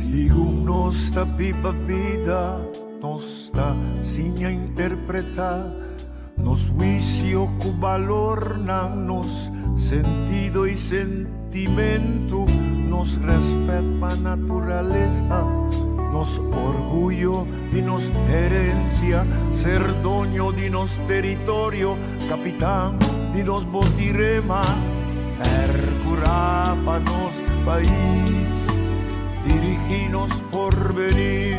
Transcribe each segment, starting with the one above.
Segun nos ta biba bida, nos ta siña interpretá nos huisio ku balornan, nos sentido i sentimentu, nos rèspèt pa naturalesa, nos orguyo di nos herensia, ser doño di nos teritorio, kapitan di nos botirema, pèrkurá pa nos pais, dirigí nos porvenir,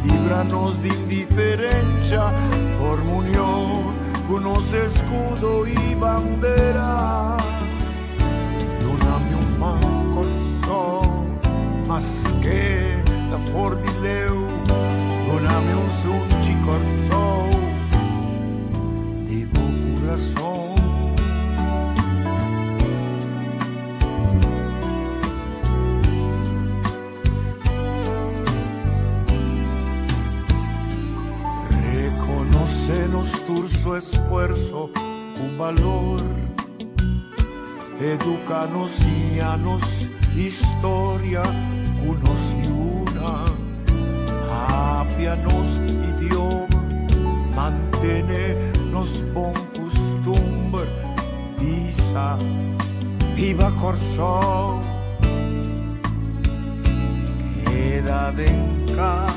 libra nos di indiferensha, forma union ku nos eskudo i bandera. Duna mi un man Kòrsou, maske ta for di leu, duna mi un sunchi Kòrsou di bo kurason. Reconoce nos tur su esfuerzo cu balor. Educa nos, siña nos historia cu nos yunan. Papia nos idioma, mantene nos bon custumber. Bisa, Biba Kòrsou! Keda den kas,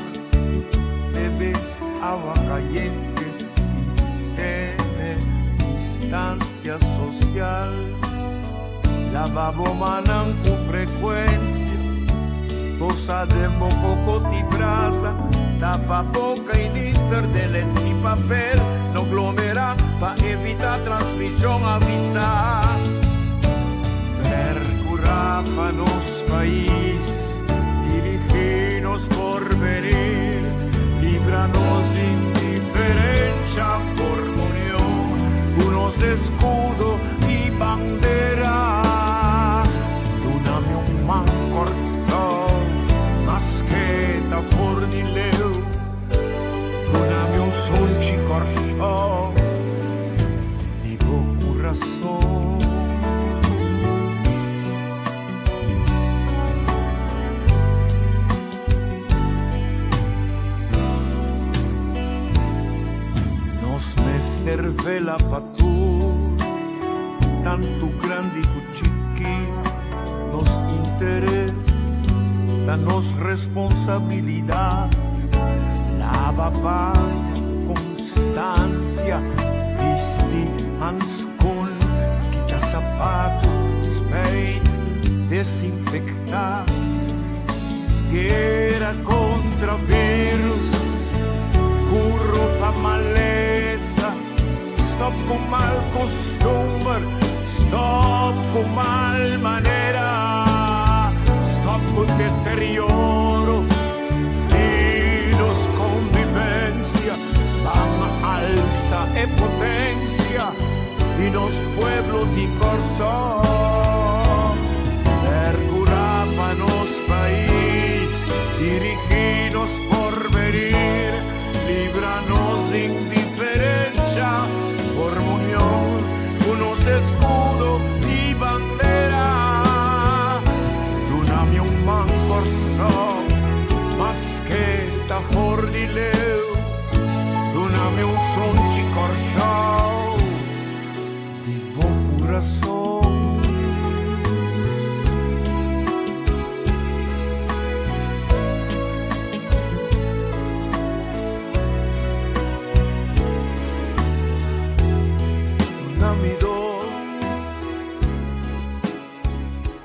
bebe awa kayente i tene distansia sosial. Laba bo mannan ku frekuensia, tosa den bo kokot i brasa, tapa boka i nister den lens i papel, no glomerá pa evitá transmishon, avisá. Perkurá pa nos pais, dirigí nos porvenir, libra nos di indiferensha, forma union ku nos eskudo i bandera. Duna mi un man Kòrsou, maske ta for di leu. Duna mi un sunchi Kòrsou, di bo kurason. Nos mester vela pa tur, tantu grandi ku chiki. Nos interes ta nos responsabilidat. Laba paña ku konstansia, bisti hanskon, kita sapatu, spijt, desinfektá. Guera kontra virus, kuro pa malesa, stòp ku mal kustumber, stòp ku mal manera, stòp ku deterioro di nos konvivensia, ban alsa e potensia di nos pueblo di Kòrsou. Perkurá pa nos pais, dirigí nos porvenir, libra nos di indiferensha, forma union ku nos eskudo i bandera. Duna mi un man Kòrsou, maske ta for di leu, duna mi un sunchi Kòrsou di bo kurason. Duna mi do,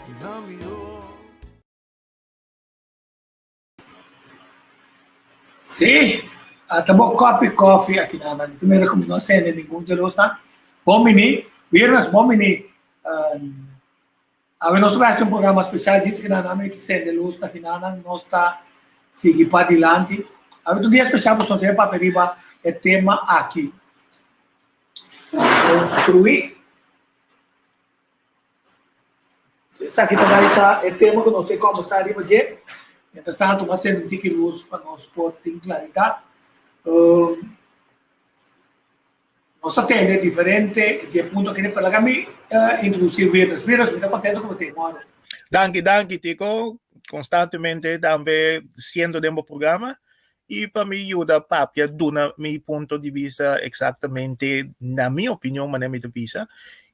duna mi do. Sí, ata bo kopi kofi aki na nan. Tu mira como no sende ningun dje los nan. Bon bini, Wirnes, bon bini. Um, awe nos ta hasi un programa special djis ki nan nan ki sende luz na kina nan nos ta sigui pa dilanti. Awe ta un dia special pasobra nos ta papia riba e tema aki. Construí. Esaki ta bai ta e tema ku nos ke kòmbersá riba dje. Mientras tanto, mas sende un tiki lus pa nos por tin klaridat. Nos a tende diferente dje punto akí, pero laga mi introdusí Wirnes. Wirnes, mi ta kontento ku bo te. Danki, danki Tico. Konstantemente tambe siendo den bo programa i pa mi yuda papia duna mi punto di bista eksaktamente na mi opinion manera mi ta bisa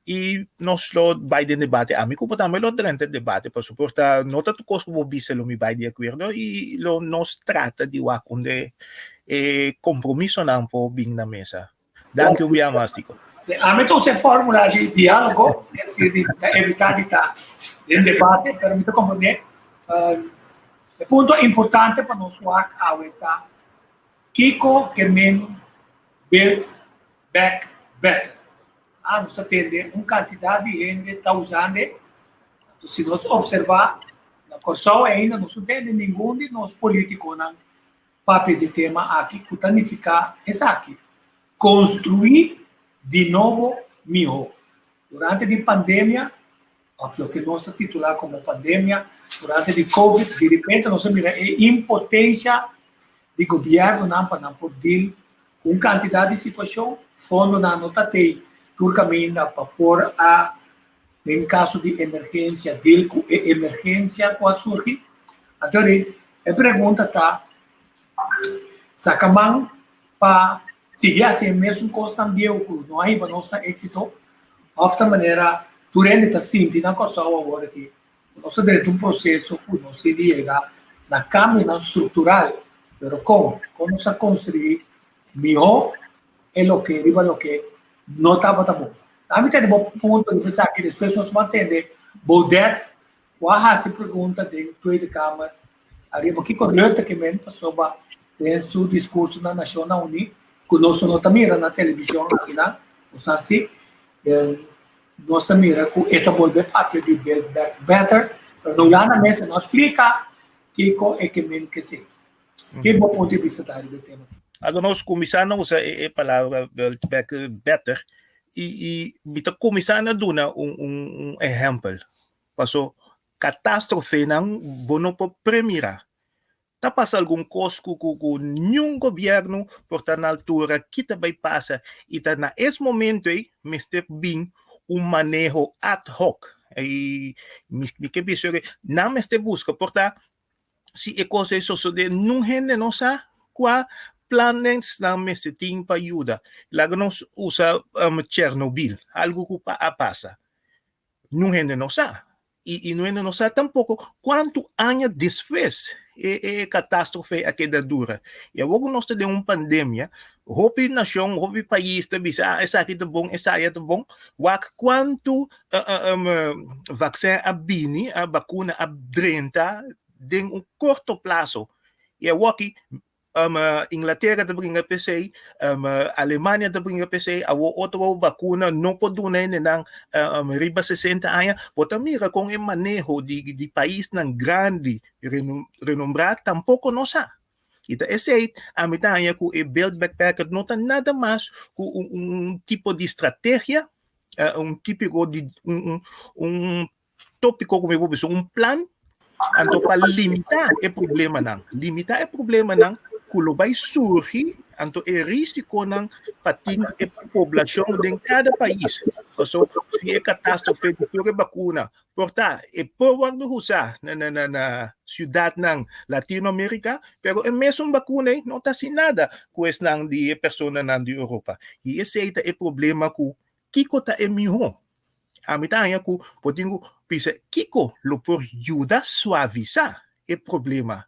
i nos lo bai den debate. Ami ku bo tambe lo drenta e debate pasobra por ta no ta tur kos ku bo bisa lo mi bai di akuerdo i lo nos trata di wak unda e kompromisonan por bin na mesa. Danki un bia mas, Tico. Ami ta usa e fórmula di diálogo, es decir, di ta evitá di ta den debate, pero mi ta komprendé. E punto importante pa nos wak awe ta kiko ke men build back better. Ah, nos ta tende un kantidat di hende ta usando e. Anto si nos opservá, na Kòrsou ainda nos no tende ningun di nos polítikonan Papia di e tema aki ku ta nifiká esaki, konstruí di nobo mihó. Durante di pandemia, òf loke nos ta titulá komo pandemia, durante di covid, di repente nos a mira e impotensia di gobièrnunan pa nan por deal ku un kantidat di situashon, fondonan no ta tei tur kaminda pa por a, den kaso di emergensia, deal ku e emergensia ku a surgi. Anto E pregunta ta, Saca man pa sigui haci e mesun cosnan bieu cu no a hiba nos na exito? Of ta manera tur hende ta sinti na Corsou awor aki cu nos ta drenta un proceso cu nos tin di yega na cambionan structural? Pero con? Con nos a construi miho e loke riba loke no tabata bon? Ami tende bo punto riba esaki, despues nos mantende Baudet Ku a hasi pregunta den Tweede Kamer ariba kiko Rutte ke men pasobra den su diskurso na Nashonnan Uní, ku nos no ta mira na televishon akinan, nos ta hasi, nos ta mira ku e ta bolbe papia di Build Back Better, pero na Hulanda mes e no a splika kiko e ke men kesei. Ke bo punto di bista ta riba e tema aki? Ago nos kuminsá na usa e palabra Build Back Better i mi ta kuminsá na duna un ehèmpel. Paso katastrofenan bo no por premirá. Ta pasa algun kos ku ku ku niun gobièrnu por ta na altura ki ta bai pasa i ta na es momento ei mester bin un maneho ad hoc. I mi ke bisa nan mester buska por ta si e kos ei sosodé nun hende no sa kua planes nan mester tin pa yuda. Laga nos usa Chernobyl, algu ku a pasa. Nun hende no sa. I nun hende no sa tampoko kuantu aña despues e e katastrofe a keda dura. I awor ku nos ta den un pandemia, hopi nashon, hopi pais ta bisa, ah, esaki ta bon, esaya ta bon. Wak kuantu vaksin a bini, a bakuna a drenta den un korto plaso. I awor aki Inglatera ta bringa p'esei, Alemania ta bringa p'esei, awor otro bakuna no por duna hendenan riba 60 aña. Bo ta mira kon e maneho di paisnan grandi renombrá tampoko no sa. I ta esei ami ta haña ku e Build Back Better no ta nada mas ku un tipo di strategia, un típiko di un tópiko ku mi por bisa, un plan anto pa limitá e problemanan, limitá e problemanan ku lo bai surgi, anto e risikonan pa tin e poblashon den kada pais. Paso si e katastrofe di tur e bakuna por ta e por wòrdu usá na na na siudatnan Latinoamerika, pero e mesun bakuna ei no ta hasi nada ku esnan di e personanan di Europa. I esei ta e problema ku kiko ta e mihó. Ami ta haña ku bo tin ku bisa kiko lo por yuda suavisá e problema.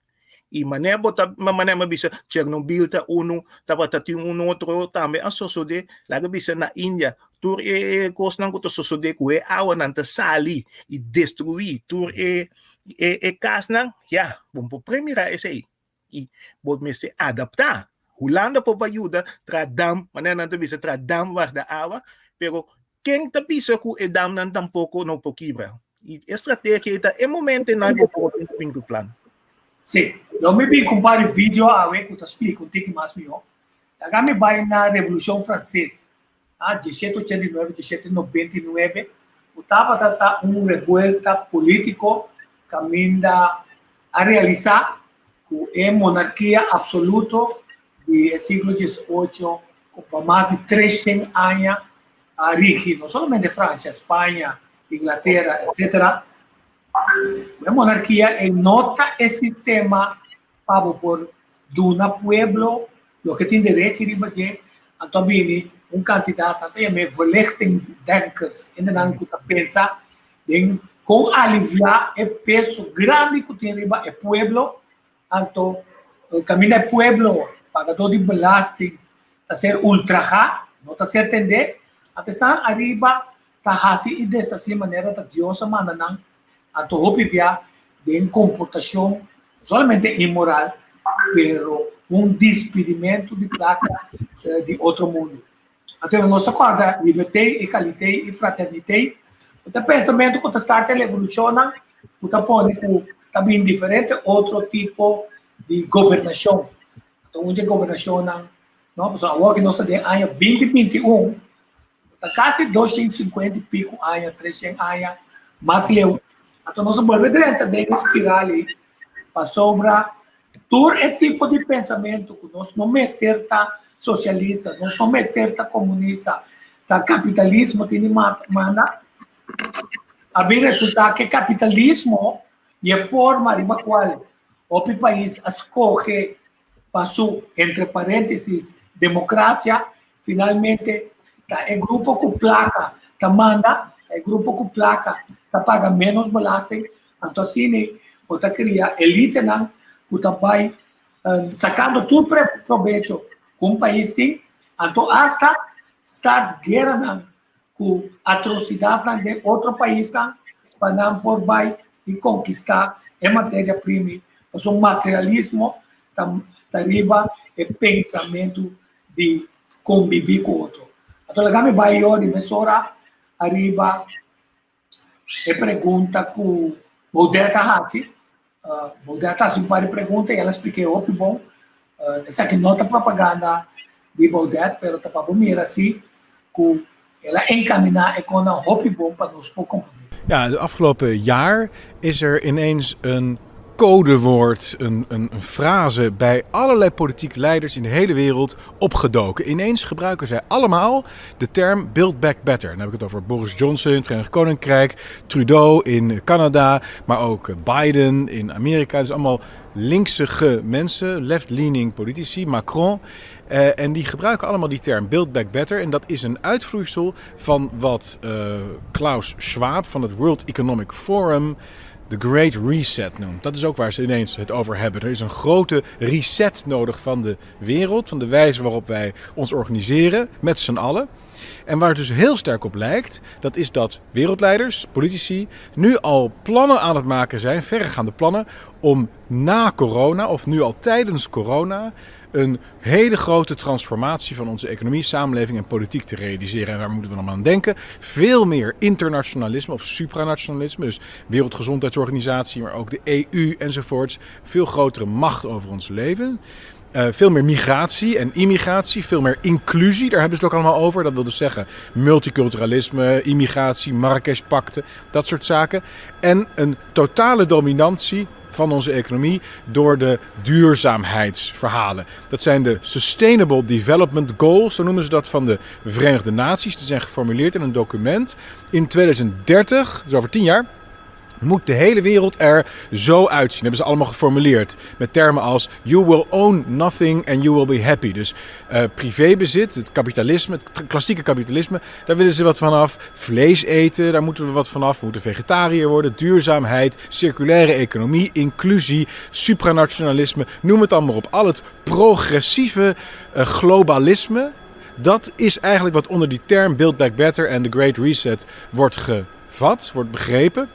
I manera bo ta manera mi a bisa Chernobyl ta unu, tabata tin un otro tambe a sosodé, laga bisa na India tur e kosnan ku ta sosodé ku e awanan ta sali i destruí tur e e kasnan, ya, bo por premirá esei. I bo mester adaptá. Hulanda por bai yuda traha dam, manera nan ta bisa traha dam warda awa, pero ken ta bisa ku e damnan tampoko no por kibra? I e strategia ei ta e momento nan ku por bin ku plan. Sí, lo mi bin ku un par di video awe ku ta splika un tiki mas mihó. Laga mi bai na Revolushon Franses, a 1789, 1799, ku tabata ta un rebuelta polítiko kaminda a realisá ku e monarkia absoluto di e siglo diesocho ku pa mas di treshen aña a rigi no solamente Francia, Spaña, Inglatera, etcetera. E monarkia ei no ta e sistema pa bo por duna pueblo loke tin derechi riba dje, anto a bini un kantidat, nan ta yam'é verlichtingsdenkers, hendenan ku ta pensa den kon aliviá e peso grandi ku tin riba e pueblo, anto kaminda e pueblo pagadó di belasting ta ser ultrahá, no ta ser tendé, anto esnan ariba ta hasi i deshasí manera ta Dios a manda nan, anto hopi bia den komportashon no solamente inmoral, pero un dispidimentu di plaka di otro mundu. Anto nos ta kòrda libertei, egalitei i fraternitei, ku ta pensamentu ku ta starta e revolushonnan ku ta pone ku ta bin diferente otro tipo di gobernashon. Anto un dje gobernashonnan, no, pasobra awor ku nos ta den aña 2021, Ta kasi 250 i piku aña, 300 aña mas leu. Anto nos a bolbe drenta den e spiral ei, pasobra tur e tipo di pensamentu ku nos no mester ta sosialista, nos no mester ta komunista, ta kapitalismo tin di manda, a bin resultá ku e kapitalismo i e forma riba kual hopi pais a skohe pa su, entre paréntesis, demokrasia, finalmente ta e grupo ku plaka ta manda, ta e grupo ku plaka ta paga ménos belasting, anto asina bo ta kria elitenan ku ta bai sakando tur probecho ku un pais tin, anto asta start gueranan ku atrosidatnan den otro paisnan pa nan por bai i konkistá e materia primi, pasobra materialismo ta ta riba e pensamentu di kombibí ku otro. Anto laga mi bai yo di mesora ariba e pregunta ku Baudet a hasi. Baudet a hasi un par di pregunta i el a splik'é hopi bon. Esaki no ta propaganda di Baudet, pero ta pa bo mira si ku el a enkaminá e konan hopi bon pa nos por komprondé. Ja, het afgelopen jaar is er ineens een codewoord, een, een, een frase bij allerlei politieke leiders in de hele wereld opgedoken. Ineens gebruiken zij allemaal de term Build Back Better. Dan heb ik het over Boris Johnson in het Verenigd Koninkrijk, Trudeau in Canada, maar ook Biden in Amerika. Dus allemaal linksige mensen, left-leaning politici, Macron. Uh, en die gebruiken allemaal die term Build Back Better. En dat is een uitvloeisel van wat uh, Klaus Schwab van het World Economic Forum de Great Reset noemt. Dat is ook waar ze ineens het over hebben. Er is een grote reset nodig van de wereld, van de wijze waarop wij ons organiseren met z'n allen. En waar het dus heel sterk op lijkt, dat is dat wereldleiders, politici, nu al plannen aan het maken zijn, verregaande plannen, om na corona of nu al tijdens corona een hele grote transformatie van onze economie, samenleving en politiek te realiseren. En waar moeten we dan aan denken? Veel meer internationalisme of supranationalisme, dus Wereldgezondheidsorganisatie, maar ook de EU enzovoorts. Veel grotere macht over ons leven. Uh, veel meer migratie en immigratie, veel meer inclusie, daar hebben ze het ook allemaal over. Dat wil dus zeggen multiculturalisme, immigratie, Marrakesh-pacten, dat soort zaken. En een totale dominantie van onze economie door de duurzaamheidsverhalen. Dat zijn de Sustainable Development Goals, zo noemen ze dat, van de Verenigde Naties. Die zijn geformuleerd in een document. In 2030, dus over 10 jaar, moet de hele wereld er zo uitzien. Dat hebben ze allemaal geformuleerd. Met termen als you will own nothing and you will be happy. Dus privébezit, het kapitalisme, het klassieke kapitalisme, daar willen ze wat vanaf. Vlees eten, daar moeten we wat vanaf. We moeten vegetariër worden. Duurzaamheid, circulaire economie, inclusie, supranationalisme. Noem het allemaal op. Al het progressieve globalisme. Dat is eigenlijk wat onder die term Build Back Better en The Great Reset wordt gevat, wordt begrepen.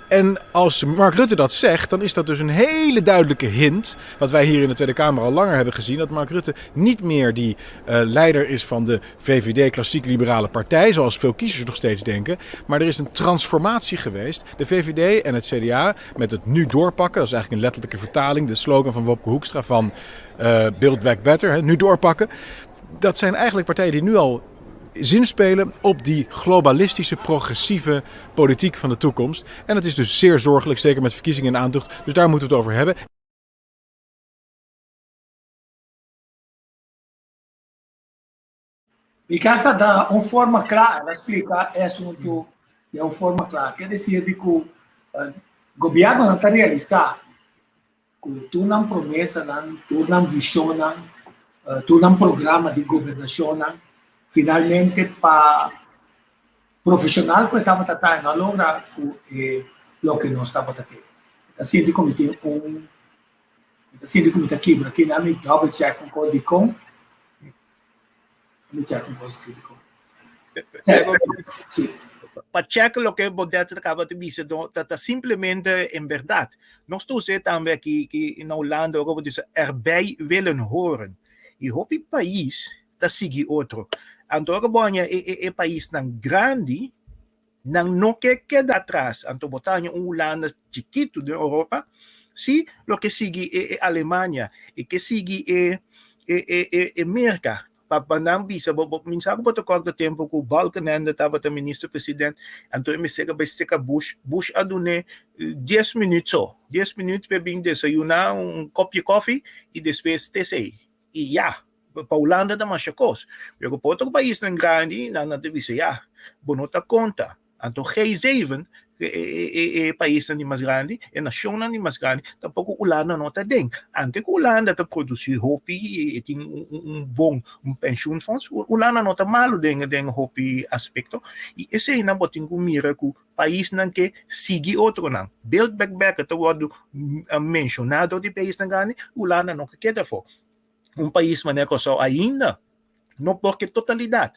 En als Mark Rutte dat zegt, dan is dat dus een hele duidelijke hint. Wat wij hier in de Tweede Kamer al langer hebben gezien. Dat Mark Rutte niet meer die leider is van de VVD, klassiek liberale partij. Zoals veel kiezers nog steeds denken. Maar er is een transformatie geweest. De VVD en het CDA met het nu doorpakken. Dat is eigenlijk een letterlijke vertaling. De slogan van Wopke Hoekstra van Build Back Better. Hè, nu doorpakken. Dat zijn eigenlijk partijen die nu al zinspelen op die globalistische, progressieve politiek van de toekomst. En dat is dus zeer zorgelijk, zeker met verkiezingen in aantocht. Dus daar moeten we het over hebben. Mi casa ta un forma kla, el a splika e asuntu den un forma kla. Ke desir di ku Gobièrnunan ta realisá ku tur nan promesanan, tur nan vishonnan, tur nan programa di gobernashonnan finalmente pa profeshonal ku e tabata ta e no a logra ku e loke nos tabata ke. Mi ta sinti ku mi tin un mi ta sinti ku mi ta kibra aki nan mi double check un kos dikon mi check un kos aki dikon. Sí. Pa check loke Baudet ta kaba di bisa ta ta simplemente en berdad. Nos ta usa tambe aki aki na Hulanda ora bo bisa erbij willen horen. Y hopi pais ta sigui otro. Anto ora bo haña e e e paisnan grandi nan no ke keda atras. Anto bo ta haña un Hulanda chikitu den Europa si loke sigui e e Alemania e ke sigui e e e e Merka. Pa pa nan bisa bo bo mi sa ku bo ta kòrda tempu ku Balkenende tabata minister president anto e mester a bai seka Bush Bush a dun'é dies minüt so dies minüt p'e bin desayuná un kòpie kòfi i despues te esei i ya pa Hulanda ta masha kos pero pa otro paisnan grandi nan nan ta bisa ya bo no ta konta. Anto G7, e paisnan di mas grandi, e nashonnan di mas grandi, tampoko Hulanda no ta den. Ante ku Hulanda ta produsí hopi i tin un bon pensioenfonds, Hulanda no ta malu den den hopi aspekto. I eseinan bo tin ku mira ku paisnan ke sigui otronan. Build Back Better ta wòrdu menshoná dor di paisnan grandi, Hulanda no ke keda afó. Un pais manera Kòrsou ainda no por ke totalidat.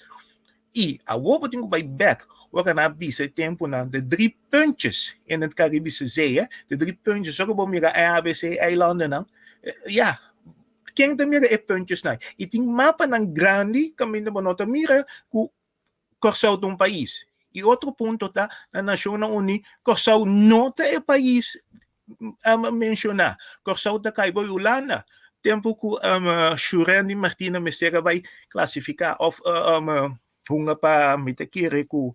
I awor bo tin ku bai bek ora nan a bisa e tempunan de drie puntjes in het Caribische Zee, hè? De drie puntjes, ora bo mira e ABC eilandennan, ya, ken ta mira e puntjesnan? I tin mapanan grandi kaminda bo no ta mira ku Kòrsou ta un pais. I otro punto ta, na Nashonnan Uní, Kòrsou no ta e pais menshoná. Kòrsou ta kai bo Hulanda. Tempu ku Shurendi Martina mester a bai klasifiká òf hunga pa mi ta kere ku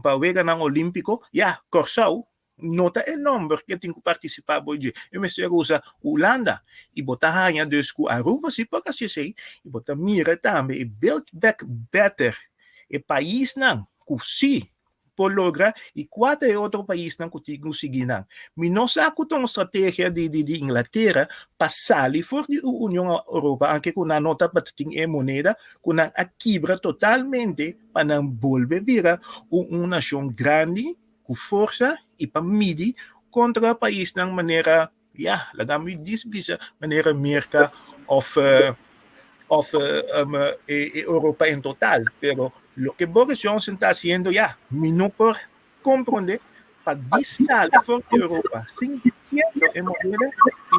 pa Weganan Olímpiko, ya, Kòrsou no ta e nòmber ke tin ku partisipá bo dje. E mester usa Hulanda. I bo ta haña dus ku Aruba si por hasi esei. I bo ta mira tambe e Build Back Better, e paisnan ku si por logra i kua ta e otro paisnan ku tin ku sigui nan. Mi no sa ku ta un strategia di di di Inglatera pa sali for di Union Europa anke ku nan no tabata tin e moneda ku nan a kibra totalmente pa nan bolbe bira un un nashon grandi ku forsa i pa midi kontra paisnan manera ya laga mi dis bisa manera Merka òf òf e Europa en total pero loke Boris Johnson ta hasiendo ya mi no por komprondé pa di sali for di Europa sin siendo e moneda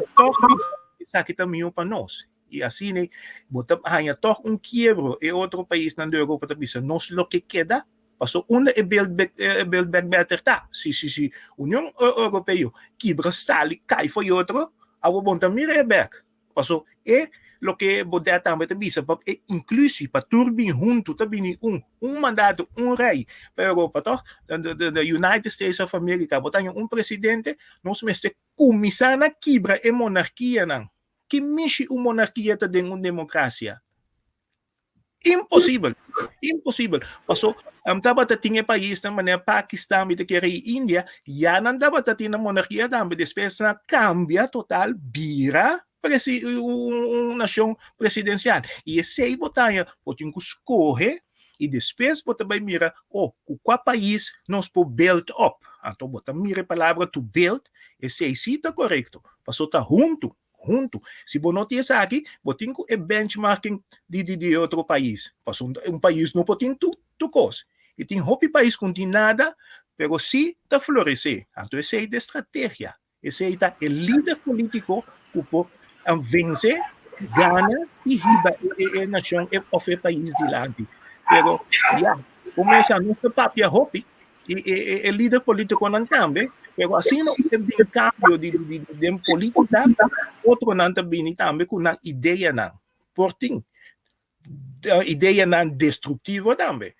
i tòg bisa esaki ta mihó pa nos i asina bo ta haña tòg un kiebro e otro paisnan di Europa ta bisa nos loke keda Paso unda e build back e build back better ta? Si si si Union Europeo kibra sali kai for otro, awo bon ta mira e bek. Paso e loke Baudet tambe ta bisa pa e inclusie pa tur bin hunto ta bini un un mandato un rey pa Europa toch? The United States of America bo ta haña un presidente nos mester cuminsa na kibra e monarkianan. Ki mishi un monarkia ta den un democracia? Imposibel, imposibel. Paso, um, tabata tin e paisnan manera Pakistan, mi ta kere i India, ya nan tabata tin nan monarkia tambe, despues nan a kambia total bira presi un, un nashon presidensial. I esei bo ta haña, bo tin ku skohe i despues bo ta bai mira, oh, ku kua pais nos por build up. Anto bo ta mira e palabra to build, esei si ta korekto, paso ta huntu. Huntu. Si bo no tin esaki, bo tin ku e benchmarking di di di otro pais. Pasobra un pais no por tin tur tur kos. I tin hopi pais ku no tin nada, pero si ta floresé. Anto esei ta e strategia. Esei ta e lider polítiko ku por vense, gana i hiba e e nashon òf e pais dilanti. Pero ya, kuminsá nos ta papia hopi. E, e, e lider politiconan tambe, pero asina e bin cambio di, di, di, den politica, otronan ta bini tambe cu nan ideanan. Por tin ideanan destructivo tambe.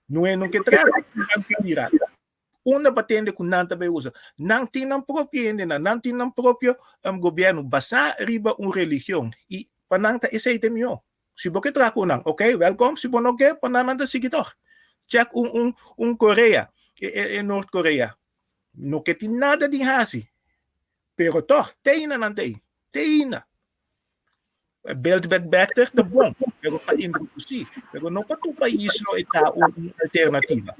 No e no ke trata nan ta mira. Unda pa tende cu nan ta bay usa. Nan tin nan propio hendenan, nan tin nan propio um, gobierno basá riba un religion. Y pa nan ta esey ta mihó. Si bo ke traha ku nan, ok, welkom. Si bo no ke, pa nan nan ta sigui tòg. Check un un un Korea, e e Noord Korea. No ke tin nada di hasi. Pero tòg, te ainda nan ta ei. Te ainda. Build back better ta bon, pero pa introdusí. Pero no pa tur pais lo e ta un alternativa.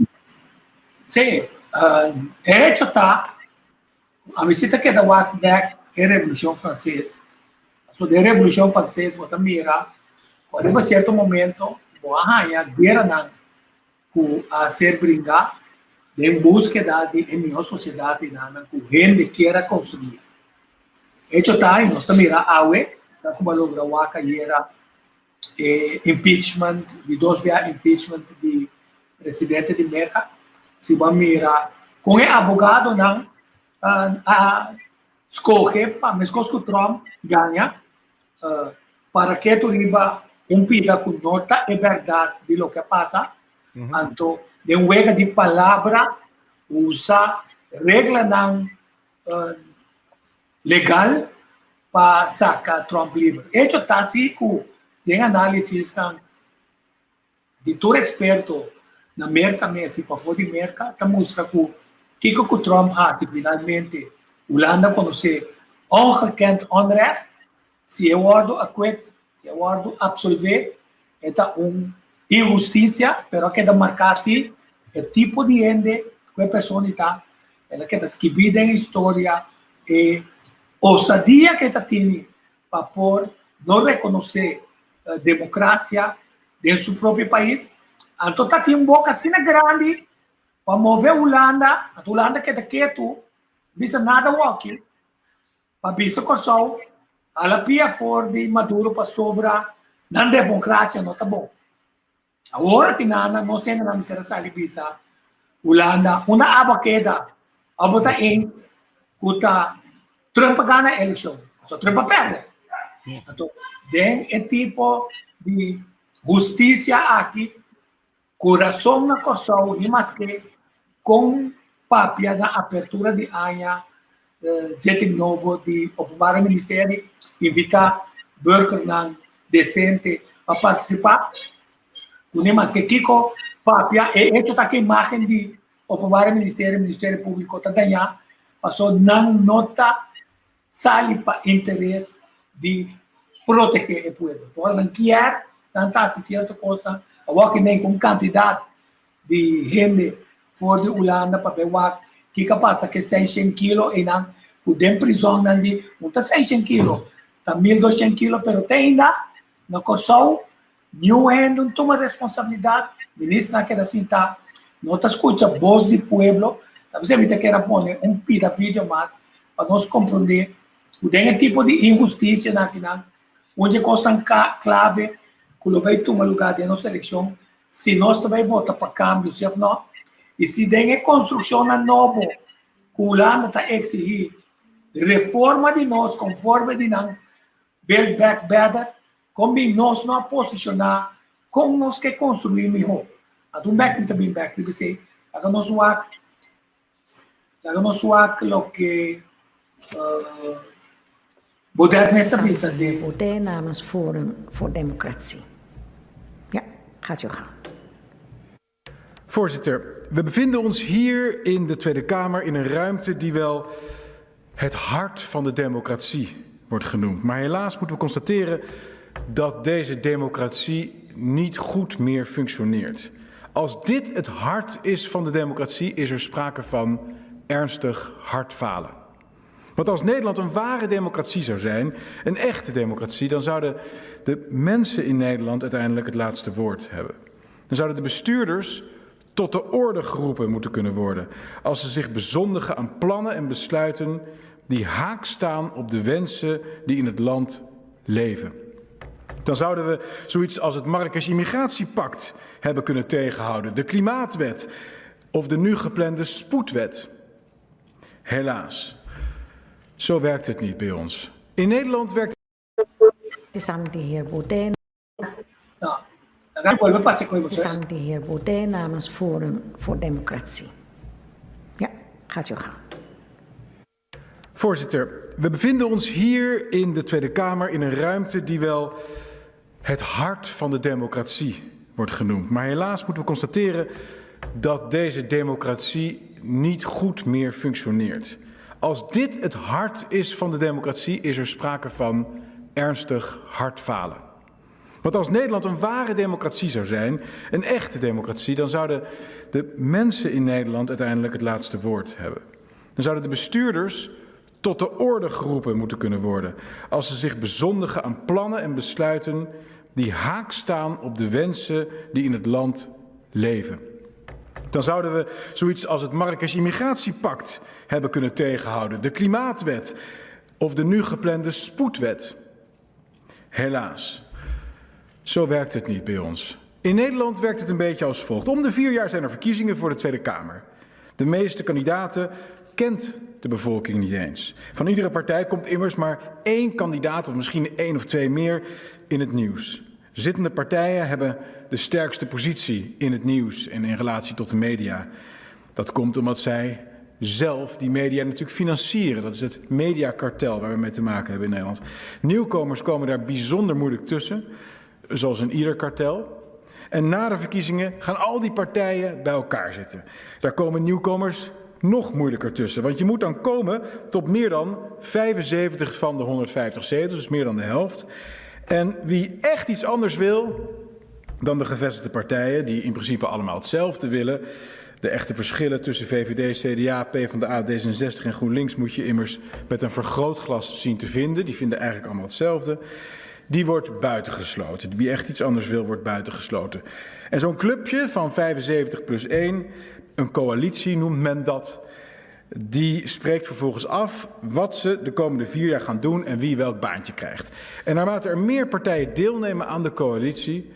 Sí, e hecho ta, ami si ta keda wak bek e Revolucion Frances. Pasobra den Revolucion Frances bo ta mira ku ariba cierto momento bo a haña gueranan ku a ser brinda den búskeda di e mihó sosiedat di nan ku hende kier a konstruí. Hecho ta, i nos ta mira awe, sa ku bo a logra wak ayera e impeachment, di dos bia impeachment di presidente di Merka, si bo a mira kon e abogadonan a skohe pa meskos ku Trump gaña Para ketu riba un pida ku no ta e bèrdat di loke a pasa, anto den wega di palabra usa reglanan legal pa saka Trump liber. Echo ta si ku den análisisnan di tur eksperto na Merka mes i pafó di Merka ta mustra ku kiko ku Trump hasi finalmente Hulanda konosé ongekend onrecht, si e wòrdu akwet, si e wòrdu apsolvé e ta un inhustisia pero a keda marká si e tipo di hende ku e persona ta, el a keda skibí den e historia e osadia ku e ta tini pa por no rekonosé demokrasia den su propio pais, anto ta tin un boka asina grandi pa move Hulanda, anto Hulanda keda ketu, bisa nada woki, pa bisa Kòrsou hala pia for di Maduro pasobra nan demokrasia no ta bon. Awor ki nan nos hendenan mester a sali bisa Hulanda unda abo a keda, abo ta eens ku ta Trump a gana elekshon, pasobra Trump a pèrdè. Anto den e tipo di hustisia aki kurason na Kòrsou ni maske kon papia na apertura di aña zitting nobo di Openbare Ministerie invitá burgernan desente pa partisipá. Ku ni maske kiko papia e hecho ta ku imágen di Openbare Ministerie, Ministerio Públiko ta dañá pasobra nan no ta sali pa interes di protegé e pueblo. Ora nan kier nan ta hasi sierto kosnan awor ki ku un kantidat di hende for di Hulanda pa bai wak kiko a pasa ku e seishent kilo einan ku den prizòn nan di no ta seishent kilo ta 1200 kilo pero te ainda na Kòrsou niun hende no tuma responsabilidat ministernan a keda sinta no ta skucha bos di pueblo ta bisa mi ta kere pone un pida video mas pa nos komprondé ku den e tipo di inhustisianan akinan un di e kosnan klave ku lo bai tuma lugá den nos elekshon si nos ta bai vota pa kambio si òf nò, i si den e konstrukshonnan nobo ku Hulanda ta eksigí reforma di nos konforme di nan Build Back Better, kon bin nos no a posishoná kon nos ke konstruí mihó. Anto un bèk mi ta bin bèk riba esei, laga nos wak, laga nos wak loke Baudet mes ta bisa den. Baudet namens Forum voor Democratie. Ja, gaat uw gang. Voorzitter, we bevinden ons hier in de Tweede Kamer in een ruimte die wel het hart van de democratie wordt genoemd. Maar helaas moeten we constateren dat deze democratie niet goed meer functioneert. Als dit het hart is van de democratie, is er sprake van ernstig hartfalen. Want als Nederland een ware democratie zou zijn, een echte democratie, dan zouden de mensen in Nederland uiteindelijk het laatste woord hebben. Dan zouden de bestuurders tot de orde geroepen moeten kunnen worden als ze zich bezondigen aan plannen en besluiten die haak staan op de wensen die in het land leven. Dan zouden we zoiets als het Marrakesh Immigratiepact hebben kunnen tegenhouden, de Klimaatwet of de nu geplande Spoedwet. Helaas, zo werkt het niet bij ons. In Nederland werkt. Het is aan de heer Baudet. No, dan bolbe pasa ku Het is aan de heer Baudet namens Forum voor Democratie. Ja, gaat uw gang. Voorzitter, we bevinden ons hier in de Tweede Kamer in een ruimte die wel het hart van de democratie wordt genoemd. Maar helaas moeten we constateren dat deze democratie niet goed meer functioneert. Als dit het hart is van de democratie, is er sprake van ernstig hartfalen. Want als Nederland een ware democratie zou zijn, een echte democratie, dan zouden de mensen in Nederland uiteindelijk het laatste woord hebben. Dan zouden de bestuurders tot de orde geroepen moeten kunnen worden als ze zich bezondigen aan plannen en besluiten die haak staan op de wensen die in het land leven. Dan zouden we zoiets als het Marrakesh Immigratiepact hebben kunnen tegenhouden, de Klimaatwet of de nu geplande Spoedwet. Helaas, zo werkt het niet bij ons. In Nederland werkt het een beetje als volgt. Om de vier jaar zijn er verkiezingen voor de Tweede Kamer. De meeste kandidaten kent de bevolking niet eens. Van iedere partij komt immers maar één kandidaat of misschien één of twee meer in het nieuws. Zittende partijen hebben de sterkste positie in het nieuws en in relatie tot de media. Dat komt omdat zij zelf die media natuurlijk financieren. Dat is het mediakartel waar we mee te maken hebben in Nederland. Nieuwkomers komen daar bijzonder moeilijk tussen, zoals in ieder kartel. En na de verkiezingen gaan al die partijen bij elkaar zitten. Daar komen nieuwkomers nog moeilijker tussen. Want je moet dan komen tot meer dan 75 van de 150 zetels, dus meer dan de helft. En wie echt iets anders wil dan de gevestigde partijen, die in principe allemaal hetzelfde willen. De echte verschillen tussen VVD, CDA, PvdA, D66 en GroenLinks moet je immers met een vergrootglas zien te vinden. Die vinden eigenlijk allemaal hetzelfde. Die wordt buitengesloten. Wie echt iets anders wil, wordt buitengesloten. En zo'n clubje van 75 plus 1, een coalitie noemt men dat, die spreekt vervolgens af wat ze de komende vier jaar gaan doen en wie welk baantje krijgt. En naarmate er meer partijen deelnemen aan de coalitie,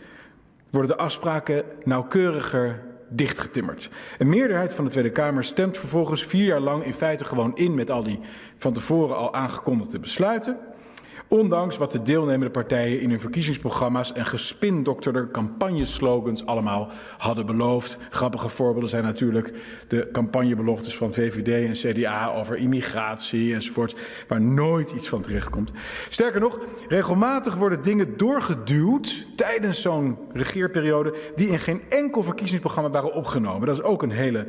worden de afspraken nauwkeuriger dichtgetimmerd. Een meerderheid van de Tweede Kamer stemt vervolgens vier jaar lang in feite gewoon in met al die van tevoren al aangekondigde besluiten. Ondanks wat de deelnemende partijen in hun verkiezingsprogramma's en gespindokterde campagneslogans allemaal hadden beloofd. Grappige voorbeelden zijn natuurlijk de campagnebeloftes van VVD en CDA over immigratie enzovoort, waar nooit iets van terechtkomt. Sterker nog, regelmatig worden dingen doorgeduwd tijdens zo'n regeerperiode die in geen enkel verkiezingsprogramma waren opgenomen. Dat is ook een hele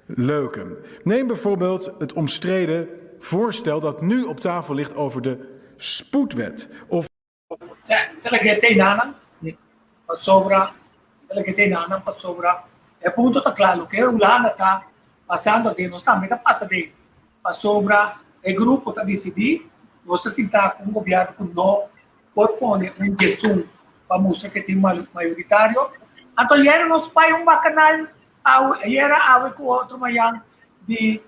leuke. Neem bijvoorbeeld het omstreden voorstel dat nu op tafel ligt over de spoedwet. Of Te lag'é te enanan pasobra te lag'é te enanan pasobra e punto ta kla loke Hulanda ta pasando aden nos tambe ta pasa aden pasobra e grupo ta disidí nos ta sinta ku un gobièrnu ku no por pone un djesun pa mustra ke tin mayoritario anto ayera nos bai un bakanal awe ayera awe ku otro mayan di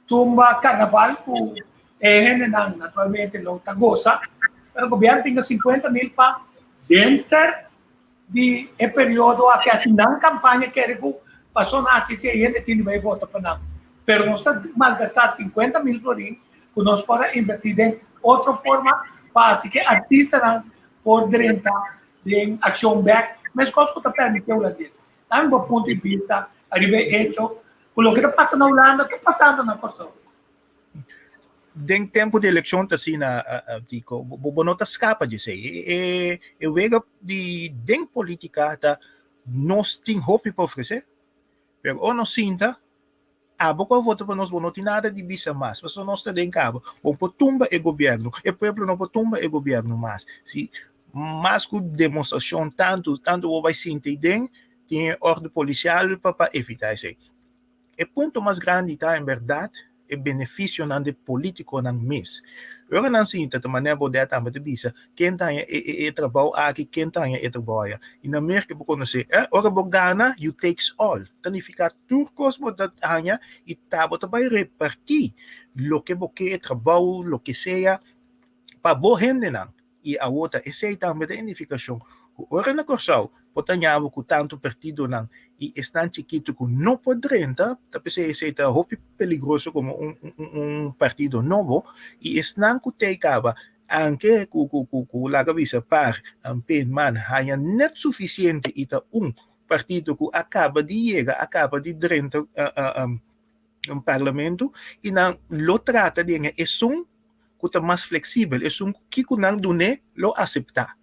Tumba carnaval cu e hendenan naturalmente lo ta goza, pero gobierno tin 50 mil pa denter di e periodo aki haci nan campaña kere cu paso nan haci si e hende tin di bay vota pa nan. Pero nos ta malgasta 50 mil florin cu nos por a inverti den otro forma pa haci cu e artistanan por drenta den accion bek mescos cu ta permiti e hulandes. Dame bo punto di bista ariba e hecho ku loke ta pasa na Hulanda ta pasando na Kòrsou. Den tempu di elekshon ta asina, Tico, bo no ta skapa di esei. E e wega di den politika ta nos tin hopi pa ofresé, pero ora nos sinta Abo ku a vota pa nos, bo no tin nada di bisa mas, pasobra nos ta den kaba. Bo por tumba e gobièrnu, e pueblo no por tumba e gobièrnu mas. Si mas ku demostrashon tantu, tantu bo bai sinti den, tin e òrdu polisial pa pa evitá esei. E punto mas grandi ta en bèrdat e benefisionan di polítikonan mes. Ora nan sinta ta manera Baudet tambe ta bisa, ken ta haña e trabou aki, ken ta haña e trabou aya. I na Merka bo konosé, ora bo gana, you takes all. Ta nifiká Tur kos bo ta haña i ta bo ta bai repartí loke bo ke, trabou, loke sea, pa bo hendenan. I awor ta esei tambe ta e nifikashon ku ora na Kòrsou bo ta haña bo ku tantu partidonan i esnan chikitu ku no por drenta, ta p'esei esei ta hopi peligroso komo un un partido nobo i esnan ku t'ei kaba anke ku ku ku laga bisa par, pen, man haña nèt sufisiente i ta un partido ku a kaba di yega, a kaba di drenta un parlamento i nan lo trata di hende esun ku ta mas fleksibel, esun ku kiko nan dun'é lo aseptá.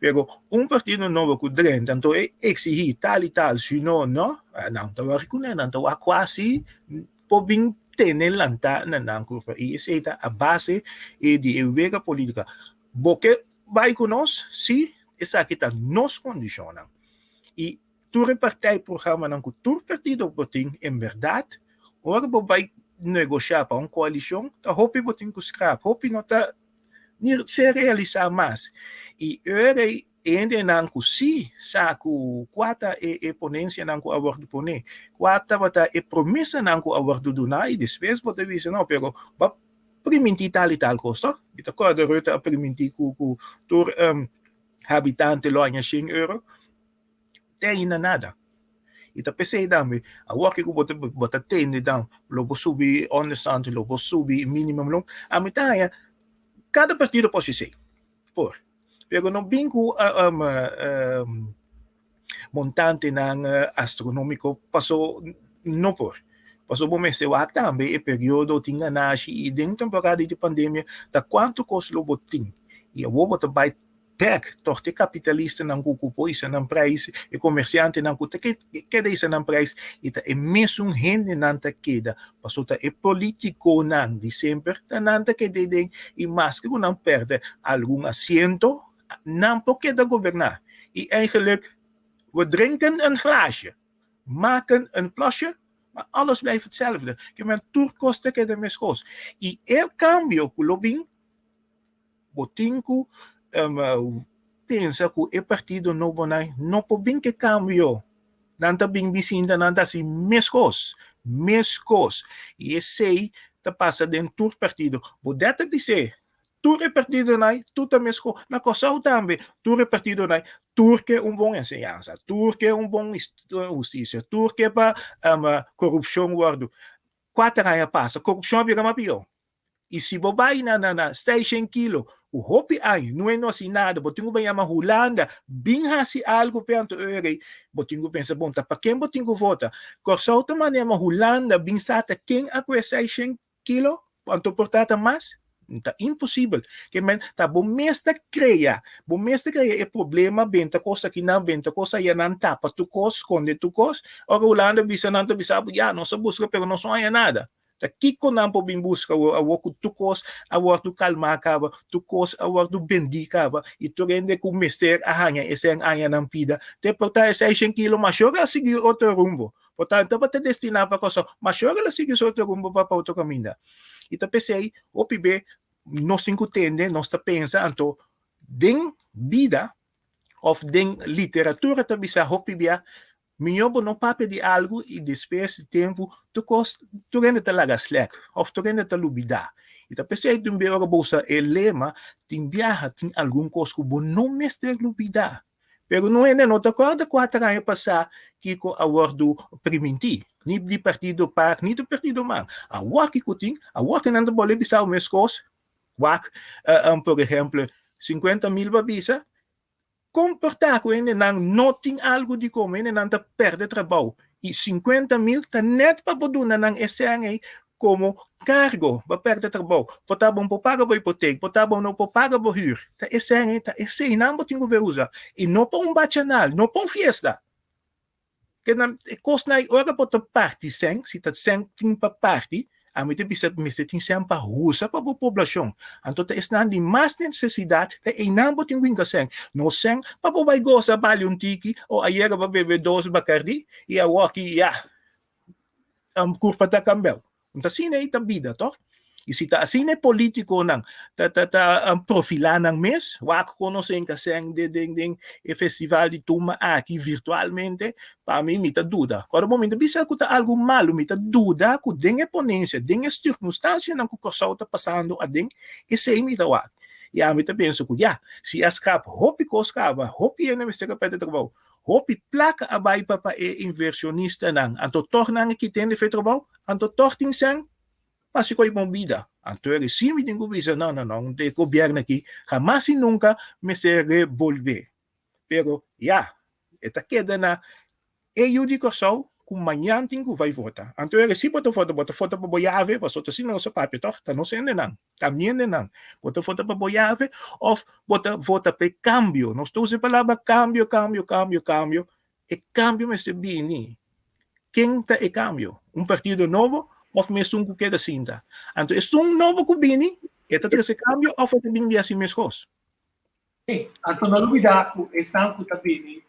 Pero un partido nobo ku drenta anto e eksihí tal i tal, si no, no, nan ta wak kuné, nan ta wak kuasi por bin. tene lantá na nan kurpa i esei ta a base di e wega polítika. Bo ke bai ku nos? Sí, esaki ta nos kondishonnan. I tur e partijprogrammanan ku tur partido por tin, en bèrdat, ora bo bai negoshá pa un koalishon, ta hopi bo tin ku skrap, hopi no ta ni ser realisá mas. I ora ei hendenan ku sí sa ku kua ta e e ponensianan ku a wòrdu poné, kua tabata e promesanan ku a wòrdu duná i despues bo ta bisa no pero bo a primintí tal i tal kos tòg. Mi ta kòrda Rutte a primintí ku ku tur habitante lo haña shen euro, te ainda nada. I ta p'esei tambe awor ku bo ta bo ta tende dan lo bo subi onderstand, lo bo subi minimumloon, ami ta haña kada partido por hasi esei, por. Pero no bin ku montantenan astronómiko paso no por. Paso bo mester wak tambe e periodo tin ganashi i den temporada di pandemia ta kuantu kos lo bo tin. I awor bo ta bai bèk tòg te kapitalistanan ku ku por hisa nan preis, e komersiantenan ku ta keda hisa nan preis i ta e mesun hendenan ta keda Paso ta e politiconan di semper ta nan ta keda den y maske cu nan perde algun asiento, nan por keda goberna. Y eigenlijk, we drinken een glaasje, maken een plasje, maar alles blijft hetzelfde. Ke men tur cos ta keda mescos. Y e cambio cu lo bin, bo tin cu pensa cu e partido nobonan no por bin ke cambio. Nan ta bin bisinta, nan ta haci mescos, mescos. Y esey ta pasa den tur partido. Bo dèt ta bis'é, tur e partidonan tur ta mescos. Na Kòrsou tambe, tur e partidonan tur ke un bon enseñansa, tur ke un bon hustisia, tur ke pa corupcion wòrdu. Kuater aña pasa, corupcion a bira mas pió. I si bo bai na na na seishen kilo ku hopi aña no e no hasi nada, bo tin ku bai yama Hulanda bin hasi algu p'e anto e rei, bo tin ku pensa bon ta pa ken bo tin ku vota. Kòrsou ta manda yama Hulanda bin sa ta ken a kue seishen kilo anto por ta ta mas? Ta imposibel. Ke men ta bo mes ta krea, bo mes ta krea e problema benta kos akinan benta kos ayanan tapa tur kos skonde tur kos, ora Hulanda bisa nan ta bisa bo ya nos a buska pero nos no haña nada. Ta kiko nan por bin buska awor, awor ku tur kos a wòrdu kalmá kaba, tur kos a wòrdu bendí kaba, i tur hende ku mester a haña esei aña nan pida, te por ta e seishen kilo, mashor a sigui otro rumbo. Por tanto, tabata destiná pa Kòrsou, mashor el a sigui su otro rumbo pa pa otro kaminda. I ta p'esei, hopi be nos tin ku tende, nos ta pensa, anto den bida òf den literatura ta bisa hopi bia, Mihó bo no papia di algu i despues di tempu tur kos tur hende ta laga slèk òf tur hende ta lubidá. I ta p'esei tin bia ora bo usa e lema tin biaha tin algun kos ku bo no mester lubidá. Pero no hende no ta kòrda kuater aña pasá kiko a wòrdu primintí, ni di partido par ni di partido man. Awor kiko tin? Awor ku nan ta bolbe bisa bo mes kos, wak por ehèmpel 50.000 bo a bisa Komportá ku hendenan no tin algu di kome, hendenan ta pèrdè trabou i 50.000 ta nèt pa bo duna nan e sèn ei komo kargo pa pèrdè trabou. Por ta bo no por paga bo hipotek, por ta bo no por paga bo hür, ta e sèn ei, ta eseinan bo tin ku bai usa i no pa un bachanal, no pa un fiesta. Ke nan e kosnan ei ora bo ta parti sèn, si ta sèn tin pa parti, ami ta bisa mester tin sèn pa husa pa bo poblashon. Anto ta esnan di mas nesesidat ta einan bo tin ku hinka sèn. No sèn pa bo bai gosa bali un tiki o ayera bo a bebe dos Bacardi i awoki ya kurpa ta kambel. No ta asina ei ta bida tòg? I si ta asina e polítikonan ta ta ta profilá nan mes, wak kon nos enka sèn den den den e festival di tumba aki virtualmente, pa mi mi ta duda. Kòrda bo mi ta bisa ku ta algu malu, mi ta duda ku den e ponensia, den e sirkunstansianan ku Kòrsou ta pasando aden, esei mi ta wak. I ami ta pensa ku ya, si a skap hopi kos kaba, hopi hende mester a pèrdè trabou, hopi plaka a bai pa pa e invershonistanan, anto tòg nan a kita hende fe trabou, Anto tòg tin sèn pa si ko'i bon bida. Anto e resi mi tin ku bisa, no, no, no, e gobièrnu aki hamas i nunka mester rebolbé. Pero ya, e ta keda na e yu di Kòrsou ku mañan tin ku bai vota. Anto e resi bo ta vota, bo ta vota pa bo yave, pasobra ta asina nos a papia tòg, ta nos hendenan, ta mi hendenan. Bo ta vota pa bo yave òf bo ta vota pa e kambio. Nos ta usa e palabra kambio, kambio, kambio, kambio. E kambio mester bini. Ken ta e kambio? Un partido nobo? òf mesun ku keda sinta. Anto esun nobo ku bini, e ta trese kambio òf e ta bin di hasi meskos? Sí, anto no lubidá ku esnan ku ta bini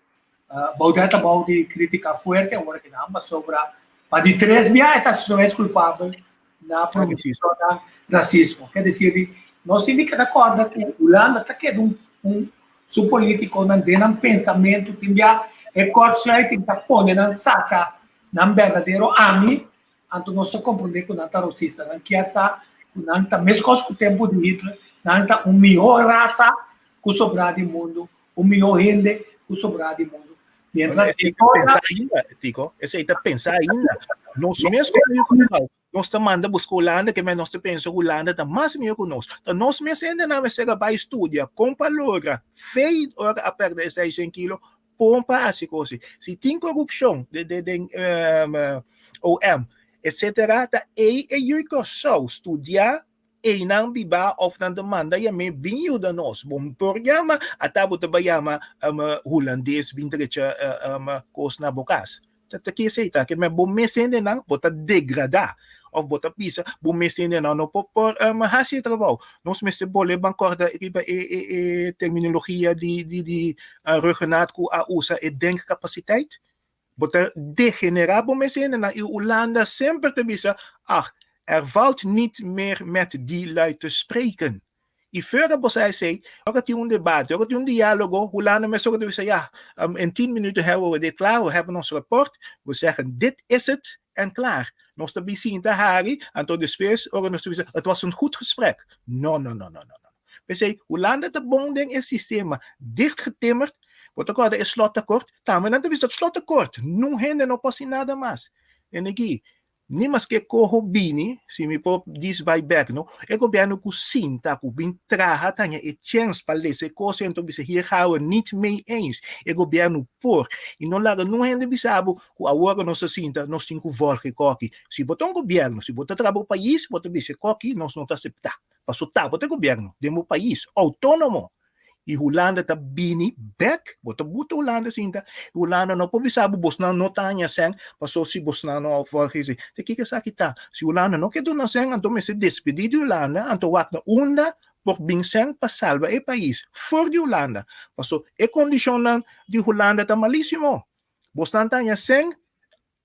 Baudet ta bou di krítika fuerte awor aki nan pasobra pa di tres bia e ta hasi su mes kulpabel na pronunciacionnan rasismo. Ke desir di nos tin di keda kòrda ku Hulanda ta keda un un su politikonan den nan pensamentu tin bia e kortsluiting ta pone nan saka nan berdadero ami. Anto nos ta komprondé ku nan ta rosista. Nan kier sa ku nan ta meskos ku tempu di Hitler, nan ta un mihó rasa ku sobrá di mundu, un mihó hende ku sobrá di mundu. Mientras Esei ta pensa ainda, Tico. Esei ta pensa ainda. Nos mes komo yu Kòrsou, nos ta manda buska Hulanda, ke men nos ta pensa Hulanda ta mas mihó ku nos. Ta nos mes hendenan mester a bai studia kon pa logra fei ora a pèrdè e seishen kilo, Pon pa hasi kosi. Si tin korupshon den OM etcetera ta ei e yui Kòrsou studia einan biba òf nan ta manda yam'é bin yuda nos. Bo por yama ata bo ta bai yama hulandes bin drecha kos na bo kas. Ta ki esei ta? Ke men bo mes hendenan bo ta degradá òf bo ta bisa bo mes hendenan no por por hasi e trabou. Nos mester bolbe ban kòrda riba e e e terminologia di di di Rhuggenaath ku a usa e denkcapaciteit. Bo ta degenerá bo mes hendenan i Hulanda semper ta bisa, ach, er valt niet meer met die lui te spreken. I fuera bo sa esei, ora tin un debate, ora tin un diálogo, Hulanda mesora ta bisa, ja, in tien minuten hebben we dit klaar, we hebben ons rapport, we zeggen dit is het en klaar. Nos ta bin sinta hari, anto despues ora nos ta bisa, het was een goed gesprek. No, no, no, no, no, no. P'esei, Hulanda ta bon den e sistema dichtgetimmerd, bo ta kòrda e slotakkoord? Tambe nan ta bisa het slotakkoord, nun hende no por hasi nada mas. En aki, Ni maske koho bini, si mi por dis bai bek no, e gobierno ku sinta ku bin traha ta haña e chens pa lesa e kos ento bisa hier gaan we niet mee eens. E gobierno por i no laga nun hende bisa bo ku awor ku nos a sinta nos tin ku volg e koki. Si bo ta un gobierno, si bo ta traha bo pais bo ta bisa e koki nos no ta asepta. Paso ta bo ta e gobierno den bo pais autonomo. I Hulanda ta bini bek, bo ta buta Hulanda sinta, i Hulanda no por bisa bo bosnan no ta haña sèn, paso si bosnan no a volg esei. Ta kiko esaki ta? Si Hulanda no ke duna sèn, anto mester despedí di Hulanda, anto wak na unda por bin sèn pa salba e pais for di Hulanda. Paso e kondishonnan di Hulanda ta malisimo. Bosnan ta haña sèn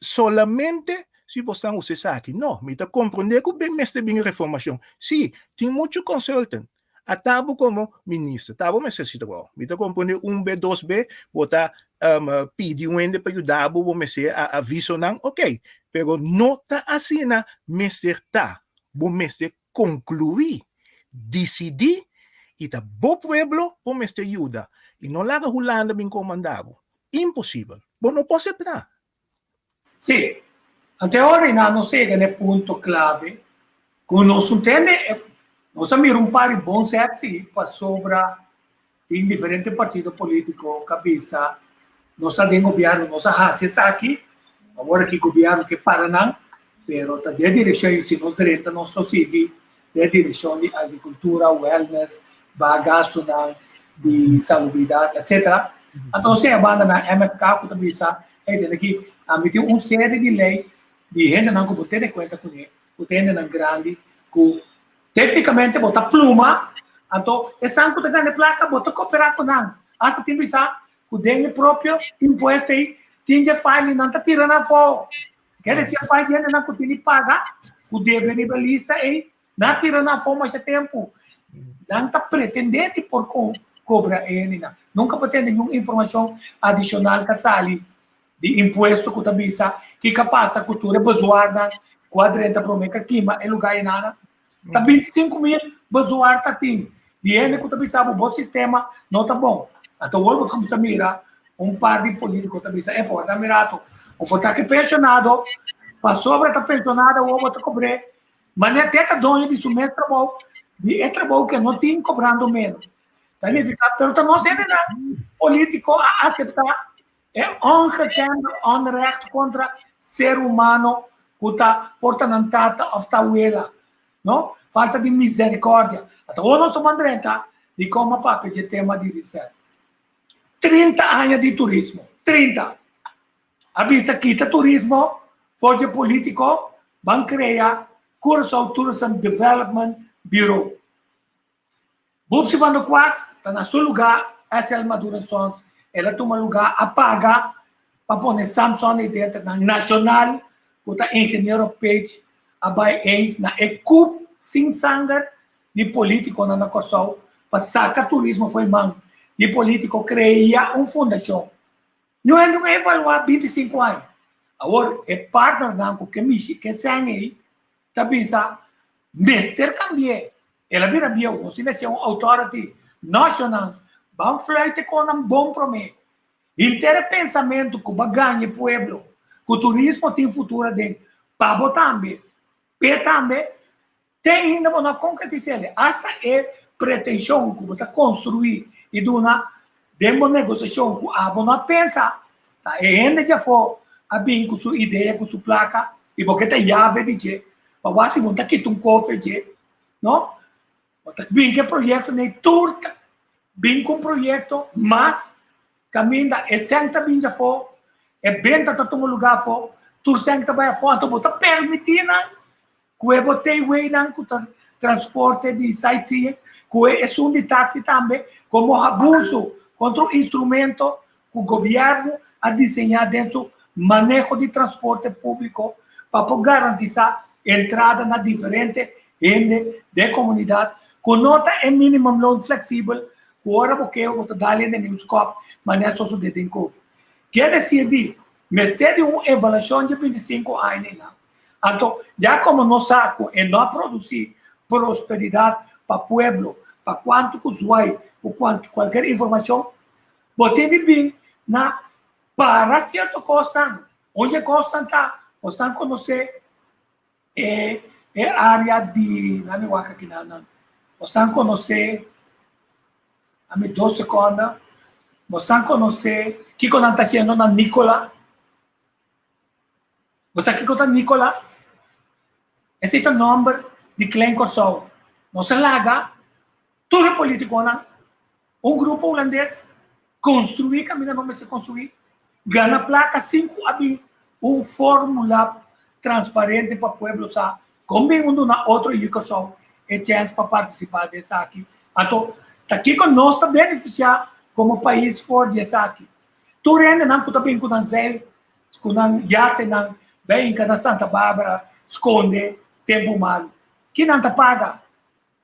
solamente si bosnan usa esaki. No, mi ta komprondé ku bin mester bin reformashon. Sí, tin muchu consultant. Ata bo komo minister, ta bo mester hasi trabou. Mi ta komprondé un be, dos be, bo ta pidi un hende pa yuda bo, bo mester a avisonan, ok. Pero no ta asina mester ta. Bo mester konkluí, disidí i ta bo pueblo bo mester yuda. I no laga Hulanda bin komandá bo. Imposibel. Bo no por aseptá. Sí, ante ora i nan nos yega na e punto clave cu nos un tende, nos a mira un par di bon zet sí, pasobra tin diferente partido politico cu a bisa nos ta den gobierno, nos a haci esaki, awor aki gobierno ke para nan, pero ta den direccion y si nos drenta nos lo sigui den direccion di agricultura, wellness, baha gastonan di salubridad, etc. Anto nos tin e banda na MFK cu ta bisa, hey, tende aki, ami tin un serie di ley di hendenan cu bo tene cuenta cune, cu ta hendenan grandi, cu tecnicamente bo ta pluma, anto esnan cu ta gana e placa bo ta coopera cu nan. Hasta tin bisa cu den e propio impuesto ey tin dje file y nan ta tira nan afo. Ke desi a fai di hendenan ku tin di paga, ku debe riba e lista ei, nan a tira nan afó masha tempu. Nan ta pretendé di por kobra e hendenan. Nunka por tende niun informashon adishonal ka sali di impuesto ku ta bisa kiko a pasa ku tur e bezuarnan ku a drenta promé ka kima e lugá enanan. Ta 25,000 bezuar ta tin di hende ku ta bisa bo bo sistema no ta bon. Anto awor bo ta kuminsá mira un par di polítiko ta bisa, epa, wak mi rato, bo por ta ki penshonado, pasobra ta penshonado awor bo ta kobr'é, manera te ta doño di su mes trabou, di e trabou ke no tin kobrando menos. Ta nifiká, pero ta nos hendenan polítiko a aseptá E ongekende onrecht kontra ser humano ku ta por ta nan tata òf ta wela, no? Falta di misericordia. Ata awor nos ta ban drenta di kon a papia dje tema di reset. 30 aña di turismo, 30! A bisa kita turismo for dje politico. Ban krea Curaçao Tourism Development Bureau. Bubsy van der Kwast ta na su lugá SL Maduro Sons el a tuma lugá a paga pa pone Samson ei denter nan Nacional ku ta ingeniero Page a bai eens na e kup sin sanger di politikonan na Kòrsou pa saka turismo fo'i man di politiko krea un fundashon. Ñu hende un evaluá 25 aña. Awor e partnernan ku ke mishi ke sèn ei ta bisa mester kambi'é. El a bira bieu, nos tin mester un authority nacional. Ban fluit e konan bon promé. Henter e pensamentu ku ba gaña e pueblo, ku turismo tin futuro aden, pa bo tambe, p'e tambe, te ainda bo no a konkretis'el. Asta e pretenshon ku bo ta konstruí i duna den bo negosiashon ku abo no a pensa, ta e hende djafó a bin ku su idea, ku su plaka, i bo ke ta yave di dje, pa wak si bo no ta kita un kofe dje. No? Bo ta bin ku e proyekto nei tur ta bin ku un proyekto mas kaminda e sèn ta bin djafó, e benta ta tuma lugá afó, tur sèn ta bai afó, anto bo ta permití nan ku e boteiweinan ku ta transporte di sightseeing, ku e esun di taxi tambe, komo abuso kontra un instrumento ku gobièrnu a diseñá den su maneho di transporte públiko pa por garantisá entrada na diferente hende den komunidat ku no ta e minimumloon fleksibel ku ora bo ke bo ta dal hende ni un skòp manera sosodé den covid. Kier desir di mester di un evaluashon di 25 aña einan. Anto ya komo nos sa ku e no a produsí prosperidat pa pueblo pa kuantu ku zwai ku kualker informashon, Bo tin di bin na para sierto kosnan. Oye e kosnan ta, bosnan konosé e e área di, laat mi wak aki nan, bosnan konosé, dame dos sekonda, bosnan konosé kiko nan ta hasiendo na Nicola? Bo sa kiko ta Nicola? Esei ta nòmber di Klein Kòrsou. Nos a laga tur e politikonan, un grupo hulandes, konstruí kaminda nan mester konstruí, gana plaka sin ku a bin un fórmula transparente pa pueblo sa kon bin un duna otro yu Kòrsou e chèns pa partisipá den esaki. Anto, ta kiko nos ta benefisiá komo pais for di esaki? Tur hendenan ku ta bin ku nan zeil, ku nan yatenan bai hinka na Santa Barbara skonde tempu malu. Ki nan ta paga?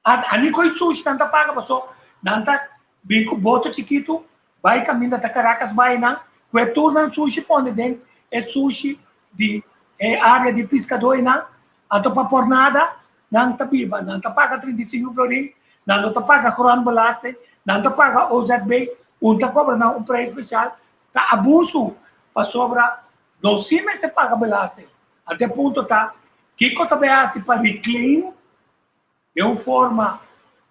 A ni koi sushi nan ta paga paso nan ta bin ku boto chikitu bai kaminda ta Caracas bai nan ku e tur nan sushi pone den e sushi di e area di piskadó einan. Anto pa por nada nan ta biba, nan ta paga 35 florin, nan no ta paga grondbelasting, nan ta paga OZB, un ta kobra nan un prijs spesial, ta abusu pasobra nos si mester paga belasting. Anto e punto ta, kiko ta bay hasi pa reclaim den un forma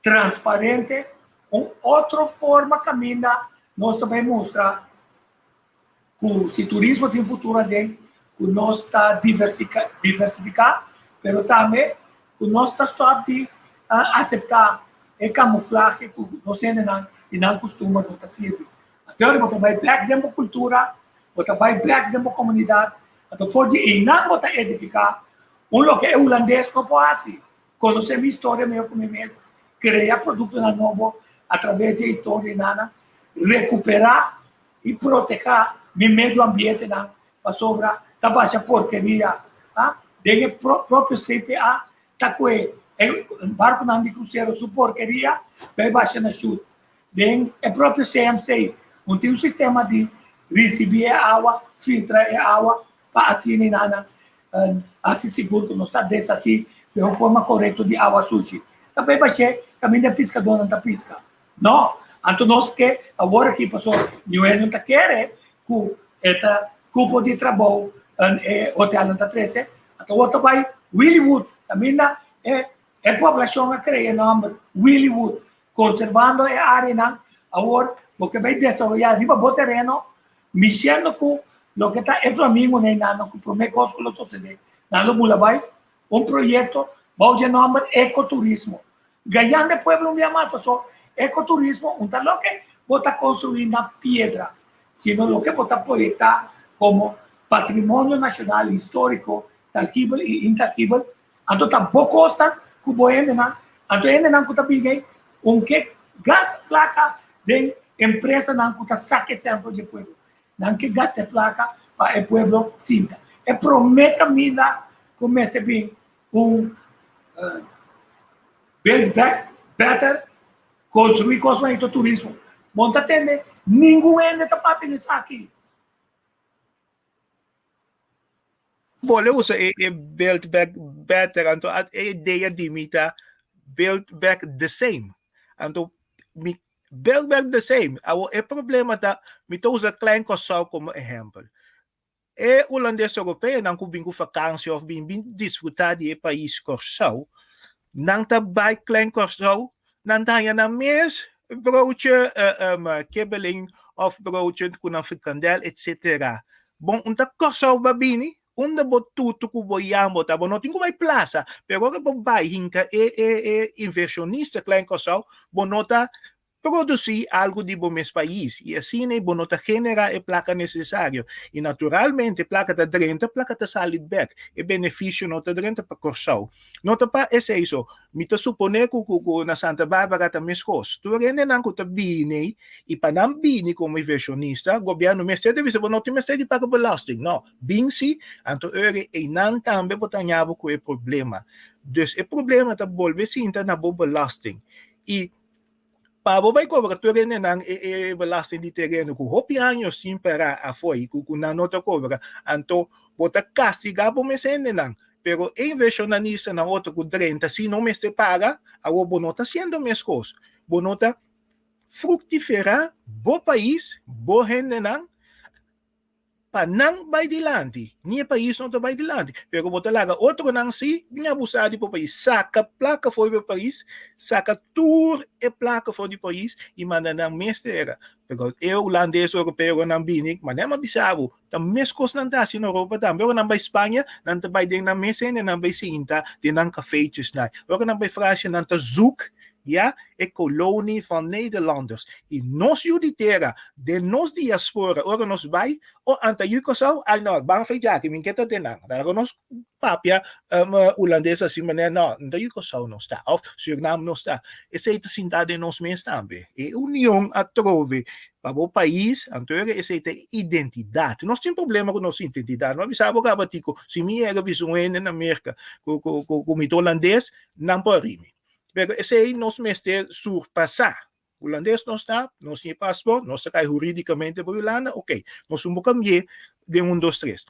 transparente, un otro forma kaminda nos ta bay mustra ku si turismo tin futuro aden, ku nos ta diversifiká, pero tambe ku nos ta stòp di aseptá e kamuflahe ku nos hendenan i nan kustumber no ta sirbi. Anto bo ta bai bèk den bo kultura, bo ta bai bèk den bo komunidat, anto for di einan bo ta edifiká un loke e hulandes no por hasi, konosé mi historia mihó ku mi mes, krea produktonan nobo atraves di e historia einana, rekuperá i protehá mi medio ambientenan pasobra ta basha porkeria den e propio CPA ta kue e barkunan di krusero su porkeria bai basha na shut. Den e propio CMC un tin un sistema di risibí e awa, filtra e awa pa asina i nana hasi sigur ku nos ta deshasí den un forma korekto di awa sushi. Ta bai bash'é kaminda e piskadónan ta piska. No, anto nos ke awor aki pasobra niun no ta kere ku e ta kupo di trabou e hotelnan ta trese, anto awor ta bai Willywood kaminda e e poblashon a krea e nòmber Willywood, konservando e areanan, awor bo ke bai desaroyá riba bo tereno mishendo ku loke ta e flamingonan einan ku promé kos ku lo sosodé nan lo bula bai un proyekto bou dje nòmber ekoturismo. Gayando e pueblo un bia mas paso ecoturismo un ta loke bo ta construi na piedra sino loke bo ta proyecta como patrimonio nacional historico. tangibel i intangibel. Anto ta bo kosnan ku bo hendenan, anto e hendenan ku ta bini ei un ke gasta plaka den empresanan ku ta saka e sèn for di e pueblo. Nan ke gasta e plaka pa e pueblo sinta. E promé kaminda ku mester bin un build back better, konstruí kosnan i turismo. Bo no ta tende ningun hende ta papia di esaki. Bo le usa e e build back better anto e idea di mi ta build back the same. Anto mi build back the same. Awo e problema ta mi ta usa Klein Kòrsou komo ehèmpel. E hulandes europeonan ku bin ku vakansi òf bin bin disfrutá di e pais Kòrsou, nan ta bai Klein Kòrsou, nan ta haña nan mes broodje kibbeling òf broodje ku nan frikandel etsetera. Bon, un ta Kòrsou bo a bini, unda bo tutu ku bo yambo ta, bo no tin ku bai plasa, pero ora bo bai hinka e e e invershonista Klein Kòrsou, bo no ta Produsí algu di bo mes pais i asina bo no ta generá e plaka nesesario. I naturalmente plaka ta drenta, plaka ta sali bèk. E benefisio no ta drenta pa Kòrsou. No ta pa esei so. Mi ta suponé ku ku na Santa Barbara ta meskos. Tur hendenan ku ta bini i pa nan bini komo invershonista, gobièrnu mester ta bisa bo no tin mester di paga belasting. No, bin si, anto ora einan tambe bo ta haña bo ku e problema. Dus e problema ta bolbe sinta na bo belasting. I Pa bo bai kobra tur hendenan e e belasting di tereno ku hopi años tin pará afó i ku ku nan no ta kobra, anto bo ta kastigá bo mes hendenan. Pero e invershonanistanan otro ku drenta si no mester paga, awor bo no ta hasiendo meskos. Bo no ta fruktiferá bo pais, bo hendenan, Pa nan bai dilanti, ni e pais no ta bai dilanti, pero bo ta laga otronan si bin abusá di bo pais, saka plaka for di bo pais, saka tur e plaka for di pais i manda nan mes tera. Pero e hulandes europeonan bini, manera mi a bisa bo, ta meskos nan ta hasi na Europa tambe. Ora nan bai Spaña, nan ta bai den nan mes hende, nan bai sinta den nan kafeetjesnan. Ora nan bai Francia, nan ta zoek Ya, e kolonie van Nederlanders. I nos yu di tera, den nos diaspora, ora nos bai, o anta yu Kòrsou, ai no, ban fe djaki, mi ke ta den nan. Laga nos papia hulandes asi manera, no, no ta yu Kòrsou nos ta, òf Surinam nos ta. Esei ta sinta den nos mes tambe. E union atrobe pa bo pais, anto ora esei ta e identidat. Nos tin problema ku nos identidat. Mi a bisa bo kaba tiko, si mi yega bisa un hende na Merka ku mi ta hulandes, nan por ri mi. Pero esei nos mester surpasá. Hulandes nos ta, nos tin e pasport, nos ta kai hurídikamente pa Hulanda, ok, nos un bo kambi'é den un dos tres.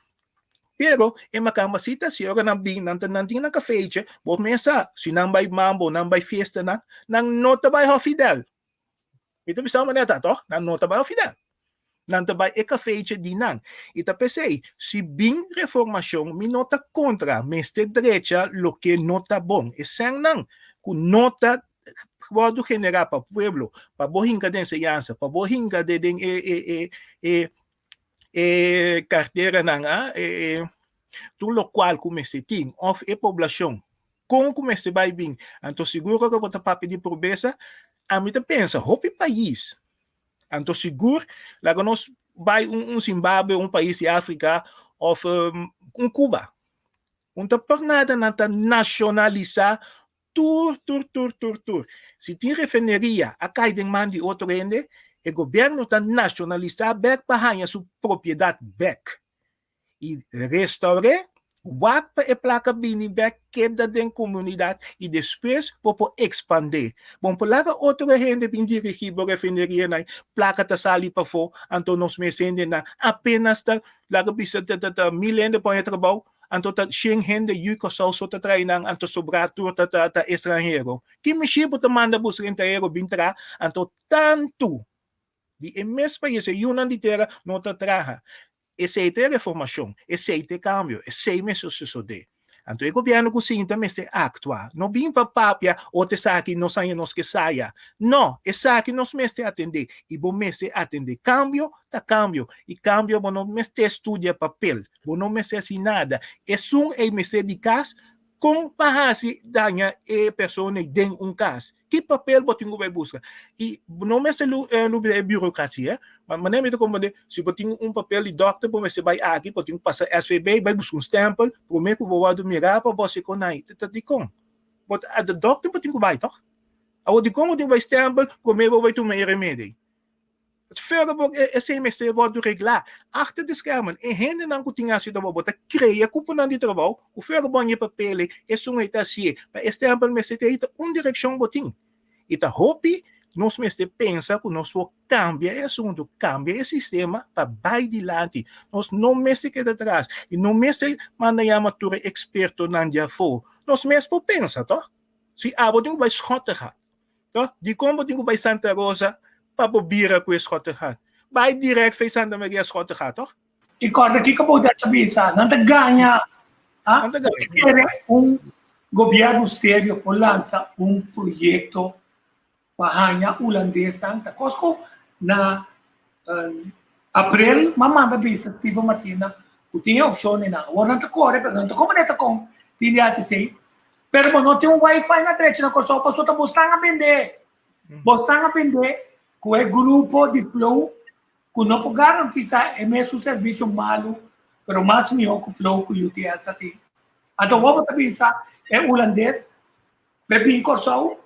Pero e makamba si ta si ora nan bin, nan ta nan tin nan kafeitje, bo mes sa, si nan bai mambo, nan bai fiestanan, nan no ta bai Hofidel. Mi ta bisa manera ta toch? Nan no ta bai Hofidel. Nan ta bai e kafeitje di nan. I ta p'esei, si bin reformashon, mi no ta kontra, mester drecha loke no ta bon. E sènnan ku no ta wòrdu generá pa pueblo, pa bo hinka den enseñansa, pa bo hinka den den e e e e e karteranan, a e e tur lokual ku mester tin òf e poblashon Kon ku mester bai bin? Anto sigur ora bo ta papia di pobresa, ami ta pensa hopi pais. Anto sigur laga nos bai un un Zimbabwe, un pais di Afrika of un Cuba. Un ta por nada nan ta nashonalisá tur tur tur tur tur. Si tin refineria a kai den man di otro hende, e gobièrnu ta nashonalisá bèk pa haña su propiedat bèk. i restaur'é, wak pa e plaka bini bèk keda den komunidat i despues bo por ekspandé. Bo por laga otro hende bin dirigí bo refinerianan, plaka ta sali pafó, anto nos mes hendenan apenas ta laga bisa ta ta ta mil hende pon e trabou, anto ta shen hende yu Kòrsou so ta trae nan, anto sobrá tur ta ta ta estranhero. Ki mishi bo ta manda bo estranhero bin traha, anto tantu di e mes pais, e yunan di tera no ta traha. Esei ta e reformashon, esei ta e kambio, esei mester sosodé. Anto e gobièrnu ku sinta mester aktua. No bin pa papia ot esaki nos haña nos ke saya. No, esaki nos mester atendé i bo mester atendé. Kambio ta kambio i kambio bo no mester studia papel, bo no mester hasi nada. Esun ei mester di kas. Kon pa hasi daña e persona ei den un kas? Ki papel bo tin ku bai buska? I no mester lubida e burokrasia. Manera mi ta komprende, si bo tin un papel di dòkter bo mester bai aki, bo tin ku pasa SVB, bai buska un stèmpel promé ku bo wòrdu mirá pa bo hasi konai. Ta dikon? Bo ta dòkter bo tin ku bai tòg? Awor dikon bo tin ku bai stèmpel promé bo bai tuma e remedi ei? Verder bo esei mester wòrdu reglá. Achter de schermen, e hendenan ku tin hasi trabou, bo ta krea kuponan di trabou, ku verder bo haña papel ei, esun ei ta hasié. Ma e stèmpel mester ta ei, ta un direkshon bo tin. I ta hopi nos mester pensa ku nos por kambia e asuntu, kambia e sistema pa bai dilanti. Nos no mester keda tras i no mester manda yama tur e ekspertonan di afó. Nos mes por pensa, tòg? Si abo tin ku bai Schottegat, Toh, dikon bo tin ku bai Santa Rosa pa bo bira ku e Schottegat? Bai direct fei Santa Maria Schottegat, toh? I kòrda kiko bo ta bisa, nan ta gaña. Ha? Nan ta gaña. Kere un gobièrnu serio por lansa un proyekto pa haña hulandesnan ta kos ku na aprel m'a manda bisa Steven Martina ku tin e opshonnan. Awor nan ta kore pero nan ta komo neta kon tin di hasi esei. Pero bo no tin un wifi na drechi na Kòrsou pasobra ta bo stan a bende. Bo stan a bende ku e grupo di Flow ku no por garantisá e mesun servisio malu pero mas mihó ku Flow ku UTS ta tin. Anto awor bo ta bisa e hulandes p'e bin Kòrsou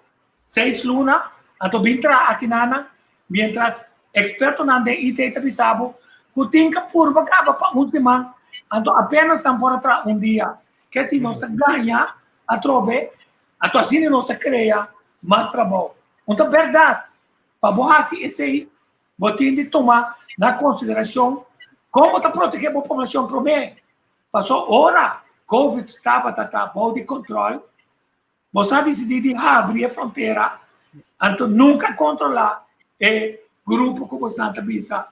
seis luna anto bin traha akinana mientras ekspertonan den IT ta bisa bo ku tin ke purba kaba pa un siman anto apenas nan por a traha un dia. Ke si nos ta gaña atrobe, anto asina nos ta krea mas trabou. Un ta bèrdat, pa bo hasi esei, bo tin di tuma na konsiderashon kon bo ta protegé bo poblashon promé. Pasobra ora covid tabata ta bou di kontròl, bo sa disidí di habri e frontera, anto nunka kontrolá e grupo ku bosan ta bisa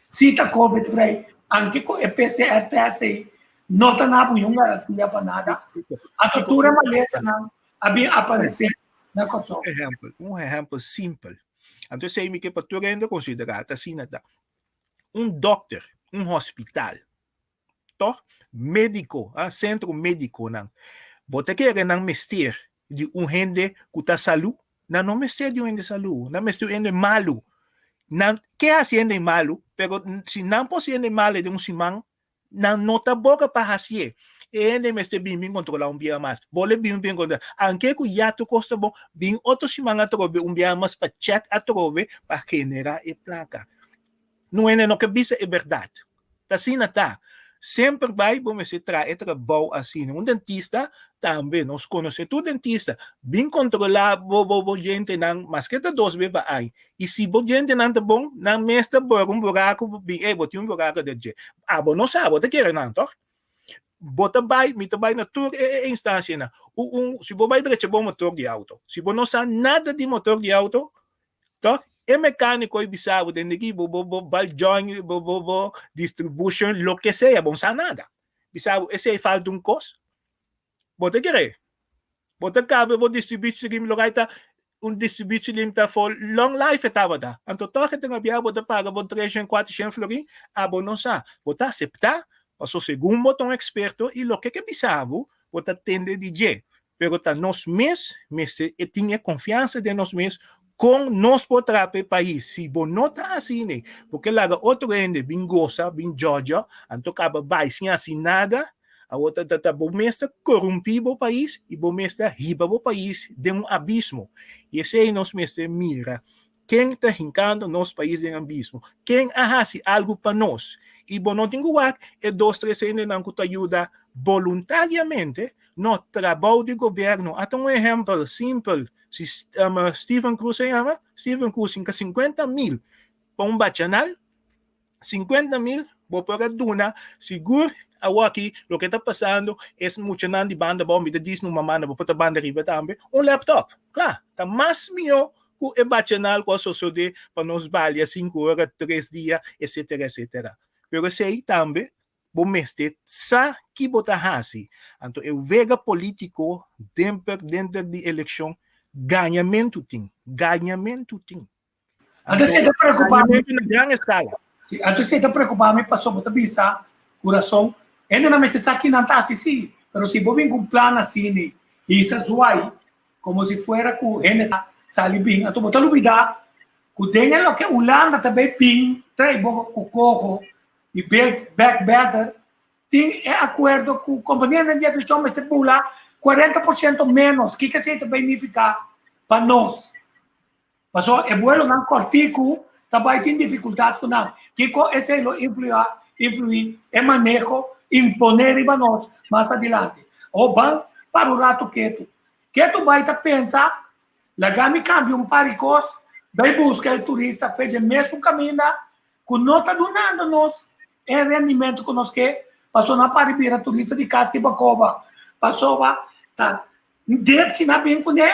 si ta covid vrij, anke ku e PCR test ei no ta na bo niun garantia pa nada. Anto tur e malesanan a bin aparesé na Kòrsou. Ehèmpel, un ehèmpel simpel. Anto esei mi ke pa tur hende konsiderá, ta asina ta. Un dòkter, un hospital, Toch? Médiko, ah, sentro médikonan. Bo ta kere nan mester di un hende ku ta salú? Nan no mester di un hende salú, nan mester un hende malu. Nan ke hasi hende malu, pero si nan por hasi hende malu den un siman, nan no ta boga pa hasié. E hende mester bin bin kontrolá un bia mas. Bo lo bin bin kontrolá. Anke ku ya tur kos ta bon, bin otro siman atrobe un bia mas pa chèk atrobe pa generá e plaka. No hende no ke bisa e bèrdat. Ta asina ta. Semper bai bo mester traha e trabou asina. Un dentista tambe, nos konosé tur dentista, bin kontrolá bo bo bo djentenan maske ta dos be pa aña. I si bo djentenan ta bon, nan mes ta bora un buraku bin, ey bo tin un buraku den dje. Abo no sa, bo ta kere nan tòg? Bo ta bai, mi ta bai na tur e e instansianan. Un un si bo bai drecha bo motor di auto, si bo no sa nada di motor di auto, Toch? E mecanico e bisa bo den diki bo bo bo bal join bo bo bo distribution loke sea bo no sa nada. Bisa bo esey falta un cos. Bo ta kere? Bo ta cabe bo distributie rim loke ta un distributie rim ta for long life e tabata. Anto toch e ta ngabia bo ta paga bo 300 400 florin abo no sa. Bo ta acepta paso segun bo ta un experto y loke ke bisa bo bo ta tende di dje. Pero ta nos mes mester e tin e konfiansa den nos mes kon nos por traha pa e pais. Si bo no ta asina, bo ke laga otro hende bin gosa, bin djòdjò, anto kaba bai sin hasi nada, awor ta ta bo mes ta korumpí bo pais i bo mes ta hiba bo pais den un abismo. I esei nos mester mira. Ken ta hinkando nos pais den abismo? Ken a hasi algu pa nos? I bo no tin ku wak e dos tres hendenan ku ta yuda boluntariamente? No, trabou di gobièrnu. Ata un ehèmpel simpel, si Steven Cruz a yama, Steven Cruz hinka sinkuenta mil pa un bachanal, 50 mil bo por a duna sigur awaki loke ta pasando es muchanan di banda abou mi ta dis no mama bo por ta banda riba tambe un laptop kla ta mas miho ku e bachanal ku a sosode pa nos balia sinku ora tres dia etcetera etcetera pero esei tambe bo mester sa ki bo ta hasi anto e wega politico denter denter di elekshon gañamentu tin gañamentu tin. Anto si e ta preocupa mi. Na gran escala. Si, anto si e ta preocupa mi pasobra bo ta bisa cu rason, hende nan mester sa kinan ta haci si. Pero si bo bin ku un plan asina hisa zwai komo si fuera ku hende ta sali bin, anto bo ta lubidá ku den e loke Hulanda ta bay bin trae bo ku koho di build back better, tin e akuerdo ku kompanianan di aviashon mester bula 40% ménos. Kiko esei ta bay nifiká pa nos? Pasobra e buelonan kòrtiku ta bai tin difikultat ku nan. Kiko esei lo influá, influí e maneho imponé riba nos mas adilanti? Awor ban para un ratu ketu. Ketu bai ta pensa, Laga mi kambia un par di kos, bai buska e turista fecha e mesun kaminda ku no ta dunando nos e rendimentu ku nos ke, pasobra nan para di bira turista di kas ki Bakoba, pasobra ta depchi nan bin kuné.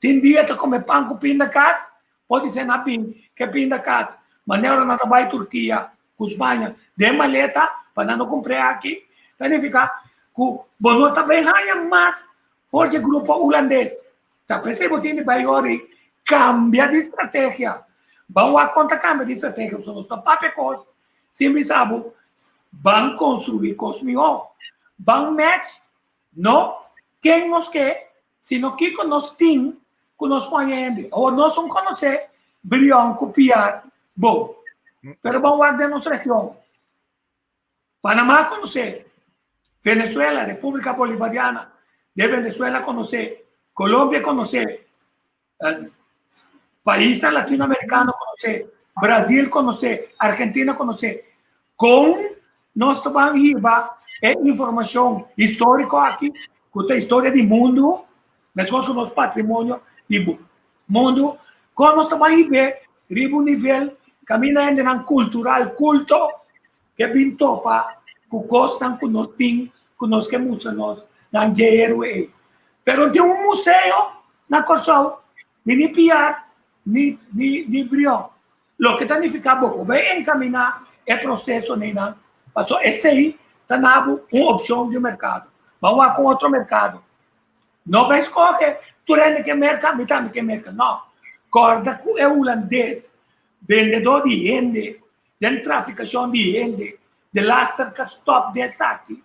Tin dia ta kome pan ku pinda kas, podi ser na bin ke pinda kas, manera nan ta bai Turkia ku Spaña den maleta pa nan no kumpr'é aki, ta nifiká ku bo no ta bai haña mas for dje grupo hulandes. Ta p'esei bo tin di bai yori kambia di strategia. Ban wak kon ta kambia di strategia, pasobra nos ta papia kos sin bisa bo ban konstruí kos mihó, ban match no ken nos ke sino kiko nos tin ku nos pon hende. Awor nos un konosé Brion ku Piar bon, pero ban wak den nos region. Panamá konosé, Venezuela, Repúblika Bolivariana de Venezuela konosé, Colombia konosé, Paisnan latinoamericano konosé, Brasil konosé, Argentina konosé. Kon nos ta ban hiba e informashon históriko aki, ku ta historia di mundu, meskos ku nos patrimonio di mundu, kon nos ta ban hib'é riba un nivel kaminda hendenan kultural, kulto, ke bin topa ku kosnan ku nos tin, ku nos ke mustra nos nan dje héroe ei. Pero tin un museo Na Kòrsou, mi ni piar ni ni ni brion. Loke ta nifiká bo por bai enkaminá e proseso neinan, pasobra esei ta na bo un opshon di un merkado. Ban wak un otro merkado. No bai skohe tur hende ke merka, mi tambe ke merka. No. Kòrda ku e hulandes bendedó di hende den trafikashon di hende, de laster ka stòp di esaki,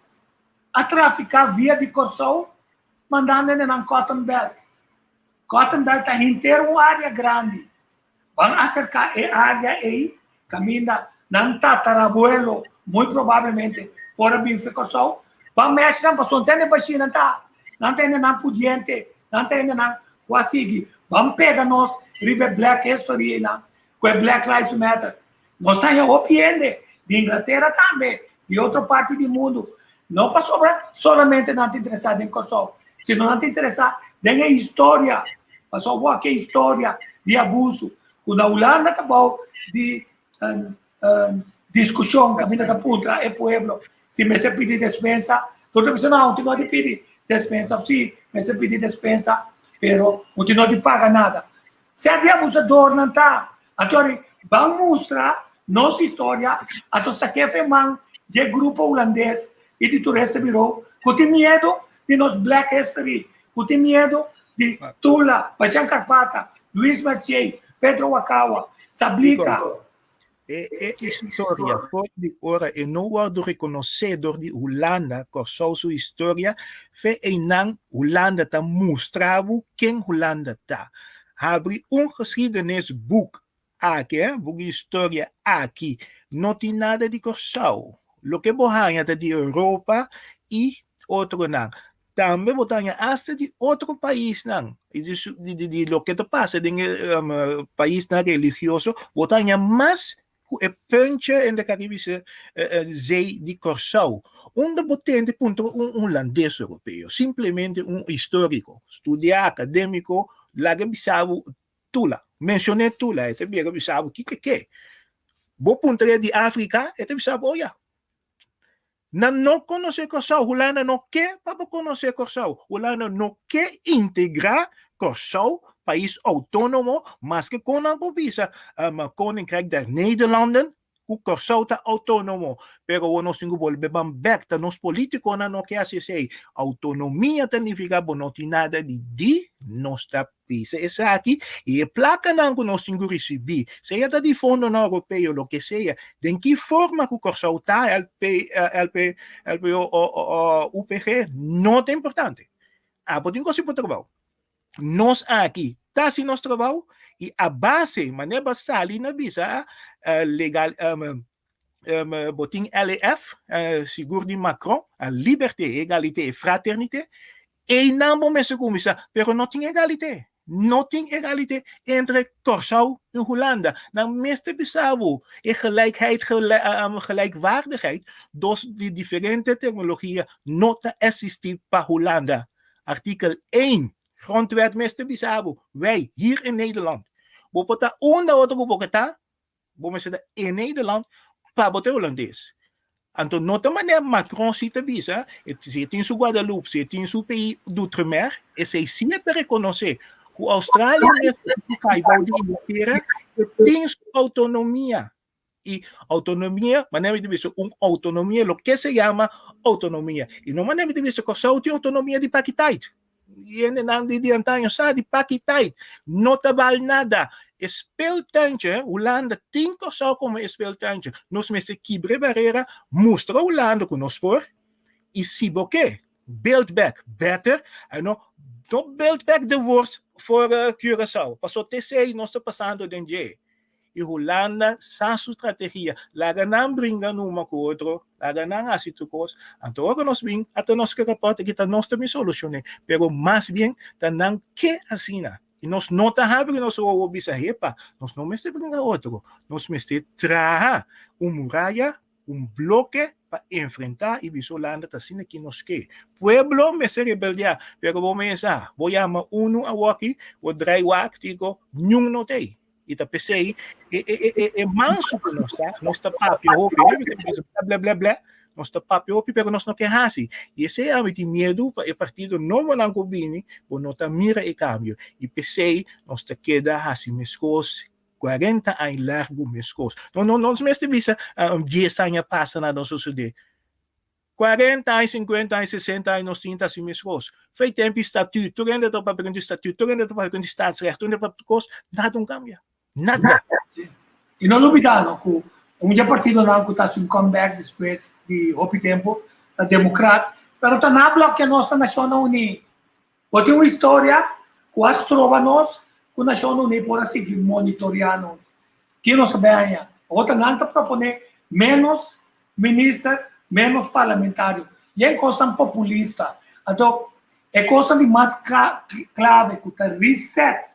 a trafiká via di Kòrsou mandando hende nan Cotton Belt. Cotton Belt ta henter un área grandi. Ban aserká e área ei kaminda nan tatarabuelo muy probablemente por a bin fe Kòrsou. Ban mèch nan pasobra no ta hende bashí nan ta. Nan ta hendenan pudiente, nan ta hendenan ku a sigui. Ban pega nos riba e Black History einan ku e Black Lives Matter. Nos ta haña hopi hende di Inglatera tambe, di otro parti di mundu. No pasobra solamente nan ta interesá den Kòrsou, sino nan ta interesá den e historia. Pasobra wak e historia di abusu ku na Hulanda ta bou di diskushon kaminda ta puntra e pueblo si mester pidi despensa. Tur ta bisa no, un tin no di pidi despensa òf si mester pidi despensa, pero un tin no di paga nada. Sea di abusadornan ta. Anto ori ban mustra nos historia anto sakefe man dje grupo hulandes i di tureste biro ku tin miedu di nos black history, ku tin miedu di Tula, Bashan Karpata, Luis Mercier, Pedro Wakawa, Sablika. E e historia for di ora e no wòrdu rekonosé dor di Hulanda, Kòrsou su historia, fe einan Hulanda ta mustra bo ken Hulanda ta. Habri un geschiedenisboek aki, eh, boek di historia aki, no tin nada di Kòrsou. Loke bo haña ta di Europa i otronan. Tambe bo ta haña asta di otro paisnan, i di su di di di loke ta pasa den e paisnan religioso, bo ta haña mas ku e puntje in de Karibische Zee di Kòrsou. Unda bo tende puntra un hulandes europeo, simplemente un históriko, studiá, akadémiko, laga bisa bo Tula. Menshoné Tula, e ta bira bisa bo kiko ke. Bo puntra e di Afrika, e ta bisa bo, oh ya. Nan no konosé Kòrsou. Hulanda no ke pa bo konosé Kòrsou. Hulanda no ke integrá Kòrsou, pais outónomo, maske kon nan por bisa Koninkrijk der Nederlanden. Ku Kòrsou ta outónomo, pero awor nos tin ku bolbe ban bèk, ta nos polítikonan no ke hasi esei. Outonomia ta nifiká bo no tin nada di di, nos ta pisa esaki i e plakanan ku nos tin ku risibí, sea ta di fondonan europeo, loke sea, den ki forma ku Kòrsou ta, LP, LP, LPO o UPG, no ta importante. Abo tin ku hasi bo trabou. Nos aki ta hasi nos trabou i a base manera bo a sali na bisa legal bo tin LEF sigur di Macron liberté, egalité e fraternité einan bo mester kuminsá pero no tin egalité no tin egalité entre Kòrsou i Hulanda nan mester bisa bo e gelijkheid gelijkwaardigheid dos di diferente terminologia no ta existi pa Hulanda. Artikel 1 Grondwet mester bisa bo, wij hier in Nederland, bo por ta unda otro ku bo ke ta, bo mester ta in Nederland pa bo ta Hulandes. Anto no ta manera Macron si ta bisa, si e tin su Guadeloupe, si e tin su pays d'outre-mer, esei si e ta rekonosé ku Australia mes ku kai bou di Inglatera, e tin su outonomia. I autonomia, manera mi ta bisa un autonomia, loke se yama autonomia. I no manera mi ta bisa Kòrsou tin autonomia di pakiteit. I hendenan di di antaño sa di pakiteit no ta bal nada. E speeltuintje, Hulanda tin Kòrsou komo e speeltuintje. Nos mester kibra e barera, mustra Hulanda ku nos por i si bo ke build back better, no no build back the worst for Curaçao. Pasobra te esei nos ta pasando den dje. I Hulanda sa su strategia. Laga nan bringa numa ku otro, laga nan hasi tur kos. Anto ora nos bin, ata nos ke rapòrt aki ta nos ta bin solushoné. Pero mas bien ta nan ke asina. I nos no ta habri nos wowo bisa, Hepa, nos no mester bringa otro. Nos mester traha un muraya, un bloke pa enfrentá i bisa Hulanda ta asina ki nos ke. Pueblo mester rebeldiá, pero bo mesa, bo yama unu awoki, bo drai wak, tiko, niun no t'ei. I ta p'esei e e e e e mansu ku nos ta, nos ta papia hopi, mi ta bisa bla bla bla bla, nos ta papia hopi pero nos no ke hasi. I esei ami tin miedu pa e partido nobonan ku bini, bo no ta mira e kambio. I p'esei nos ta keda hasi meskos kuarenta aña largu meskos. No no nos mester bisa dies aña pasa nada no sosodé. 40 aña, 50 aña, 60 aña nos tin ta hasi meskos. Fei tempu i statuut, tur hende ta papia kontra statuut, tur hende ta papia kontra staatsrecht, tur hende ta papia kos, nada no kambia. Nada. I no lubida no ku un dje partidonan ku ta hasi un comeback despues di hopi tempu ta Demokrat, pero ta na blokia nos na Nashonnan Uní. Bo tin un historia ku a stroba nos ku Nashonnan Uní por a sigui monitoreá nos. Ki nos a bay haña? Awor nan ta proponé ménos minister, ménos parlamentario. I e kosnan populista. Anto, e kosnan di mas klave ku ta reset,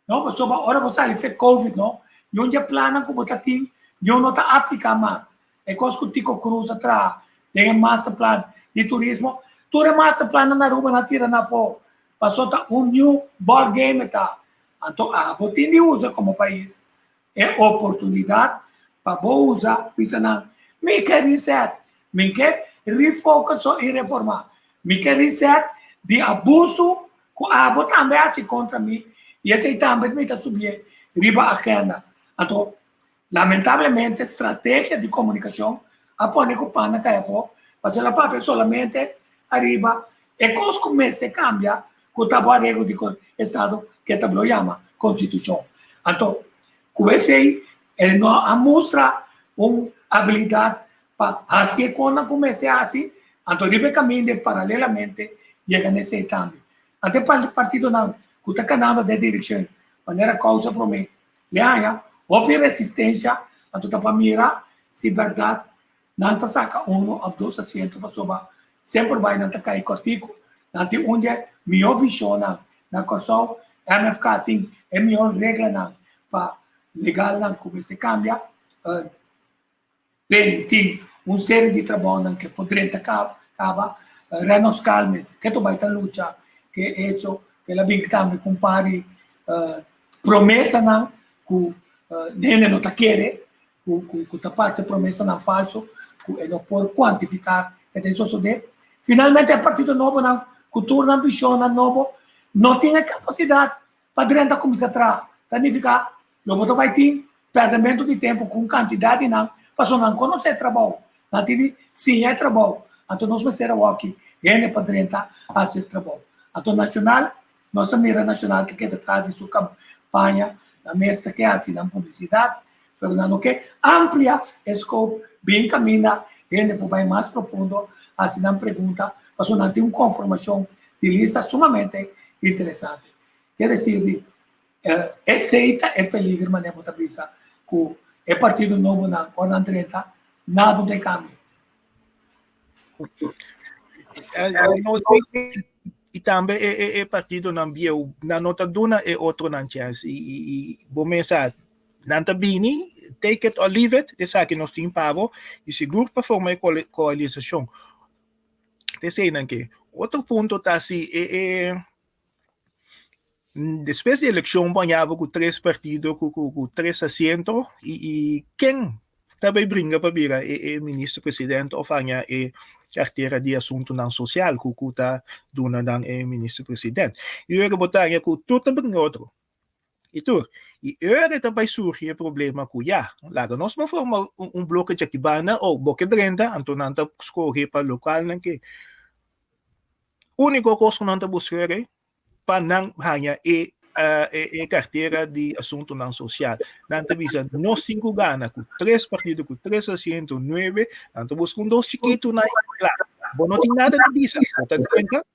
no? Pasobra ora bo sali fe Covid, no? Niun di e plannan ku bo ta tin, niun no ta apliká mas. E kos ku Tico Cruz a traha den e masterplan di turismo, tur e masterplannan na Aruba nan tira na afó. Pasobra ta un new ball game e ta. Anto abo tin di usa komo pais e oportunidat pa bo usa bisa nan, Mi ke reset, mi ke refocus i reforma, mi ke reset di abusu ku abo tambe a hasi kontra mi i esei tambe mi ta subié riba agenda. Anto lamentablemente strategia di komunikashon a pone ku pan a kai afó pasobra el a papia solamente ariba e kos ku mester kambia ku ta bo areglo di estado ke ta blo yama konstitushon. Anto ku esei e no a mustra un abilidat pa hasi e konan ku mester hasi, anto riba e kaminda paralelamente yega na esei tambe. Anto e partidonan ku ta kanando den direkshon manera kousa promé le haña hopi resistensia, anto ta pa mira si bèrdat Nan ta saka unu òf dos asiento pasobra semper bai nan ta kai kòrtiku. Nan tin un dje mihó vishonnan na Kòrsou. MFK tin e mihó reglanan pa legalnan ku mester kambia. Pen tin un serie di trabounan ke por drenta kaba. Rennox Calmes ke ta bai ta lucha ku e echo ku el a bin tambe ku un par di promesanan ku hende no ta kere. ku ku ku ta parse promesanan falso ku e no por kuantifiká ke ta sosodé. Finalmente e partido nobonan ku tur nan vishonnan nobo no tin e kapasidat pa drenta kuminsá traha. Ta nifiká lo bo ta bai tin pèrdèmentu di tempu ku un kantidat di nan. Pasobra nan konosé e trabou, nan tin di siña e trabou. Anto nos mester awor aki hende pa drenta hasi e trabou. Anto Nacional, nos ta mira Nacional ta keda tras di su kampaña, nan mes ta ke hasi nan publisidat, pero nan no ke amplia e scope, bin kaminda hende por bai mas profundo hasi nan pregunta, pasobra nan tin un konformashon di lista sumamente interesante. Ke desir di Esei ta e peliger manera bo ta bisa ku e partido nobonan ora nan drenta nada no ta e kambio. I tambe e e partidonan bieu nan no ta duna e otronan chèns i bo mes sa nan ta bini take it or leave it esaki nos tin pa bo i sigur pa forma e koalisashon. Eseinan ke. Otro punto ta si e e Despues di elekshon bo haña bo ku tres partido ku ku tres asiento i i ken ta bai bringa pa bira e e minister presidente òf haña e kartera di asuntunan sosial ku ku ta duna nan e minister president. I ora bo ta haña ku tur ta bringa otro. I tur. I ora ta bai surgi e problema ku ya, laga nos bo forma un bloke djakibanda o bo ke drenta anto nan ta skohe pa lokalnan ke. Úniko kos ku nan ta buska e pa nan haña e e kartera di asuntunan sosial. Nan ta bisa nos tin ku gana ku tres partido ku tres asiento nuebe, nan ta buska un dos chikitu na kla. Bo no tin nada di bisa, bo ta drenta,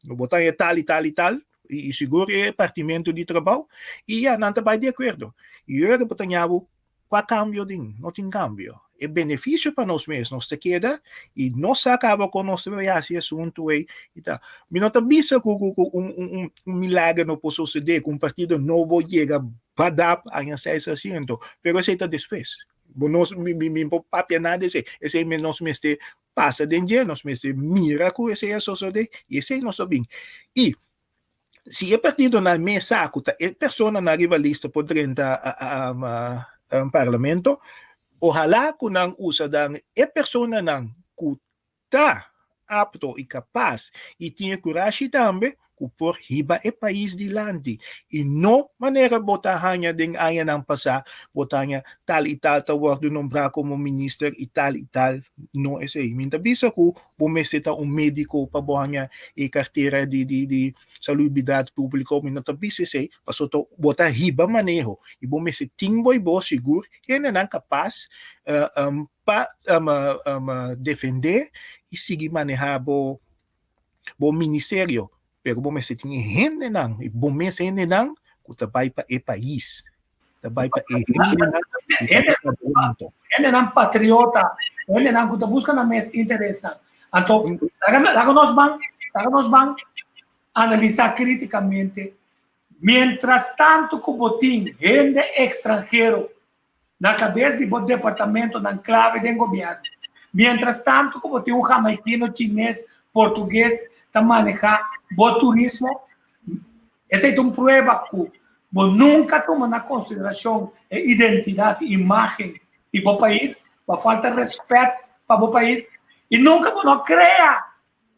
bo ta haña tal i tal i tal, i sigur e partimentu di trabou, i ya nan ta bai di akuerdo. I ora bo ta ña bo Kua kambio tin? No tin kambio. E benefisio pa nos mes, nos ta keda i nos sa kaba kon nos ta bai hasi e asuntu ei i ta. Mi no ta bisa ku ku ku un un un milager no por sosodé, ku un partido nobo yega badap haña seis asiento, pero esei ta despues. Bo nos mi mi mi por papia nada di esei. Esei nos mester pasa den dje, nos mester mira ku esei a sosodé i esei nos ta bin. I si e partidonan mes sa ku ta e personanan riba lista por drenta parlamento, ohalá ku nan usa dan e personanan ku ta apto i kapas i tin e kurashi tambe ku por hiba e pais dilanti i no manera bo ta haña den añanan pasá bo ta haña tal i tal ta wòrdu nombrá komo minister i tal i tal no esei. Mi ta bisa ku Bo mester ta un médiko pa bo haña e kartera di di di salubridat públiko. Mi no ta bisa esei, pasobra bo ta hiba maneho i bo mester tin bo i bo sigur hendenan kapas pa defendé i sigui manehá bo bo ministerio. Pero bo mester tin e hendenan, e bo mes hendenan ku ta bai pa e pais. Ta bai pa e hendenan ku ta pronto. Hendenan patriota, hendenan ku ta buska nan mes interesnan. Anto, laga nos ban, laga nos ban analisá krítikamente. Mientras tanto ku bo tin hende ekstranhero na kabes di bo departamentonan klave den gobièrnu. Mientras tanto ku bo tin un hamaikino, chines, portugues ta manehá bo turismo, esei ta un prueba ku bo nunka tuma na konsiderashon e identidat i imágen di bo pais, bo a falta rèspèt pa bo pais i nunka bo no krea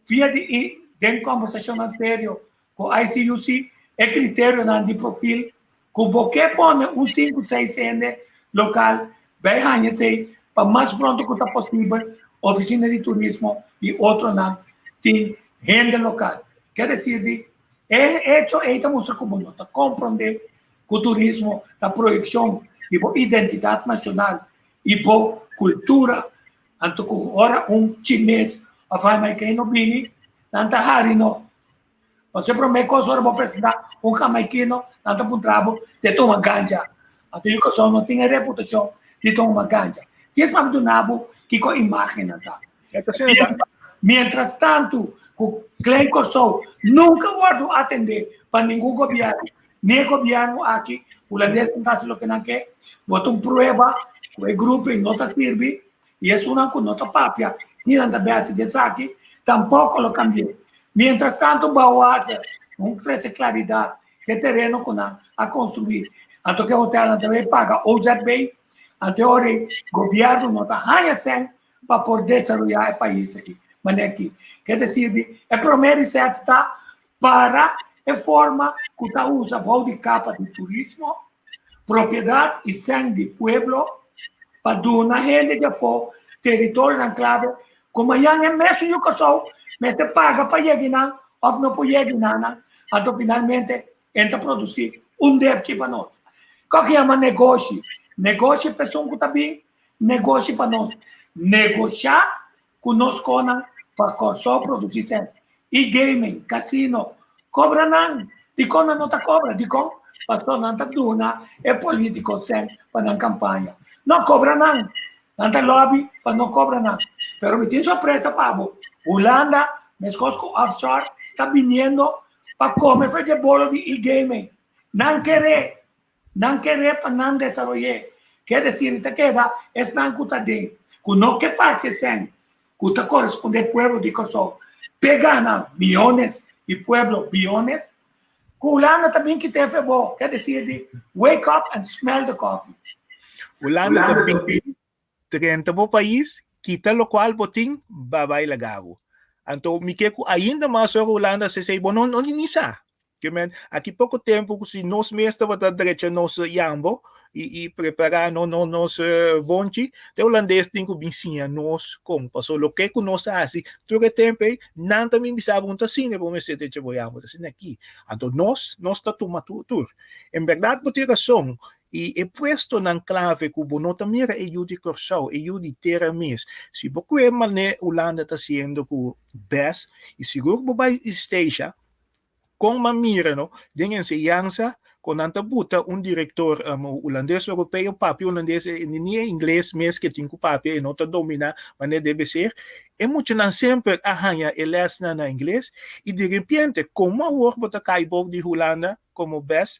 Via di i den kòmbersashonnan serio ku ICUC e kriterionan di profil ku bo ke pone un sinku seis hende lokal bai haña esei pa mas pronto ku ta posibel ofisina di turismo i otronan tin hende lokal. Ke desir di e hecho ei ta mustra ku bo no ta komprondé ku turismo ta proyekshon di bo identidat nashonal i bo kultura. Anto ku ora un chines of hamaikino bini, nan ta hari no. Pasobra e promé kos ora bo presentá un hamaikino, nan ta puntra bo si e tuma ganja. Anto yu kosou no tin e reputashon di tuma ganja. Djis pa duna bo kiko imágennan ta. Mientras tantu ku Klein Kòrsou nunka wòrdu atendé pa ningun gobièrnu, ni e gobièrnu aki, hulandes nan ta hasi loke nan ke, bo ta un prueba ku e grupo ei no ta sirbi i esunnan ku no ta papia ni nan ta bèsi di esaki tampoko lo kambi'é. Mientras tantu Bouwhuizen no trese klaridat ku e tereno ku nan a konstruí anto ku e hotelnan ta bai paga OZB, anto e ora ei gobièrnu no ta haña sèn pa por desaroyá e pais aki manera aki. Ke desir di e promé resèt ta para e forma ku ta usa bou di kapa di turismo, propiedat i sèn di pueblo. pa duna hende di afó teritorionan klave ku mañan e mesun yu Kòrsou mester paga pa yega nan òf no por yega nan, anto finalmente e ta produsí un depchi pa nos. Kòk yama negoshi? Negoshi pa esun ku ta bin, negoshi pa nos. Negoshá ku nos konan pa Kòrsou produsí sèn. E-gaming, kasino, kobra nan. Dikon nan no ta kobra? Dikon? Pasobra nan ta duna e polítiko sèn pa nan kampaña. No kobra nan. Nan ta lòbi pa no kobra nan. Pero mi tin sorpresa pa bo. Hulanda, meskos ku offshore, ta biniendo pa kome for dje bolo di e-gaming. Nan kere. Nan kere pa nan desaroy'é. Ke desir ta keda esnan ku ta den, ku no ke parti e sèn ku ta korespondé pueblo di Kòrsou p'e gana miónes di pueblo biónes. Ku Hulanda ta bin kit'é fe bo, ke desir di wake up and smell the coffee. Hulanda ta bin drenta bo pais, kita lokual bo tin, ba bai laga bo. Anto mi ke ku ainda mas ora Hulanda sesei bo no no ni sa. Ke men aki poko tempu ku si nos mes tabata drecha nos yambo i i prepara no no nos bonchi, te hulandes tin ku bin siña nos kon. Paso loke ku nos a hasi tur e tempu ei, nan ta bin bisa bo no ta asina bo mester drecha bo yambo, ta asina aki. Anto nos nos ta tuma tur tur. En bèrdat bo tin rason. I e puestonan klave ku bo no ta mira e yu di Kòrsou, e yu di tera mes. Si bo kue manera Hulanda ta hasiendo ku bes, i sigur bo bai Statia, kon bo a mira no den enseñansa kon nan ta buta un direktor hulandes europeo papia hulandes ni e ingles mes ke tin ku papia e no ta dominá manera debe ser. E muchanan semper a haña e lèsnan na ingles i diripiente komo awor bo ta kai bou di Hulanda komo bes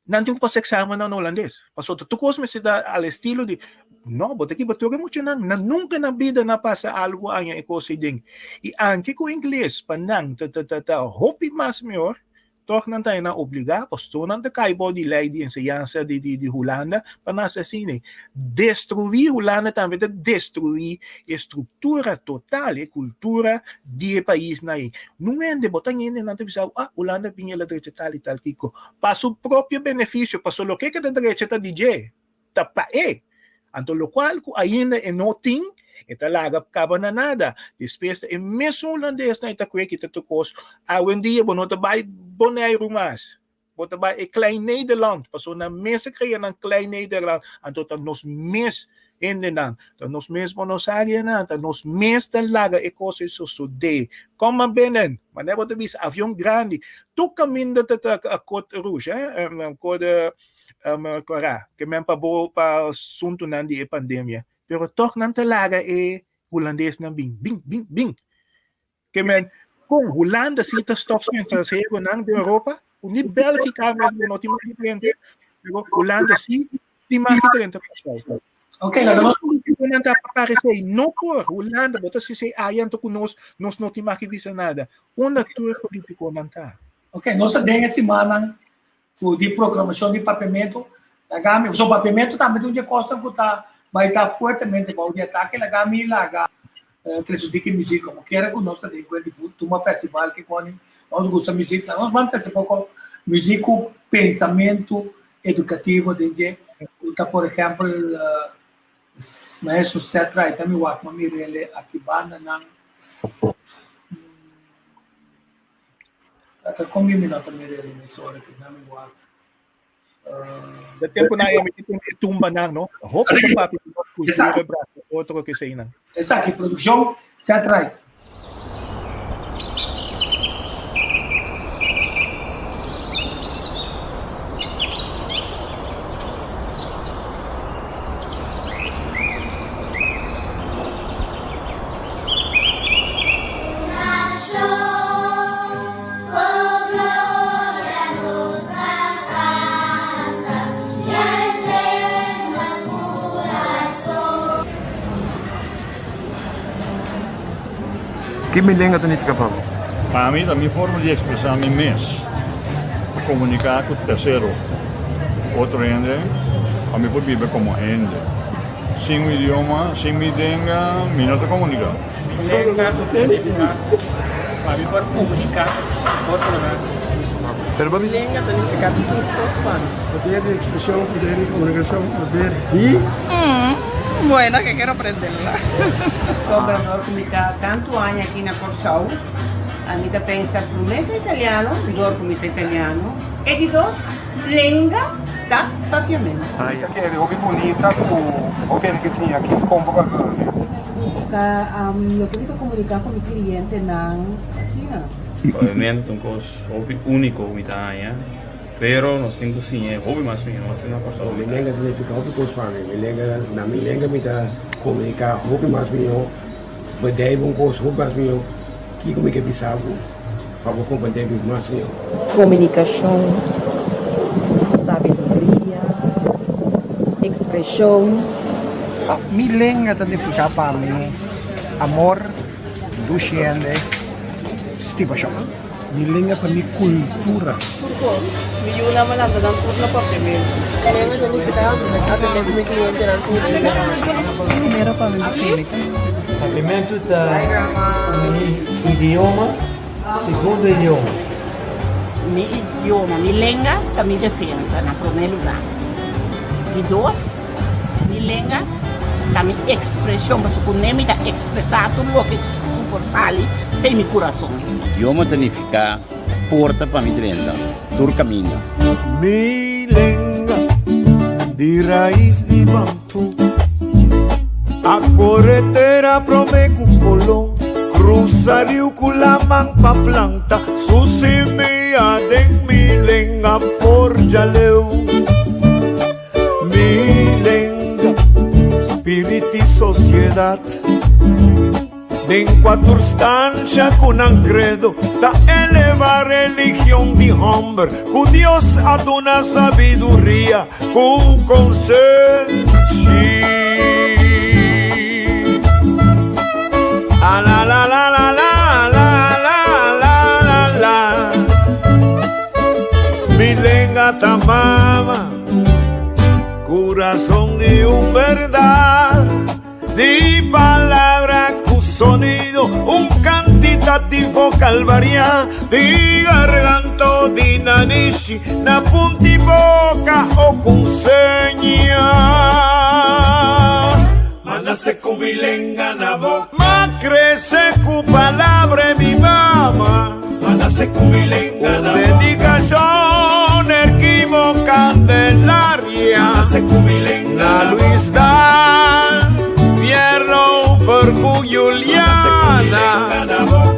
Nan tin ku pasa eksamennan na hulandes. Pasobra tur kos mester ta al estilo di, no, bo ta kiba tur e muchanan. Nan nunka na bida nan pasa algu aña e kos ei den. I anke ku ingles pa nan ta ta ta ta hopi mas mihor, tòg nan ta nan obligá, pasobra nan ta kai bou di lei di enseñansa di di di Hulanda pa nan hasi asina ei. Destruí Hulanda tambe ta destruí e struktura total, e kultura di e paisnan ei. Nun hende, bo ta hende nan ta bisa, ah, Hulanda bin el a drecha tal i tal kiko. Pa su propio beneficio, paso loke ke ta drecha ta di dje, ta pa e. Anto lokual ku ainda e no tin, e ta laga kaba na nada. Despues ta e mesun hulandesnan e ta kue kita tur kos. Awendia bo no ta bai Boneiru mas, bo ta bai e Klein Nederland, paso nan mes a krea nan Klein Nederland, anto ta nos mes hendenan, ta nos mes Bonosarianan, ta nos mes ta laga e kos ei sosodé. Kom maar binnen, manera bo ta bisa, avion grandi, tur kaminda ta ta Côte Rouge, eh, Côte Kòrá, ke men pa bo pa asuntunan di e pandemia, pero tòg nan ta laga e hulandesnan bin, bin, bin, bin. Ke men, kon Hulanda si ta stòp su estranheronan den Europa, ku ni Bèlgika mes bo no tin mas diferente, pero Hulanda si tin mas diferente Kòrsou. Ok, laga nos. Nos politikonan ta paresé ei, no por Hulanda, bo ta sesei aya anto ku nos, nos no tin mas ke bisa nada. Unda tur e politikonan ta? Ok, nos ta den e simannan ku di proklamashon di papiamentu, laga mi, pasobra papiamentu tambe ta un di e kosnan ku ta bai ta fuertemente bou di atake, laga mi laga trese un tiki muzik, komo kiera ku nos ta den ku e Tuma Festival ke koni nos gusta muzik, laga nos ban trese poko muzik ku pensamentu edukativo den dje, ku ta por ehèmpel Maestro Setra, e ta mi wak ma mir'el aki banda nan. Ata kon mi no ta mira el mes ora ki na mi wak. De tempo na e e tumba nan, no? Hopi ta papia di nos cultura brasa otro ke sei nan. Esaki, produccion set right. Ki mi lenga ta nifiká pa bo? Pa mi ta mi forma di ekspresá mi mes, pa komuniká ku tersero, otro hende, pa mi por biba komo hende. Sin un idioma, sin mi lenga, mi no ta komuniká. Mi lenga ta nifiká pa mi por komuniká ku otronan. Pero bo. Mi lenga ta nifiká tur kos pa mi. Poder di ekspreshon, poder di komunikashon, poder di. Umm, bueno ke kero prenderla. Sobra dor ku mi ta tantu aña aki na Kòrsou, ami ta pensa promé ta italiano, dor ku mi ta italiano, e di dos lenga ta papiamentu. Mi ta kere hopi bunita ku hopi hende ke siña aki kon pa papia papiamentu. Significa loke mi ta comunica cu mi clientenan asina. Papiamentu ta un cos hopi unico cu mi ta haña, pero nos tin cu siña e hopi mas mihó asina Kòrsou. Mi lenga ta nifica hopi cos pa mi. Mi lenga, na mi lenga mi ta comunica hopi mas mihó, bedijf un cos hopi mas mihó, kico mi ke bisa bo pa bo comprende mi mas mihó. Comunicacion, sabiduria, expresion. Mi lenga ta nifica pa mi amor, dushi hende, stimashon. Mi lenga ta mi kultura. Tur kos. Mi yunan a lanta nan tur na papiamentu. Mi lenga ta nifiká atendé ku mi klientenan tur dia. Primero pa mi química. Papiamentu ta mi idioma, segundo idioma. Mi idioma, mi lenga ta mi defensa na promé lugá. Di dos. Mi lenga ta mi ekspreshon, pasobra ku ne mi ta ekspresá tur loke ku por sali den mi kurason. Idioma ta nifiká porta pa mi drenta tur kaminda. Mi lenga di rais di bambu A kore tera prome ku Kolon Krusa riu ku laman pa planta Su simia den mi lenga forja leu. Mi lenga, spirit i sosiedat. Den kua tur stansha ku nan kredo ta eleva religion di hòmber ku Dios a duna sabiduria ku konsenshi. A la la la la la la la la la la. Mi lenga ta mama. Corazón di un verdad, di palabra cu sonido, un cantitativo calvaria, di garganto di nanishi, na punti boca o con seña. Ma nace cu mi lenga na boca, ma crece cu palabra mi mama. Ma nace cu mi lenga na boca. Dedicacion Erquimo Candelaria. Ma nace cu mi lenga na Luis Daal, Pierlo Fercu Juliana.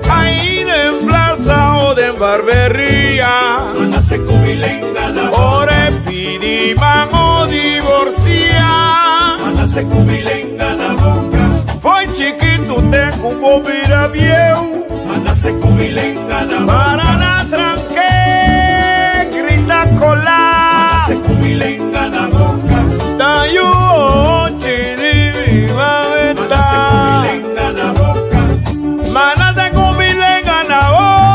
Ahí den plaza o den barberia. Ma nace cu mi lenga na boca. Ora e pidi man o divorcia. Ma nace cu mi lenga na boca. Foi chikitu te cu bo bira bieu. Ma nace cu mi lenga na boca. Para na tranke, grita cola. Ma nace cu mi lenga na boca. Ta yu ochi di mi mameta. Ma nace cu mi lenga na boca. Ma nace cu mi lenga na boca.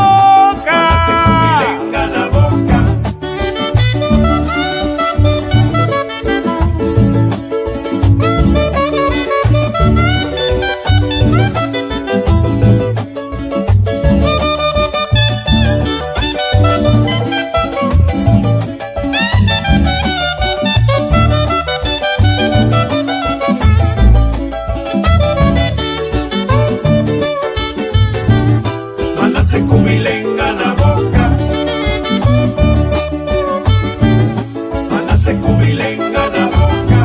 Ma nace cu mi lenga na boca. Ma nace cu mi lenga na boca. Ma nace cu mi lenga na boca.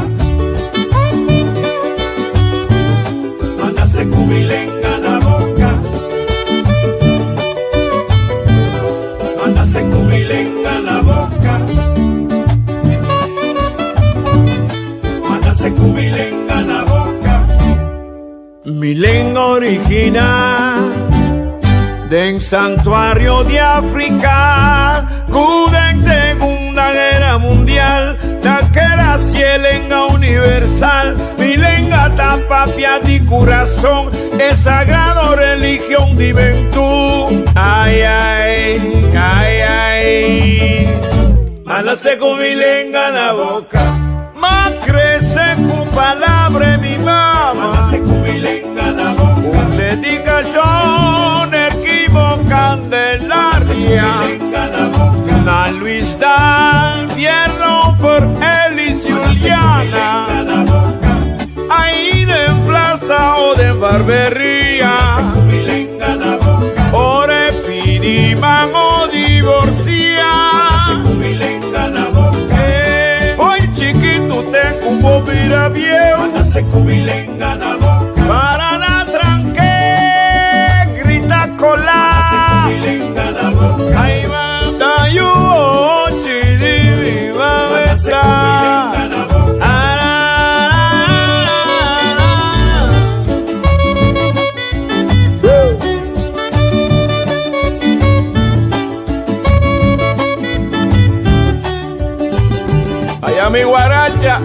Ma nace cu mi lenga na boca. Ma nace cu mi lenga na boca. Ma nace cu mi lenga na boca. Mi lenga original den santuario di Africa cu den Segunda Guera Mundial ta keda si e lenga universal. Mi lenga ta papia di curason e sagrado religion di Bentú. Ay ay, ay ay. Ma nace cu mi lenga na boca. Ma crece cu palabra mi mama. Ma nace cu mi lenga na boca. Un dedicacion Erquimo Candelaria. Ma nace cu mi lenga na boca. Na Luis Daal, Pierre Lauffer, Elis Juliana. Ahí den plaza o den barberia. Ora e pidi man o divorcia. Hoy chikitu te ku bo bira bieu. Para na tranke, grita kola. Ay manda yu ochi di mi mameta. Allá mi guaracha.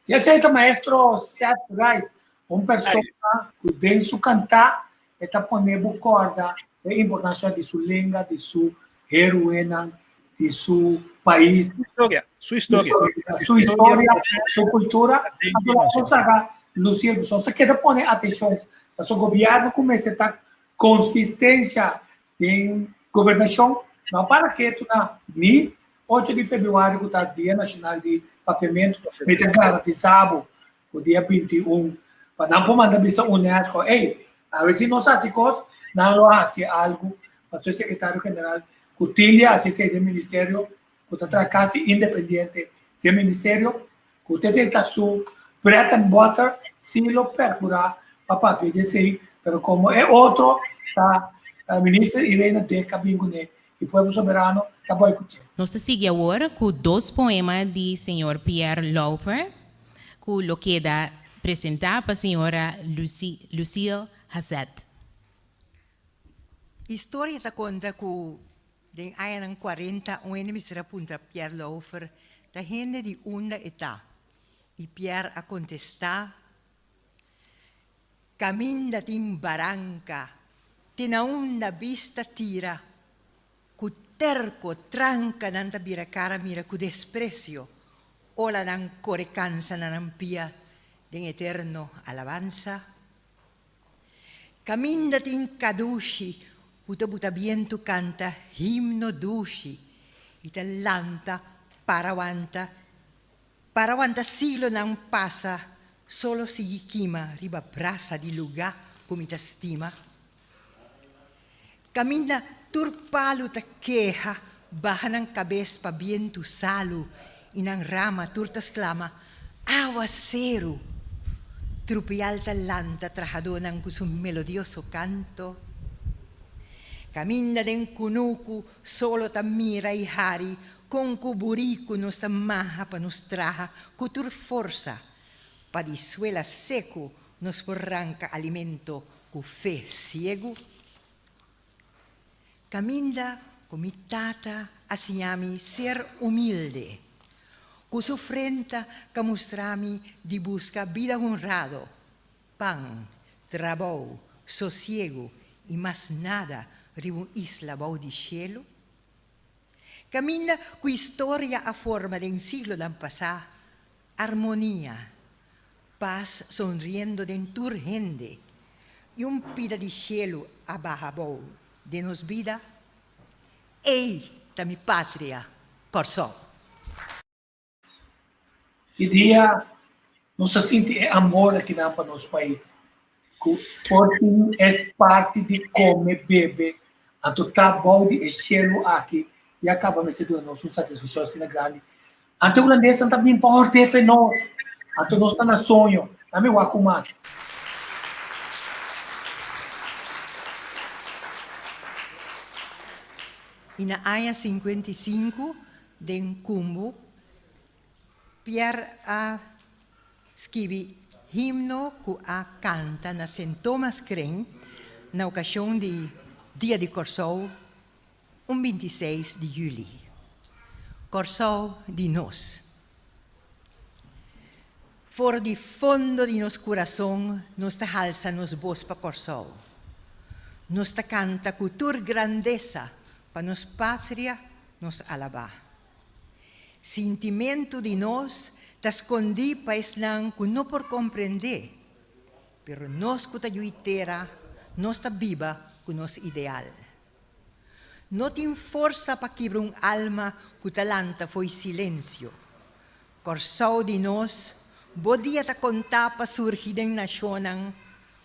Si esei ta maestro Seth Wright, un persona ku den su kantá e ta pone bo kòrda e importansha di su lenga, di su héroenan, di su pais. Su historia, su historia. Su historia, su kultura. Anto nos saka luciendo, nos ta keda pone atenshon pasobra gobièrnu ku mester ta konsistensha den gobernashon no para ketu na ni ocho di febrüari ku ta Dia Nashonal di Papiamentu, mi ta garantisa bo ku dia 21 pa nan por manda bisa UNESCO, ey, awe si nos hasi kos, nan lo hasi algu. Pasobra e sekretario general ku tin di hasi esei den ministerio, ku ta traha kasi independiente den ministerio, ku ta esei ta su bread and butter, si lo perkurá pa papia di esei, pero komo e otro ta minister Irene Deck a bin kuné i Pueblo Soberano ta boikote'é. Nos ta sigui awor ku dos poema di señor Pierre Lauffer ku lo keda presentá pa señora Lucille Hazet. Historia ta konta ku den añanan kuarenta un hende mester a puntra Pierre Lauffer ta hende di unda e ta i Pierre a kontestá, Kaminda tin baranka, te na unda bista tira, ku terko tranka nan ta bira kara mira ku despresio, ola nan kore kansa na nan pia den eterno alabansa. Kaminda tin kadushi ku ta buta bientu kanta himno dushi i ta lanta para wanta Para wanta siglonan pasa solo sigui kima riba brasa di lugá ku mi ta stima. Kaminda tur palu ta keha baha nan kabes pa bientu salu i nan rama tur ta sklama, Awaseru! Trupial ta lanta trahadónan ku su melodioso kanto. Kaminda den kunuku solo ta mira i hari Kon ku buriku nos ta maha pa nos traha ku tur forsa, pa di suela seku nos por ranka alimento ku fe siegu? Kaminda ku mi tata a siña mi ser humilde, ku su frenta ka mustra mi di buska bida honrado, pan, trabou, sosiegu i mas nada riba un isla bou di shelu? Kaminda ku historia a forma den siglonan pasá, armonia, pas sonriendo den tur hende i un pida di shelu a baha abou den nos bida, ei ta mi patria, Kòrsou. Ki dia nos a sinti e amor akinan pa nos pais ku por tin e parti di kome, bebe, anto ta bou di e shelu aki ya kaba mester duna nos un satisfakshon asina grandi. Anto e hulandesnan ta bin pa hortefe nos, anto nos ta na soño, nan mi wak ku mas. I na aña 55 Den Kumbu, Pierre a skibi himno ku a kanta na Sint Thomas Kring na okashon di Dia di Kòrsou un 26 di yüli. Kòrsou di nos. For di fondo di nos kurason nos ta halsa nos bos pa Kòrsou. Nos ta kanta ku tur grandesa pa nos patria nos alabá. Sintimentu di nos ta skondí pa esnan ku no por komprendé, pero nos ku ta yui tera, nos ta biba ku nos ideal. No tin forsa pa kibra un alma ku ta lanta fo'i silensio. Kòrsou di nos, bo dia ta kontá pa surgi den nashonnan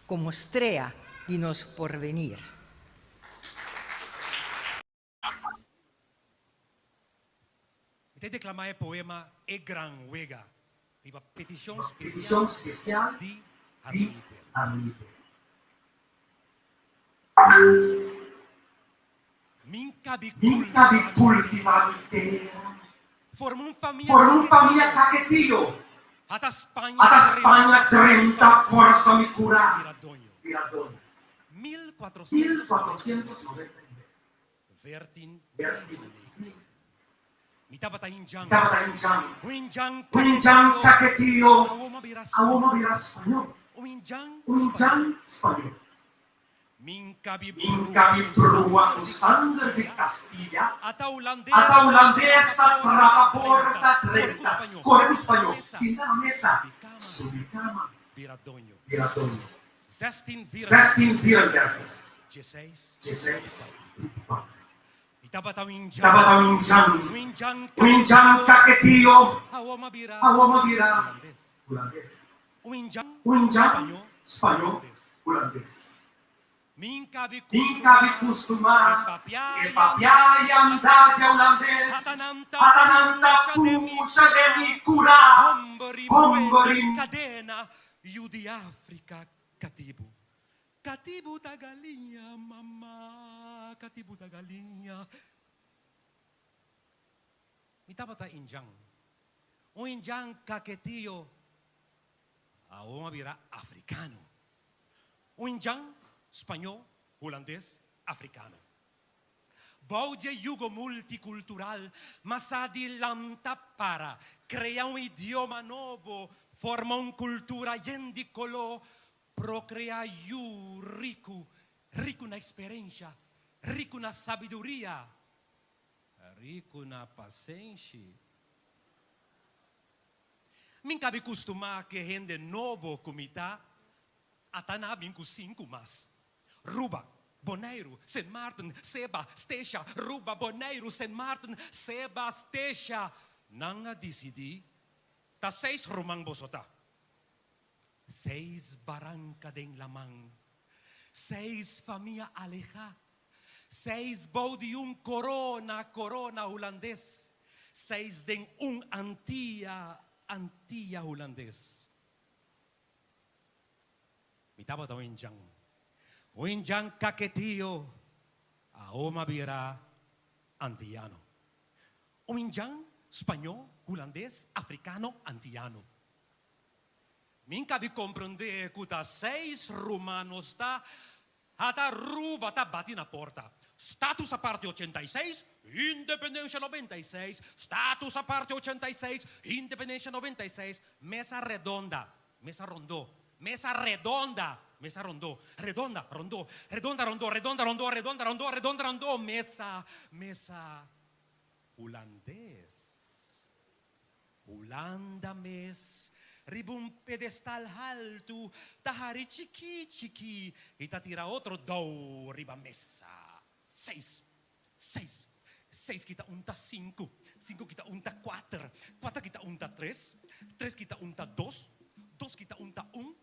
komo strea di nos porvenir. Mi ta deklamá e poema E Gran Wega riba petishon Petishon spesial di di Harmonie Perry. Min kabi Min kabi kultivá mi tera. Forma un famia Forma un famia kaketillo. Ata Spaña Ata Spaña drenta forsa mi kurá. Bira doño. Bira doño. 1499. 1499. Bertin Mi tabata injan. Mi tabata injan. Un injan Un injan kaketillo. Awor m'a bira Awor m'a bira spañó. Un injan Un injan spañó. Min kabi Min kabi brua ku sanger di Castilla. Ata hulandes Ata hulandes ta trapa porta drenta. Kore ku spañó. Sinta na mesa. Subi kama. Bira doño. Bira doño. Zestin Zestin vierendertig. Dieseis. Dieseis, trinticuater. Mi tabata un injan. Tabata un injan. Un injan Un injan kaketillo. Awor m'a bira. Awor m'a bira. Hulandes. Hulandes. Un injan. Un injan spañó hulandes. Min kabi Min kabi kustumá e papia i andá dje hulandes. Ata nan ta pusha den mi kurá. Homber i. Kadena yu di Afrika katibu. Katibu ta galiña mama katibu ta galiña. Mi tabata injan. Un injan kaketio awor a bira afrikano. Un injan spañó, hulandes, afrikano. Bou dje yugo multikultural mas a dilanta para krea un idioma nobo, forma un kultura yen di koló, prokrea yu riku, riku na eksperensha, riku na sabiduria, riku na pasenshi. Min kabi kustumá ku e hende nobo ku mi ta, ata na bin ku sinku mas. Ruba, Boneiru, Sint Maarten, Seba, Stesha, Ruba, Boneiru, Sint Maarten, Seba, Stesha. Nan a disidí ta seis ruman boso ta. Seis baranka den laman, seis famia alehá, seis bou di un korona, korona hulandes, seis den un Antia, Antia hulandes. Mi tabata un injan, un injan kaketio, awo m'a bira antiano. Un injan spañó, hulandes, afrikano, antiano. Mi kabi komprendé ku ta seis rumanos ta ata Aruba ta bati na porta. Status aparte 86, independencia 96, status aparte 86, independencia 96, mesa redonda, mesa rondó, mesa redonda, mesa rondó, redonda, rondó, redonda, rondó, redonda, rondó, redonda, rondó, redonda, rondó, mesa, mesa hulandes. Hulanda mes riba un pedestal haltu ta hari chikí chikí i ta tira otro dou riba mesa. Seis, seis, seis kita un ta sinku, sinku kita un ta kuater, kuater kita un ta tres, tres kita un ta dos, dos kita un ta un,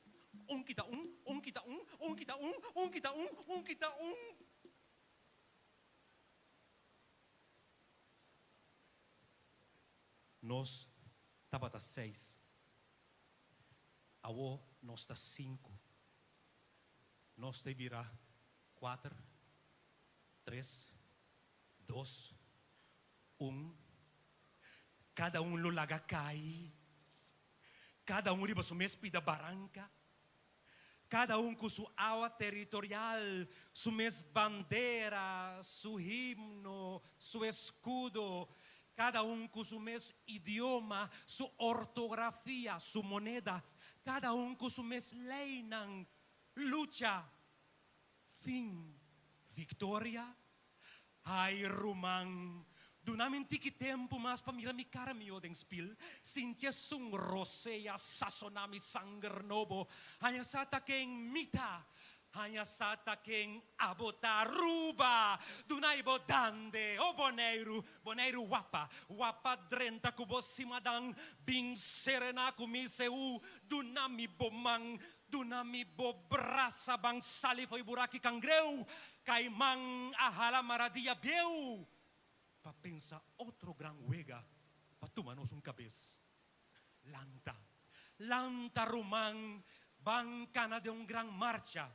un kita un, un kita un, un kita un, un kita un, un kita un. Nos tabata seis, awor nos ta sinku. Nos ta bira kuater, tres, dos, un. Kada un lo laga kai, kada un riba su mes pida baranka, kada un ku su awa teritorial, su mes bandera, su himno, su eskudo, kada un ku su mes idioma, su ortografia, su moneda, kada un ku su mes leinan, lucha, fin. Victoria, Ai ruman, duna mi un tiki tempu mas pa mira mi kara mihó den spil, sinti esun rosea sasoná mi sanger nobo, haña sa ta ken mi ta, haña sa ta ken abo ta. Aruba, duna i bo dande, o Boneiru, Boneiru wapa, wapa drenta ku bo simadan, bin serená ku mi seú, duna mi bo man, Duna mi bo brasa ban sali fo'i buraki kangreu, kaiman a hala maradia bieu pa pensa otro gran wega pa tuma nos un kabes. Lanta, lanta ruman, ban kana den un gran marcha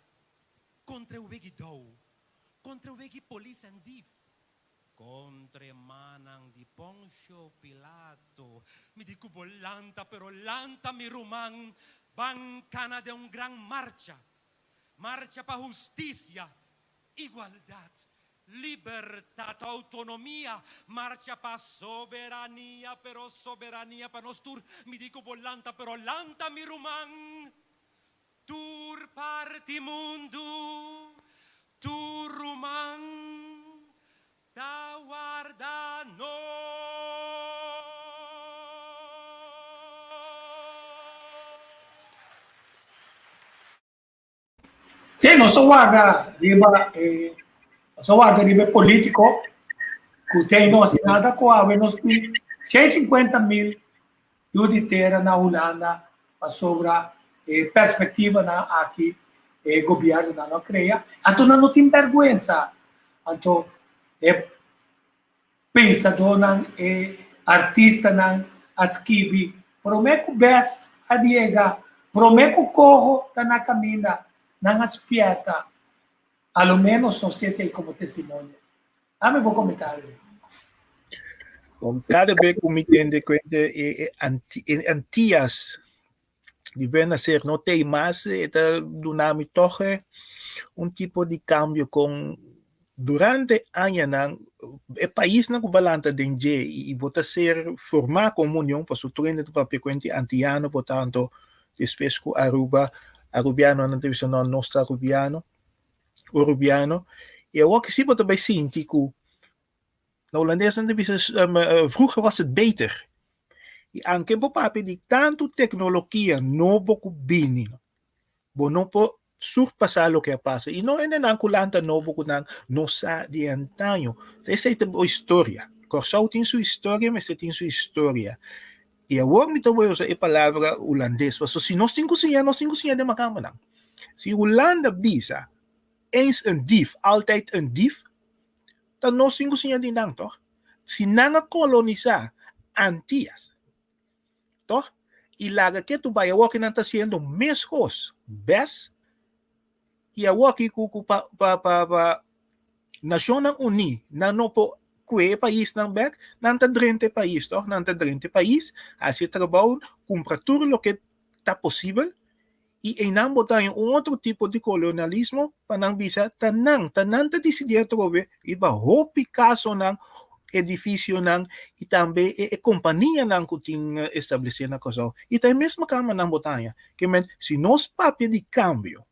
kontra e wegi dou, kontra e wegi polis en dief, Kontra e mannan di Ponsio Pilato. Mi di ku bo lanta, pero lanta mi ruman, ban kana den un gran marcha, marcha pa hustisia, igualdat, libertat, outonomia, marcha pa soberania, pero soberania pa nos tur. Mi di ku bo lanta, pero lanta mi ruman, Tur parti mundu, tur ruman ta warda nos. Sí, nos a warda riba e nos a warda riba e polítiko ku tin no hasi nada ku awe nos tin 150 mil yu di tera na Hulanda pasobra e perspektivanan aki e gobièrnunan no a krea. Anto nan no tin bèrgwensa. Anto e pensadónan, e artistanan a skibi promé ku bes a yega, promé ku koho ta na kaminda, nan a spièrta. A lo ménos nos tin esei komo testimonio. Dame bo comentario. Bon, cada vez ku mi tende kuente e, e, anti, e Antillas di ben nacer no tei mas, e ta dunami toch eh, un tipo di cambio con durante añanan e paisnan ku balanta den dje i, i bo ta ser formá como union, paso tur hende ta papia kuente antillano, por tanto despues ku Aruba, arubianonan ta bisa no, nos ta arubiano. Urubiano y awor ki si bo ta bay sinti cu na Holandes nan ta bisa vroeger was het beter y anke bo papia di tanto tecnologia nobo cu bini bo no por surpasa loke a pasa y no hendenan cu lanta nobo cu nan no sa di antaño esey ta bo historia Corsou tin su historia mester tin su historia y awor mi ta bay usa e palabra Holandes pasobra si nos tin cu siña nos tin cu siña den makambanan. Si Hulanda bisa eens een dief, altijd een dief, ta nos tin ku siña di nan, tòg? Si nan a kolonisá Antias, tòg? I laga ke tu bai awor ke nan ta hasiendo meskos, bes? I awor ki ku ku pa pa pa pa Nashonnan Uní nan no por kue e paisnan bèk, nan ta drenta e pais, tòg? Nan ta drenta e pais, hasi e trabou, kumpra tur loke ta posibel I einan bo ta haña un otro tipo di kolonialismo pa nan bisa ta nan, ta nan ta disidí atrobe riba hopi kasonan, edifisionan i tambe e e kompanianan ku tin establesé na Kòrsou. I ta e mesmo kamanan bo ta haña. Ke men, si nos papia di kambio,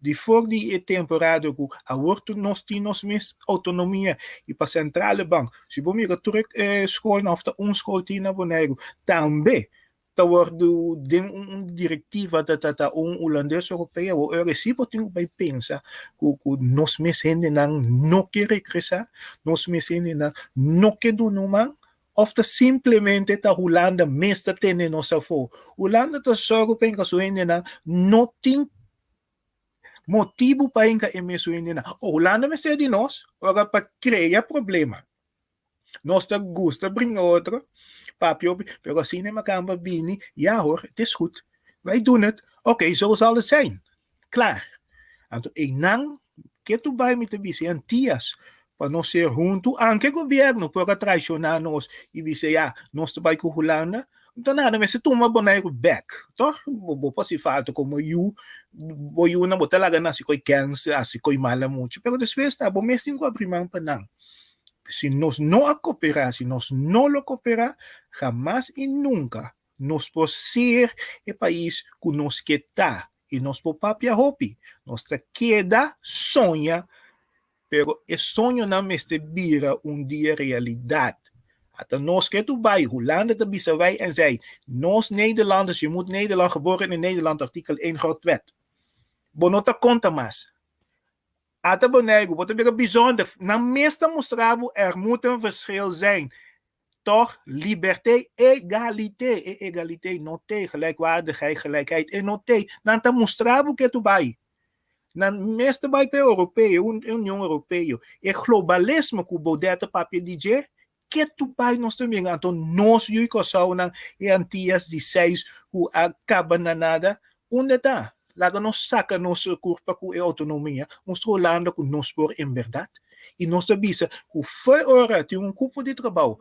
di for di e temporada ku awor tur nos tin nos mes outonomia i pa Centrale Bank, si bo mira tur e skolnan òf ta un skol tin na Boneiru, tambe ta wordu den un directiva ta ta ta un Hulandes Europeo o ora si bo tin ku bai pensa ku ku nos mes hendenan no ke regresa, nos mes hendenan no ke duna un man of ta simplemente ta Hulanda mes ta tene nos afo. Hulanda ta sòru pa hinka su hendenan no tin motibu pa hinka e mes su hendenan. O Hulanda mester di nos ora pa krea problema. Nos ta gusta bringa otro, papia hopi, pero asina e makamba bini, ja hoor, het is goed. Wij doen het. Oké, zo zal het zijn. Klaar. Anto einan ke tu bai mi ta bisa e Antias pa nos ser huntu, anke gobierno por a traiciona nos i bisa ja, nos ta bai ku Hulanda, Anto nada mester tuma Boneiru bek, toch? Bo bo por hasi falta komo yu, bo yunan bo ta laga nan hasi koi kèns, hasi koi mala muchu, pero despues ta bo mes tin ku abri man pa nan. Si nos no a koperá, si nos no lo koperá, hamas i nunka nos por ser e pais ku nos ke ta i nos por papia hopi. Nos ta keda soña. Pero e soñonan mester bira un dia realidat. Ata nos ke tu bai, Hulanda ta bisa wij en zij. Nos Nederlanders, je moet Nederland geboren in Nederland, artikel 1 Grondwet. Bo no ta konta mas. Ata Boneiru, bo ta bira bijzonder. Nan mes ta mustra bo er moet een verschil zijn. Toch? Liberté, egalité, e egalité no t'e, gelijkwaardigheid, gelijkheid e no t'e. Nan ta mustra bo ke tu bai. Nan mes ta bai pa e Europeo, e Union Europeo. E globalismo ku Baudet ta papia di dje, ke tu bai nos ta mira. Anto nos yu Kòrsounan, e Antias di seis ku a kaba na nada, unda ta? Laga nos saka nos kurpa ku e outonomia, mustra Hulanda ku nos por en bèrdat. I nos ta bisa ku fo'i ora tin un kupo di trabou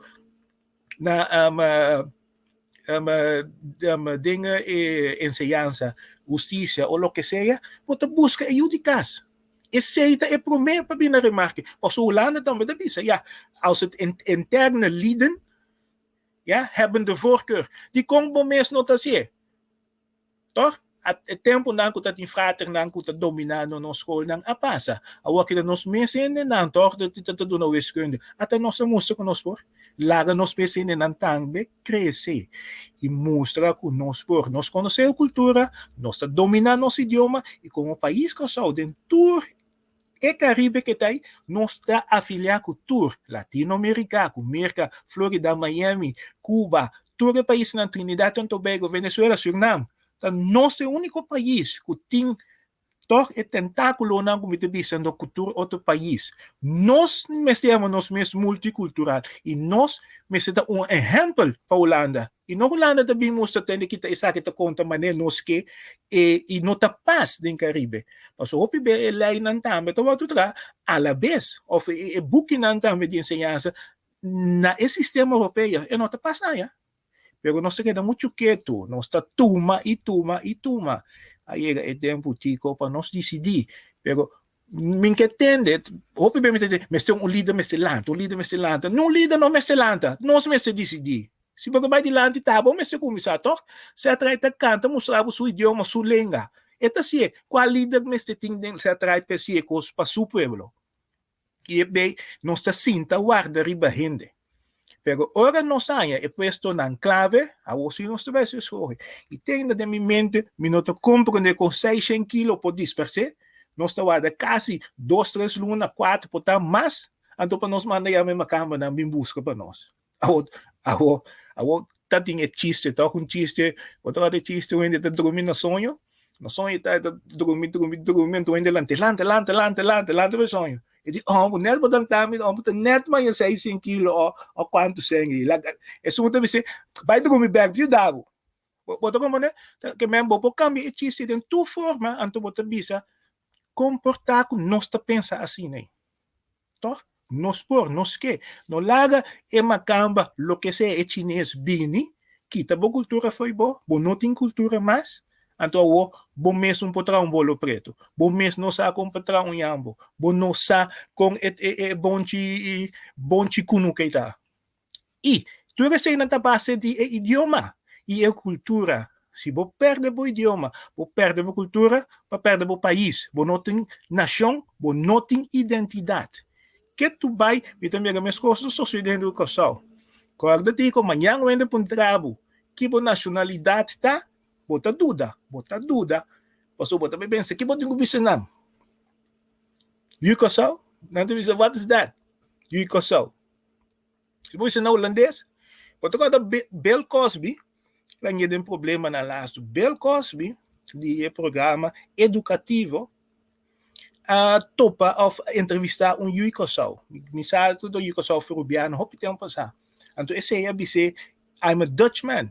na den e enseñansa, hustisia o loke sea, bo ta buska e yu di kas. Esei ta e promé pa bini na remarke. Pasobra Hulanda tambe ta bisa, ya, als het interne lieden, ya, hebben de voorkeur. Dikon bo mes no ta hasié? Toch? E tempunan ku ta tin fraternan ku ta dominá nos skolnan a pasa. Awor keda nos mes hendenan tòg ta ta duna wiskunde. Ata nos a mustra ku nos por. Laga nos mes hendenan tambe krese i mustra ku nos por. Nos konosé e kultura, nos ta dominá nos idioma i komo pais Kòrsou den tur e Karibe ke ta ei, nos ta afiliá ku tur Latinoamerika, ku Merka, Florida, Miami, Cuba, Tur e paisnan, Trinidad and Tobago, Venezuela, Surinam, ta nos e úniko pais ku tin tòg e tentákulonan ku mi ta bisa no ku tur otro pais. Nos mester yama nos mes multikultural i nos mester ta un ehèmpel pa Hulanda. I no Hulanda ta bin mustra tende kita esaki ta konta manera nos ke e i no ta pas den Karibe. Pasobra hopi be e leinan tambe ta wòrdu traha alabes òf e bukinan tambe di enseñansa Na e sistema europeo e no ta pasa aya. Pero nos ta keda muchu ketu, nos ta tuma i tuma i tuma. A yega e tempu tiko pa nos disidí. Pero mi ke tende, hopi bes mi ta tende, mester un lider mester lanta, un lider mester lanta. Niun lider no mester lanta, nos mester disidí. Si bo ke bai dilanti ta bo mester kuminsá tòg. Setraai ta kanta mustra bo su idioma, su lenga. E ta si'e. Kua lider mester tin den Setraai pa e si'e kos pa su pueblo? I e bei nos ta sinta warda riba hende. Pero ora nos haña e puestonan klave, awor sí nos ta bai escoge. I tenda den mi mente, mi no ta comprende con seishen kilo por dispersé. Nos ta warda casi dos, tres luna, cuatro, por ta mas, anto pa nos manda yama e macambanan bin busca pa nos. Awor, awor, awor ta tin e chiste, tok un chiste, bo ta wak e chiste un hende ta drumi na soño, na soño ta ta drumi, drumi, drumi, anto un hende lanta, lanta, lanta, lanta, lanta, lanta pa e soño. E di, oh, bo net bo lanta mi, oh, bo ta net maya seishen kilo o, o kuantu sèn ei. Laga, esun ta bis'é, bai drumi bèk, yuda bo. Bo, bo ta komprendé? Ke men bo por kambia e chiste den tur forma, anto bo ta bisa, komportá ku nos ta pensa asina ei. Toch? Nos por, nos ke. No laga e makamba, loke sea e chines bini, kita bo kultura fo'i bo, bo no tin kultura mas, anto awor bo mes no por traha un bolo pretu, bo mes no sa kon pa traha un yambo, bo no sa kon e e bonchi bonchi kunuke ta. I tur eseinan ta base di e idioma i e kultura. Si bo pèrdè bo idioma, bo pèrdè bo kultura, bo pèrdè bo pais. Bo no tin nashon, bo no tin identidat. Ke tu bai, mi ta mira meskos ta sosodé den Kòrsou. Kòrda di ku mañan un hende puntra bo ki bo nashonalidat ta, bo ta duda, bo ta duda, pasobra bo ta bai pensa ki bo tin ku bisa nan. Yu Kòrsou? Nan ta bisa, what is that? Yu Kòrsou. Si bo bisa na hulandes, bo ta kòrda Bill Cosby la ñe den problemanan lastu. Bill Cosby di e programa edukativo a topa òf entrevistá un yu Kòrsou. Mi sa tur yu Kòrsou Frubiano hopi tempu pasá. Anto esei a bis'é, I'm a Dutchman.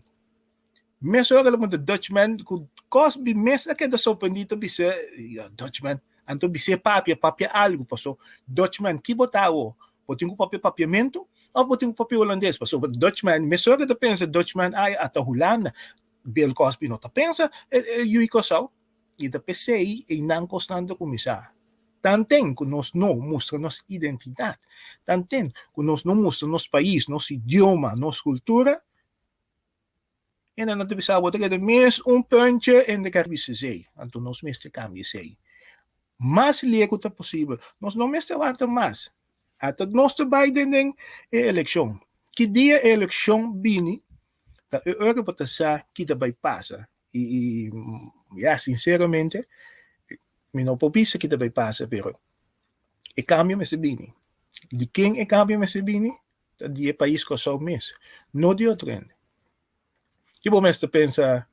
Mesora el a puntra Dutchman ku Cosby mes a keda sorprendí ta bisa, Ya, Dutchman. Anto bis'é papia, papia algu, paso Dutchman, ki bo ta awo? Bo tin ku papia papiamentu òf bo tin ku papia hulandes? Pasobra Dutchman, mesora ta pensa Dutchman ai ata Hulanda. Bill Cosby no ta pensa yui Kòrsou. I ta p'esei einan kosnan ta kuminsá. Tanten ku nos no mustra nos identidat, tanten ku nos no mustra nos pais, nos idioma, nos kultura, Hende nan ta bisa bo ta keda mes un puntje en de Caribische Zee. Anto nos mester cambia esey. Mas lie ku ta posibel. Nos no mester warda mas. Ata nos ta bai den den e elekshon. Ki dia e elekshon bini, ta e ora bo ta sa ki ta bai pasa. I, i ya, sinseramente, mi no por bisa ki ta bai pasa, pero e kambio mester bini. Di ken e kambio mester bini? Ta di e pais Kòrsou mes, no di otro hende. Ki bo mester pensa,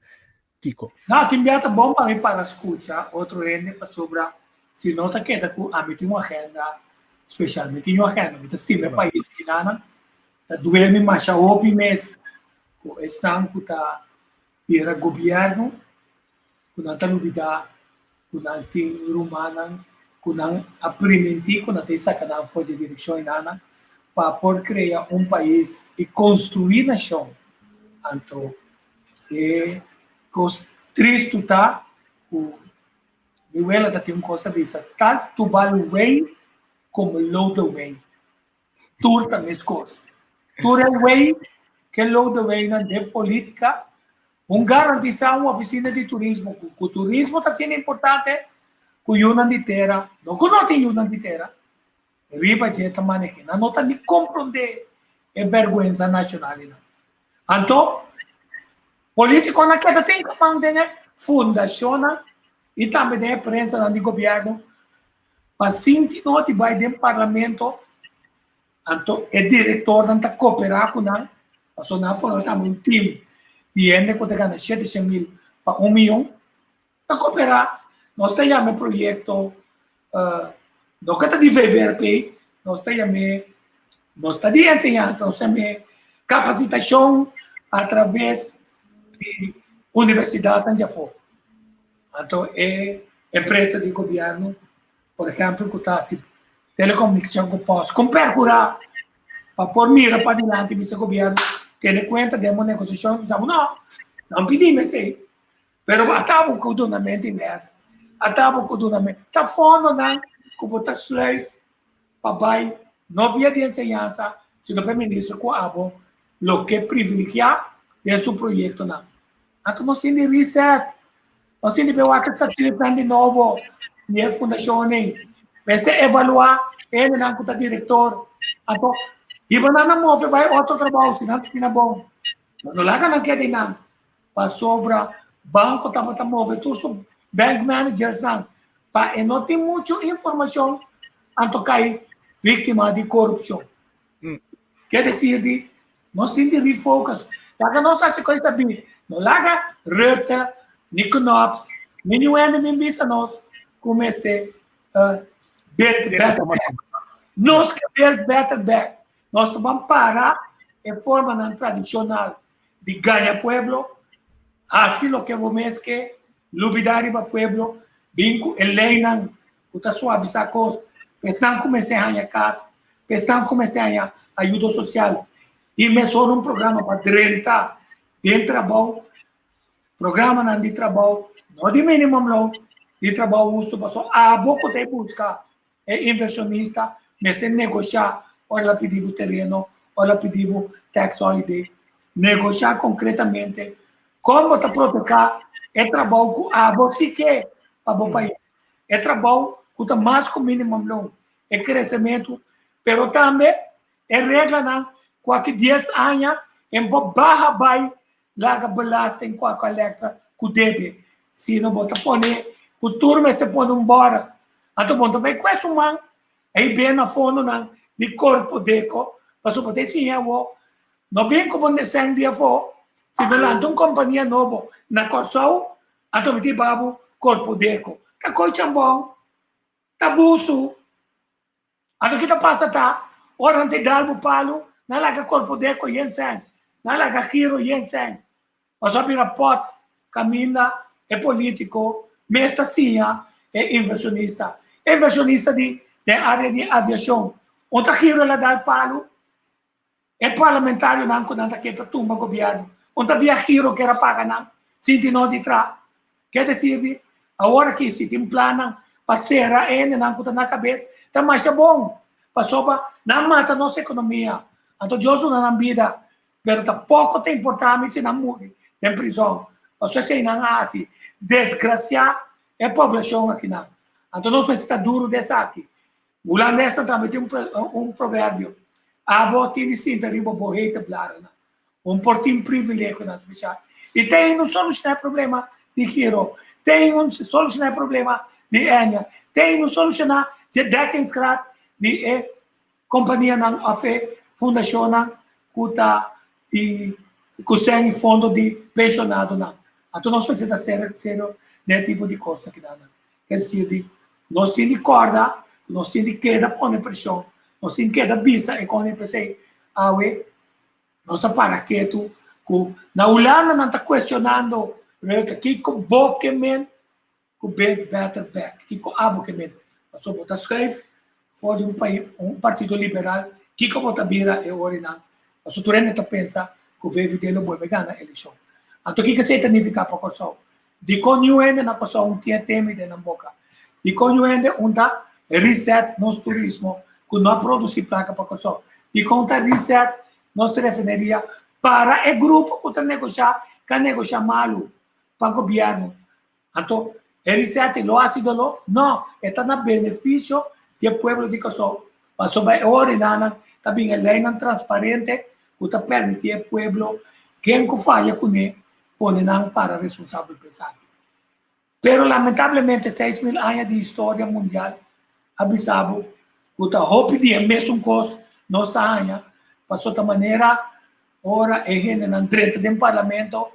Tico? No, tin bia ta bon pa mi para scucha otro hende pasobra si no ta keda cu ami tin un agenda special. Mi tin un agenda, mi ta stima e pais kinanan, ta duel mi masha hopi mes cu esnan cu ta bira gobierno ku nan ta lubidá ku nan tin rumannan ku nan a primintí ku nan ta saka nan for di direkshon enanan pa por krea un pais i konstruí nashon. Anto e kos tristu ta ku mi wela ta tin un kos ta bisa, Tantu bal wei komo lodewei. Tur ta meskos. Tur e wei ke lodeweinan den politika Un garantisá un ofisina di turismo ku ku turismo ta asina importante ku yunan di tera, no ku no tin yunan di tera, riba dje ta maneh'é. Nan no ta ni komprondé e bèrgwensa nashonal einan. Anto, polítikonan keda tin kaman den e fundashonnan i tambe den e prensanan di gobièrnu pa sinti no di bai den parlamento. Anto e direktornan ta koperá ku nan, pasobra nan a forma tambe un tim di hende ku ta gana 700 mil pa un mion, ta koperá. Nos ta yama e proyekto, no ke ta di VVRP, nos ta yam'é, nos ta di enseñansa, nos ta yam'é kapasitashon atraves di universidatnan djafó. Anto e empresa di gobièrnu Por ehempel ku ta hasi telekomunikashon ku pòst, kon perkurá pa por mira padilanti bisa gobièrnu tene kuenta den bo negosiashon, bisa bo no, nan pidi mi esei, pero ata bo ku duna mente lès, ata bo ku duna mente, ta fondonan ku bo ta sluis pa bai no via di enseñansa sino pa e minister ku abo loke privilegiá den su proyektonan. Anto nos tin di reset, nos tin di be wak e statuutnan di nobo di e fundashon ei. Mester evaluá e hendenan ku ta direktor. Anto hiba nan na move bai otro trabou si nan ta asina bon. No no laga nan keda einan pasobra banko tabata move tur su bank managersnan pa e no tin muchu informashon anto kai víktima di korupshon. Ke desir di nos tin di refocus. Laga nos hasi kos ta bin. No laga Rutte, ni Knops, ni niun hende bin bisa nos ku mester build better back. Nos ke build better back. Nos ta ban para e formanan tradishonal di gaña pueblo, hasi loke bo mes ke, lubida riba pueblo, bin ku e leynan ku ta suavisá kos pa esnan ku mester haña kas, pa esnan ku mester haña ayudo sosial i mesora un programa pa drenta den trabou, programanan di trabou, no di minimumloon, di trabou hustu pasobra abo ku ta e buska e invershonista mester negoshá ora el a pidi bo tereno, ora el a pidi bo tax holiday, negoshá konkretamente kon bo ta proteká e trabou ku abo si ke pa bo pais. E trabou ku ta mas ku minimumloon, e kresementu, pero tambe e reglanan ku aki dies aña en bo baha bai laga belasting ku a kolekta ku debe. Sino bo ta pone ku tur mester pone un bòrda. Anto bo no ta bai ku esun man ei be na fondonan di Korpodeko pasobra bo ta siña awor no bin ku bo sèn di afó, si bo lanta un kompania nobo na Kòrsou Anto mi tin babu Korpodeko. Ta koi chambon, ta busu. Anto ki ta pasa ta, ora nan ta dal bo palu, nan laga Korpodeko yen sèn, nan laga Giro yen sèn. Pasobra a bira pòt kaminda e polítiko mes ta siña e invershonista. E invershonista di den área di aviashon, un ta Giro el a dal palu, E parlamentarionan ku nan ta ke pa tumba gobièrnu, un ta via giro ker a paga nan sinti no di tra. Ke ta sirbi? Awor aki si tin plannan pa sera e hendenan ku ta na kabes, ta masha bon, pasobra nan mata nos ekonomia. Anto Dios duna nan bida, pero ta poko ta importá mi si nan muri den prizòn, pasobra esei nan a hasi desgrasiá e poblashon akinan. Anto nos mester ta duru den esaki. Hulandesnan tambe tin un proverbio, Abo tin di sinta riba bo hete blaranan. Un por tin privilegionan spesial. I tin un solushoná e problema di Giro, tin un solushoná e problema di Ennia, tin un solushoná dje dekkingsgraad di e kompanianan òf e fundashonnan ku ta di ku sèn i fondo di penshonadonan. Anto nos mester ta serio serio den e tipo di kosnan kidanan. Ker sir di nos tin di kòrda ku nos tin di keda pone preshon, nos tin keda bisa e kòne p'esei awe nos a para ketu ku na Hulanda nan ta kuestionando Rutte kiko bo ke men ku Build Better Back, kiko abo ke men? Pasobra bo ta schuif for di un pais, un partido liberal, kiko bo ta bira e ora nan? Pasobra tur hende ta pensa ku VVD lo bolbe gana elekshon. Anto kiko esei ta nifiká pa Kòrsou? Dikon niun hende na Kòrsou un tin e temi den nan boka? Dikon niun hende un ta reset nos turismo ku no a produsí plaka pa Kòrsou? Dikon ta reset nos refineria para e grupo ku ta negoshá ka negoshá malu pa gobièrnu? Anto e reset lo hasi doló? No, e ta na benefisio di e pueblo di Kòrsou pasobra e orinanan ta bin e leinan transparente ku ta permití e pueblo ken ku faya kuné pone nan para responsabel pa esaki. Pero lamentablemente 6000 aña di historia mundial a bisa bo ku ta hopi di e mesun kos nos ta haña, pasobra ta manera ora e hendenan drenta den parlamento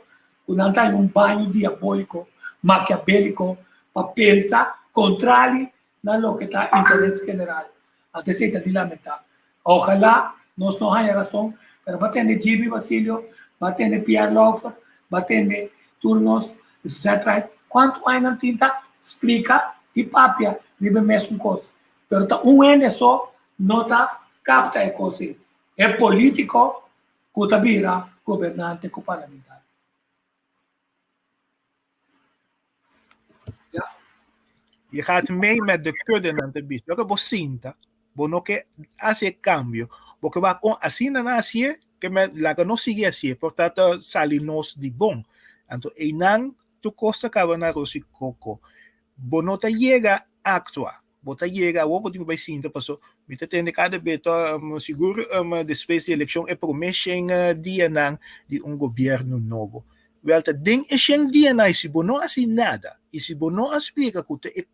ku nan ta haña un baño diabóliko, makiabéliko pa pensa kontrali na loke ta interes general. Anto esei ta di lamentá. Ojalá nos no haña rason, pero bo a tende Gibi Basilio, bo a tende Pierre Lauffer, bo a tende tur nos Zetright, kuantu aña nan tin ta splika i papia riba e mesun kos. Pero ta un hende so no ta kapta e kos ei, e polítiko ku ta bira gobernante ku parlamentario. Je gaat mee met de kudde nan ta bisa. Loke bo sinta, bo no ke hasi e kambio. Bo ke wak on asina nan hasié, ke men laga nos sigui hasié, por ta ta sali nos di bon. Anto einan tur kos ta kaba na aros i koko. Bo no ta yega aktua. Bo ta yega awor bo tin ku bai sinta paso mi ta tende kada be to sigur despues di elekshon e prome shen dianan di un gobierno nobo. Wel ta den e shen dianan i si bo no hasi nada i si bo no a splika ku ta e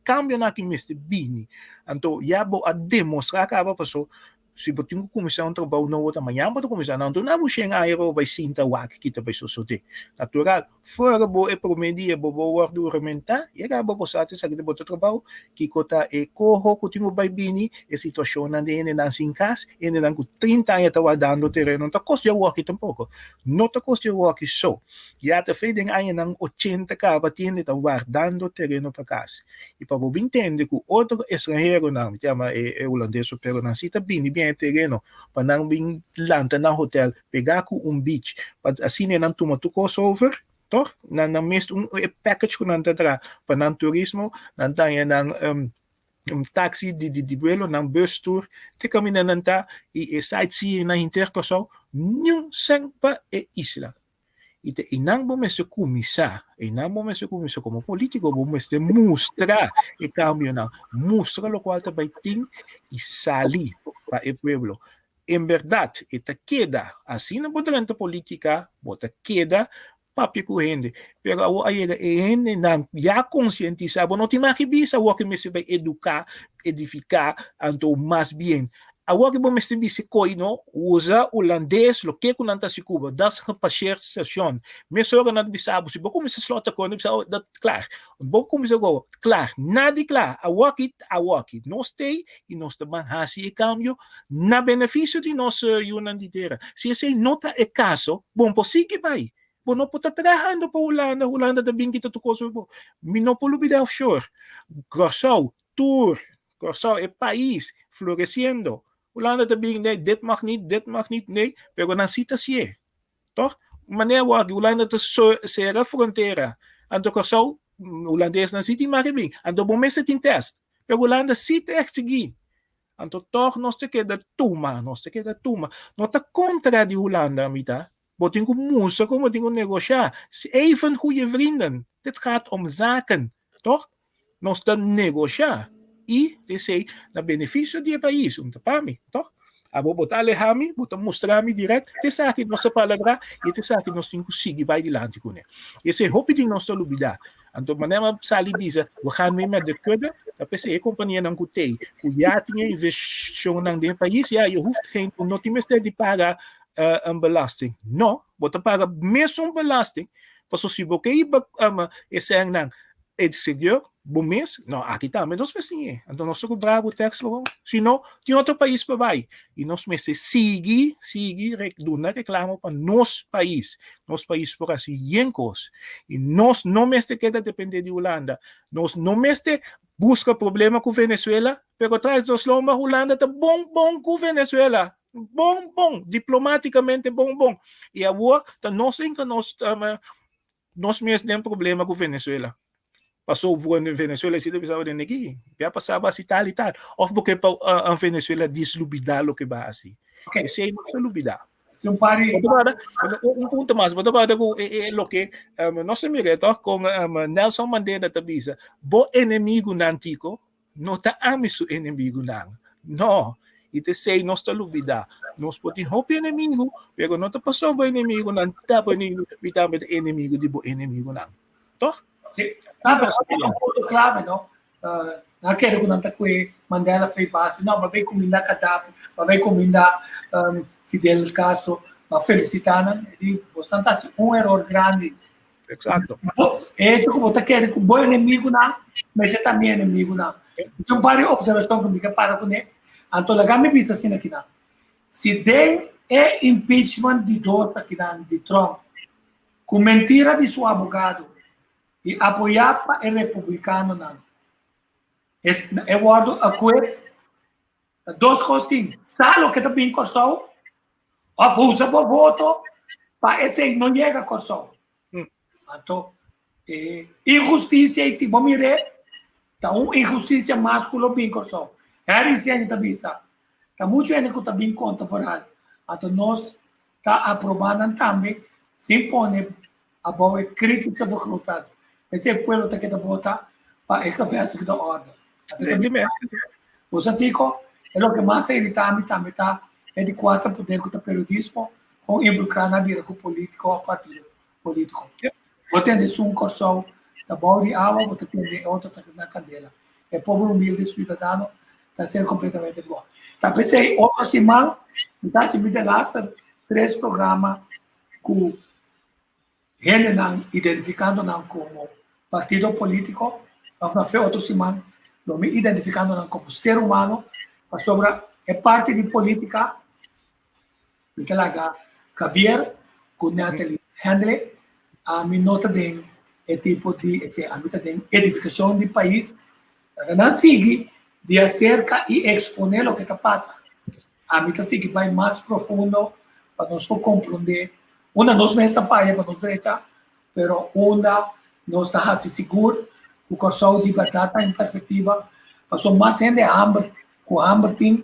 kambionan aki mester bini anto ya bo a demostra kaba paso Si bo tin ku kuminsá un trabou nobo ta mañan bo ta kuminsá. Nan duna bo shen aña pa bo bai sinta wak ki ta bai sosodé. Natural, fuera bo e promé dia bo bo wòrdu rementá, yega bo bo sa esaki ta bo ta trabou, kiko ta e koho ku tin ku bai bini, e situashonnan di hendenan sin kas, hendenan ku trinta aña ta wardando tereno, no ta kos djawoki tampoko. No ta kos djawoki so. Ya ta fe den añanan ochenta kaba tin hende ta wardando tereno pa kas. I pa bo bin tende ku otro estranheronan, mi ta yama e hulandes o pero nan si ta bini bien e tereno pa nan bin lanta nan hotel pegá ku un beach pa asina nan tuma tur kos over, tòg? Nan nan mes un e package ku nan ta traha pa nan turismo, nan ta haña nan taxi di di vuelo, nan bus tour te kaminda nan ta i e sightseeing nan henter Kòrsou, niun sèn pa e isla. I ta einan bo mester kuminsá, einan bo mester kuminsá komo polítiko, bo mester mustra e kambionan, mustra lokual ta bai tin i sali pa e pueblo. En bèrdat e ta keda asina bo drenta polítika, bo ta keda papia ku hende, pero awor a yega e hendenan ya konsientisá, bo no tin mas ki bisa awor ke mester bai eduká, edifiká, anto mas bien Awor ki bo mester bisa koe no usa hulandes loke ku nan ta hasi ku bo, dat is gepasseerd station. Mesora nan ta bisa bo, si bo kuminsa slòt akò nan ta bisa oh dat klaar. Bo kuminsa go, klaar, na di klaar, awor ki ta awor ki. Nos t'ei i nos ta ban hasi e kambio na benefisio di nos yunan di tera. Si esei no ta e kaso, bon por sigui bai. Bo no por ta trahando pa Hulanda, Hulanda ta bin kita tur kos for bo. Mi no por lubida offshore. Kòrsou, tur Kòrsou e pais floresiendo. Hulanda ta bin nee dit mag niet, dit mag niet, nee, pero nan si ta hasié. Tòg? Manera wòrdu Hulanda ta sera frontera. Anto Kòrsou hulandesnan si tin mag di bin. Anto bo mester tin tèst. Pero Hulanda si ta eksigí. Anto tòg nos ta keda tuma, nos ta keda tuma. No ta kontra di Hulanda mi ta. Bo tin ku mustra kon bo tin ku negoshá. Even goede vrienden. Dit gaat om zaken. Tòg? Nos ta negoshá i esei na benefisio di e pais, un ta pa mi, tòg? Abo bo ta alehá mi, bo ta mustra mi dirèkt, te esaki nos a palabrá i te esaki nos tin ku sigui bai dilanti kuné. Esei hopi di nos ta lubidá. Anto manera mi a sali bisa, we gaan mee met de kudde, ta p'esei e kompanianan ku t'ei, ku ya tin e invershonnan den e pais, ya je hoeft geen, no tin mester di paga un belasting. No, bo ta paga mesun belasting, pasobra si bo ke hiba e sènnan Exterior, bo mes, no, aki tambe nos mester tin e. Anto nos ta ku bravo tekst lo. Si no, tin otro pais pa bai. I nos mester sigui, sigui duna reklamo pa nos pais. Nos pais por hasi yen kos. I nos no mester keda depende di Hulanda. Nos no mester buska problema ku Venezuela, pero tras nos lomba Hulanda ta bon bon ku Venezuela. Bon bon, diplomaticamente bon bon. I awor ta nos hinka nos Nos mes den problema ku Venezuela. Paso Venezuela si ta bisa den aki, ya pasaba asi tal i tal. Of bo ke pa uh, Venezuela dislubida loke ba hasi. Okay. Esei no ta lubida. Un par di... Un punto mas, bo ta corda ku e, e, loke um, nos ta mira toch kon um, Nelson Mandela ta bisa, bo enemigunan tiko No ta ami su enemigunan. No. I ta esei nos ta lubidá. Nos por tin hopi enemigu, pero no ta pasobra bo enemigunan ta bo enemigu, mi tambe ta enemigu di bo enemigunan. Toch? Sí. Ah, pero esei ta un punto clave, no? Uh, nan kere ku nan ta kue Mandela fei base. No, ma bai kuminda Gaddafi, ma bai kuminda um, Fidel Castro, ma felicitá nan. E di, bosan ta hasi un eror grandi. Exacto. E hecho ku bo ta kere ku bo enemigunan mester ta mi enemigunan. Tin un par di observashon ku mi ke para kuné. Anto laga mi bisa asina kinan. Si den e impeachment di dos akinan di Trump, ku mentira di su abogado i apoyá pa e republikanonan, e wòrdu acquit, ta dos kos tin, sa loke ta bin Kòrsou Of usa bo voto pa esei no yega Kòrsou. Anto e inhustisia i si bo mir'é ta un inhustisia mas ku lo bin Kòrsou. Harry Seni ta bisa, ta muchu hende ku ta bin konta foral, anto nos ta aprobá nan tambe sin pone abou e kritische vergrootglas. P'esei pueblo ta keda vota pa e gevestigde orde. Bo sa kiko? E loke mas ta irita mi tambe ta e di kuater poder ku ta periodismo kon involukrá na bira ku polítiko òf partido polítiko. Bo tende esun Kòrsou ta bou di awa, bo ta tende e otro ta na kandela. E pober humilde siudadano ta ser kompletamente bò. Ta p'esei otro siman mi ta hasi mi de laster tres programa ku hendenan identificando nan como partido politico of na fe otro siman lo mi identificando nan como ser humano pasobra e parti di politica mi ta laga Javier cu Natalie handle ami no ta den e tipo di esey ami ta den edificacion di pais laga nan sigui di acerca y expone loke ta pasa. Ami ta sigui bai mas profundo pa nos por comprende unda nos mes ta faya pa nos drecha, pero unda nos ta haci sigur cu Corsou di berdad ta en perspectiva, pasobra mas hende hamber cu hamber tin,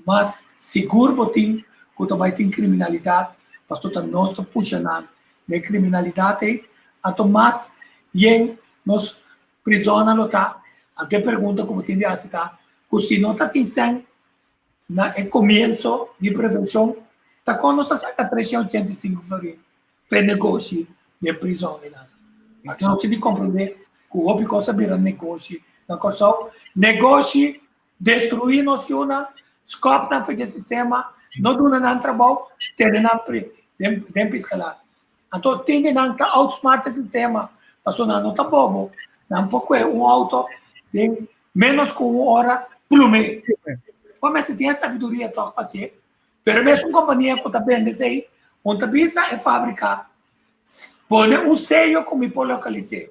mas sigur bo tin cu ta bai tin criminalidad, pasobra ta nos ta pusha nan den criminalidad ey, anto mas yen nos prisonnan lo ta. Anto e pregunta cu bo tin di haci ta cu si no ta tin cen Na e komienso di prevenshon ta kon nos a saka 385 florin p'e negoshi den prizòn einan. Aki nos tin di komprendé ku hopi kos a bira negoshi na Kòrsou. Negoshi destruí nos yunan, skòp nan for dje sistema, no duna nan trabou, tene nan den piskalat. Anto tin di nan ta outsmart e sistema, pasobra nan no ta bobo, nan por kue un outo den ménos ku un ora plum'é. Bo mester tin e sabiduria tòg pa hasié. Pero e mesun kompania ku ta bende esei, un ta bisa e fábrika, pone un seyo ku mi por lokalis'é.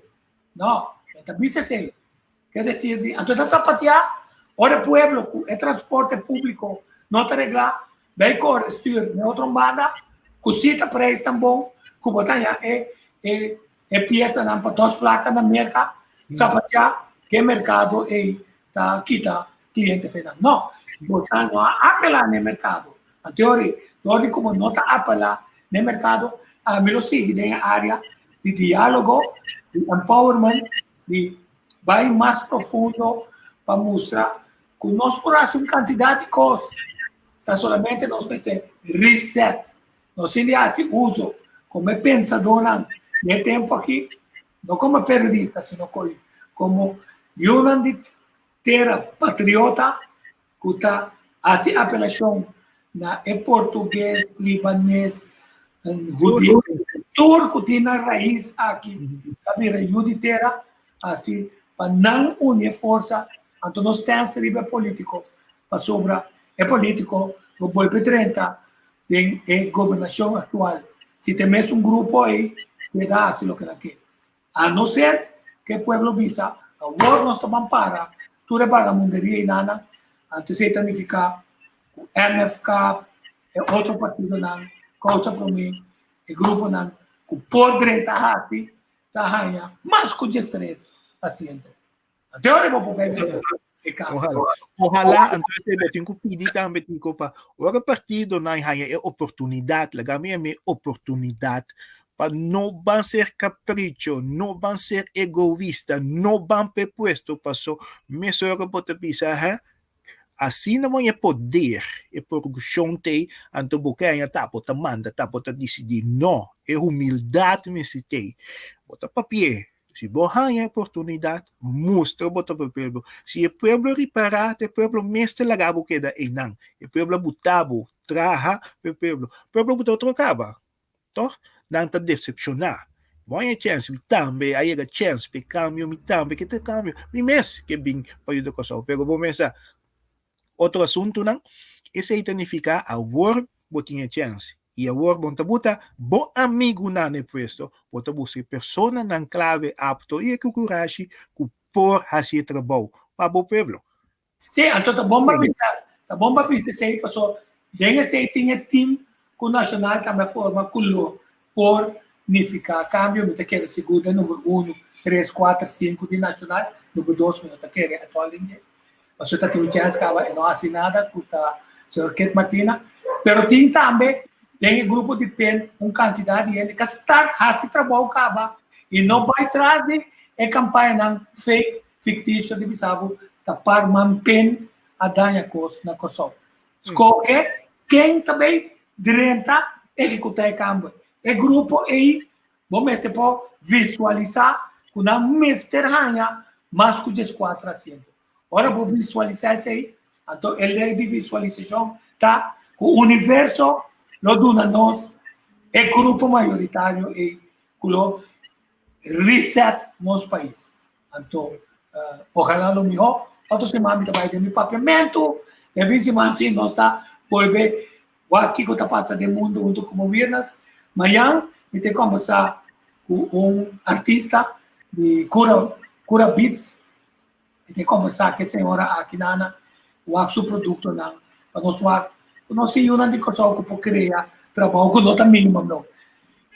No, no ta bisa esei. Ke desir di, anto ta sapatiá ora e pueblo ku e transporte públiko no ta reglá, bai kore stür na e otro banda ku si ta preisnan bon ku bo ta haña e e e piesanan pa dos plaka na Merka, sapatiá ke merkado ei ta kita kliente pa nan. No, bo ta no a apelá na e merkado. Anto ori, dor di komo no ta apelá na e merkado, ami lo sigui den e área di diálogo, di empowerment, di. bai mas profundo pa mustra ku nos por hasi un kantidat di kos. Ta solamente nos mester reset. Nos tin di hasi uso komo e pensadónan di e tempu aki, no komo periodista, sino komo yunan di tera patriota ku ta hasi apelashon na e portugues, libanes, hudiu, tur ku tin nan rais aki ta bira yu di tera, hasi pa nan uni e forsa, anto nos tèns riba e politiko, pasobra e politiko lo bolbe drenta den e gobernashon aktual si ta e mesun grupo ei keda hasi loke nan ke. A no ser ku e pueblo bisa, Awor nos ta ban para tur e bagamunderia i nana, anto esei ta nifiká ku MFK, e otro partidonan, Kousa Promé, e gruponan ku por drenta hasi, ta haña mas ku diestres asiento. Anto e ora bo por bai mira e kambio. Ojalá. Ojalá, anto esei bo tin ku pidi tambe, Tico, pa ora partidonan haña e oportunidat, laga mi yama e oportunidat, pa no ban ser capricho, no ban ser egoista, no ban p'e puesto, paso mesora bo ta bisa, hè, asina bo haña e poder, e produccion t'ei, anto bo ke haña ta bo ta manda, ta bo ta dicidi. No, e humildad mester t'ei. Bo ta papi'é, si bo haña e oportunidad, mustra bo ta pa e pueblo. Si e pueblo ripara, ta e pueblo mester laga bo keda einan. E pueblo a buta bo traha pa e pueblo. Pueblo buta otro caba. Tòg nan ta desepshoná. Bo haña chèns, mi tambe a yega chèns pa e kambio, mi tambe ke ta kambio. Mi mes ke bin pa yuda Kòrsou. Pero bo mester otro asuntunan. Esei ta nifiká awor bo tin e chèns i awor bo no ta buta bo amigunan na e puesto, bo ta buska e personanan klave, apto i e ku kurashi ku por hasi e trabou pa bo pueblo. Sí, anto ta bon pa bisa, ta bon pa bisa esei paso den esei tin e team ku Nacional tambe a forma ku lo por nifiká kambio. Mi ta kere sigur den number uno, tres, kuater, sinku di Nacional, number dos mi no ta kere atòl den dje. Paso ta tin un chèns kaba e no hasi nada ku ta señor Kit Martina. Pero tin tambe den e grupo di pen un kantidat di hende ku a start hasi trabou kaba i no bai tras di e kampañanan fake Ficticio di bisa bo ta par man pen a daña cos na Corsou. Scoge ken ta bay drenta ehecuta e cambio. E grupo ey bo mester por visualisa cu nan mester haña mas cu diescuatro asiento. Ora bo visualisa esey, anto e ley di visualisacion ta cu universo lo duna nos e grupo mayoritario ey cu lo reset nos pais. Anto, ojalá lo mihó. Otro siman mi ta bai den mi papiamentu. Den fin siman sí nos ta bolbe wak kiko ta pasa den mundu huntu ku Movirnas. Mañan mi ta kombersá ku un artista di Cura, Cura Beats. Mi ta kombersá ku e señora aki nana wak su produktonan pa nos wak ku nos tin yunan di Kòrsou ku por krea trabou ku no ta minimum loon.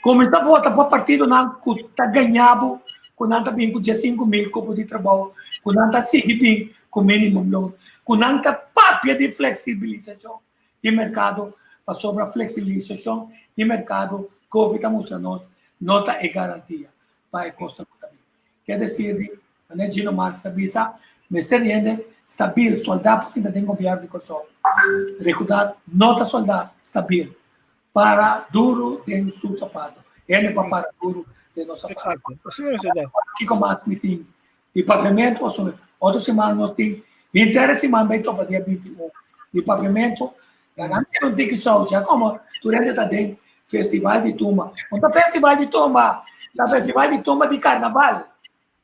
Kuminsá vota pa partidonan ku ta gaña bo ku nan ta bin ku 15,000 kopo di trabou, ku nan ta sigui bin ku minimum loan, ku nan ta papia di fleksibilisashon di merkado, pasobra fleksibilisashon di merkado Covid a mustra nos no ta e garantia pa e kosnan ku ta bin. Ke desir di Manera Gino Marx a bisa, mester di hende stabil, soldá pa sinta den gobièrnu di Kòrsou. Rekudá no ta soldá stabil. Para duru den su sapato. Hende pa para duru den nos sapato. Exacto. Asina es verdad. Kiko mas mi tin? Di papiamento pasobra otro siman nos tin henter e siman bay topa dia 21. Di papiamento, laga mi keda un tiki sous ya komo tur hende ta den festival di tumba. No ta festival di tumba, ta festival di tumba di karnaval.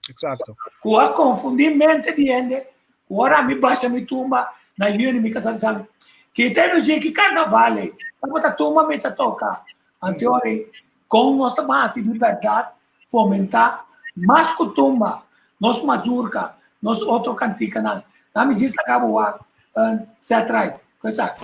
Exacto. Ku a konfundí mente di hende, ku ora mi basha mi tumba na yüni mi kasá di sabi, kita e muzik ki karnaval ei, tabata tumba mi ta toka. Anto ora ei, kon nos ta ban hasi di bèrdat fomentá mas ku tumba, nos mazurka, nos otro kantikanan. Nan mi djis laga bo wak un set right. Ku esaki.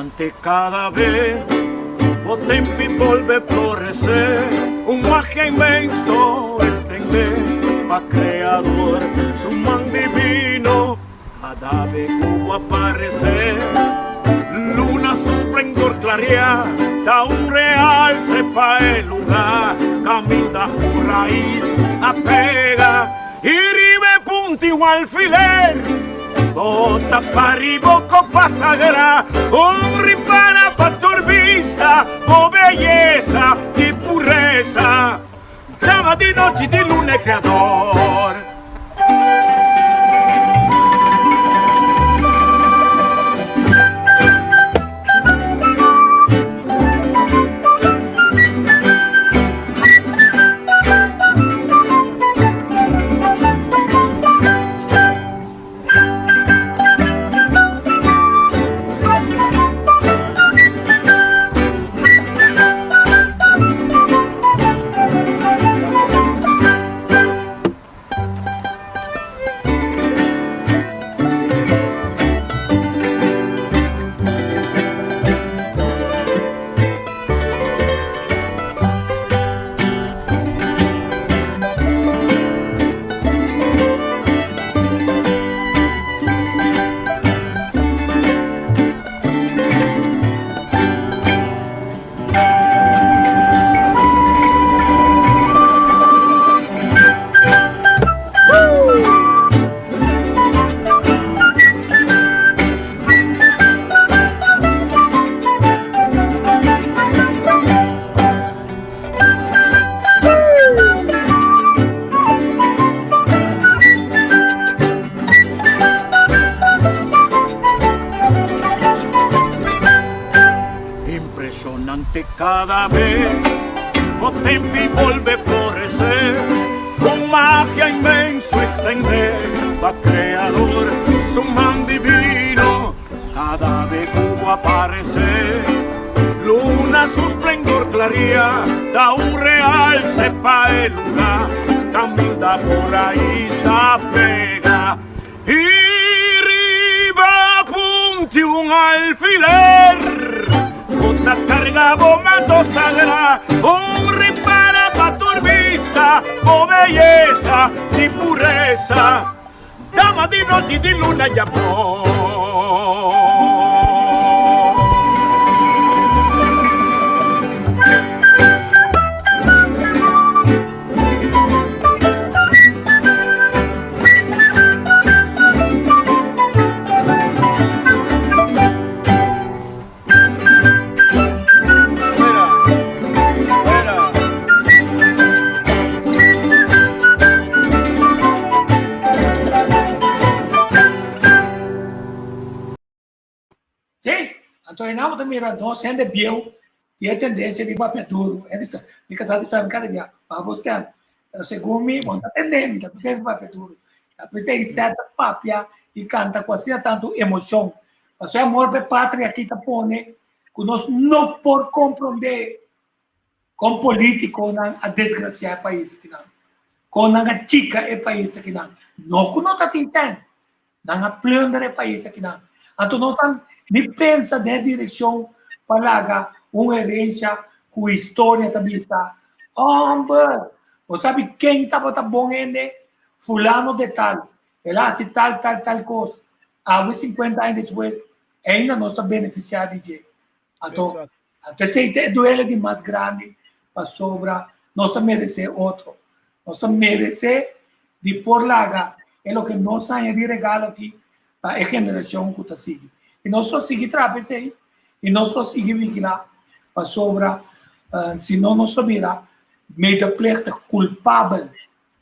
Impresionante cada vez o tempi volve florecer, un magia inmenso extender pa creador su man divino cada vez cubo aparecer. Luna su esplendor clarea, da un realce pa el lugar, caminda su raíz apega y ribe punti un alfiler. Bota paribo copa sagrada, un ripara pa tur vista, bo belleza y pureza, dama di nochi di luna e creador. Impresionante cada vez o tempi volve florecer con magia inmenso extender va creador su man divino cada vez cubo aparecer luna su esplendor claría da un realce pa el lugar camina por ahí se pega y riba punti un alfiler Bota carga bomando sagrada un ripara pa tu vista o belleza y pureza dama di noche di luna y amor. Sí, anto e nan bo ta mira nos hende bieu tin e tendensia di papia duru. Hende sa, mi kasá di sa mi kada bia, baha bo stèm. Pero segun mi, bo no ta tende mi, ta p'esei mi papia duru. Ta p'esei Seth ta papia i kanta ku asina tantu emoshon. Pasobra e amor pa e patria aki ta pone ku nos no por komprondé kon polítikonan a desgrasiá e pais akinan, kon nan a chika e pais akinan. No ku no ta tin sèn, Nan a plunder e pais akinan. Anto no ta ni pensa den e direkshon pa laga un herensha ku historia ta bisa, Homber, bo sabi ken tabata bon hende? Fulano de tal. El a hasi tal, tal, tal kos. Awe sinkuenta aña despues, ainda nos ta benefisiá di dje. Anto, anto esei ta e duele di mas grandi pasobra nos ta meresé otro. Nos ta meresé di por laga e loke nos haña di regalo aki pa e generashon ku ta sigui. I nos lo sigui traha pa esei i nos lo sigui vigilá pasobra si no nos lo bira medeplichtig, kulpabel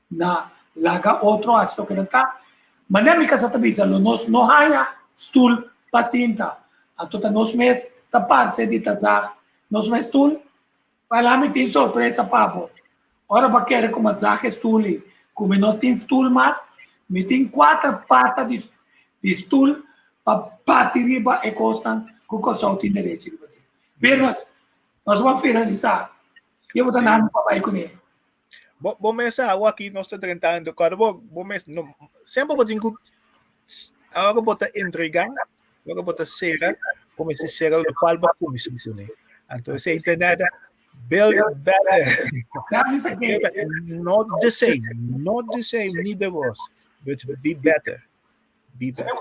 na laga otro hasi loke nan ta. Manera mi kasa ta bisa, lo nos no haña stul pa sinta. Anto ta nos mes ta parse di ta zag nos mes stul. Wèl, ami tin sorpresa pa bo. Ora bo a kere ku mi a zag e stul ei, ku mi no tin stul mas, mi tin kuater pata di di stul pa bati riba e kosnan ku Kòrsou tin derecho riba dje. Birnos, nos a finalisá. Ke bo ta nami pa bai kuné? Bo, bo mes sa, awor aki nos ta drentando, kòrda bo, bo mes, no, semper bo tin ku, ora bo ta entregá, ora bo ta sera, Bo mester sera lokual bo a kuminsá kuné. Anto esei ta nada build better. Not the same, not the same, neither was, but be better. Be better.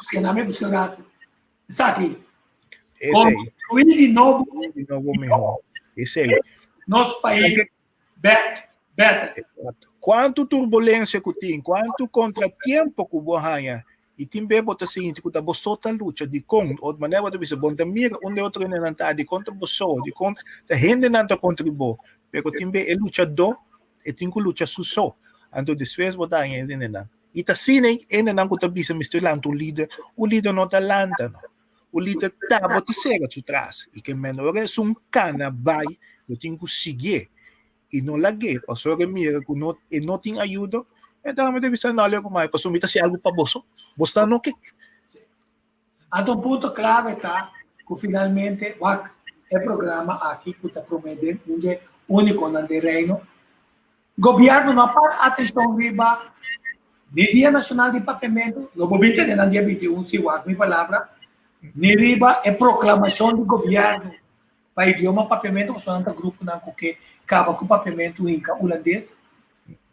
Esaki. Esei. Construí di nobo. Di nobo mihó. Esei. Nos pais bek better. Exacto. Kuantu turbulensia ku tin, kuantu kontratiempo ku bo haña, i tin be bo ta sinti ku ta bo so ta lucha, dikon? Ot manera bo ta bisa, bo no ta mira unda e otro hendenan ta, dikon ta bo so, dikon ta hendenan ta kontra bo, pero tin be e luchadó e tin ku lucha su so. Anto despues bo ta haña e hendenan. I ta asina e hendenan ku ta bisa mester lanta un lider, un lider no ta lanta no. Un lider ta bo ta sera su tras i ke men ora esun kana bai bo tin ku siguié i no lag'é pasobra e mira ku no e no tin ayudo e tambe ta bisa no leo kumai pasobra mi ta hasi algu pa boso, bos ta no ke. Anto un punto clave ta cu finalmente wak e programa aki cu ta prome den un dje uniconan den Reino. Gobierno no a para atencion riba ni Dia Nacional di Papiamento, lo bo bin tene nan dia 21 si wak mi palabra, ni riba e proclamacion di gobierno pa idioma Papiamento pasobra nan ta gruponan cu ke caba cu Papiamento hinca Hulandes.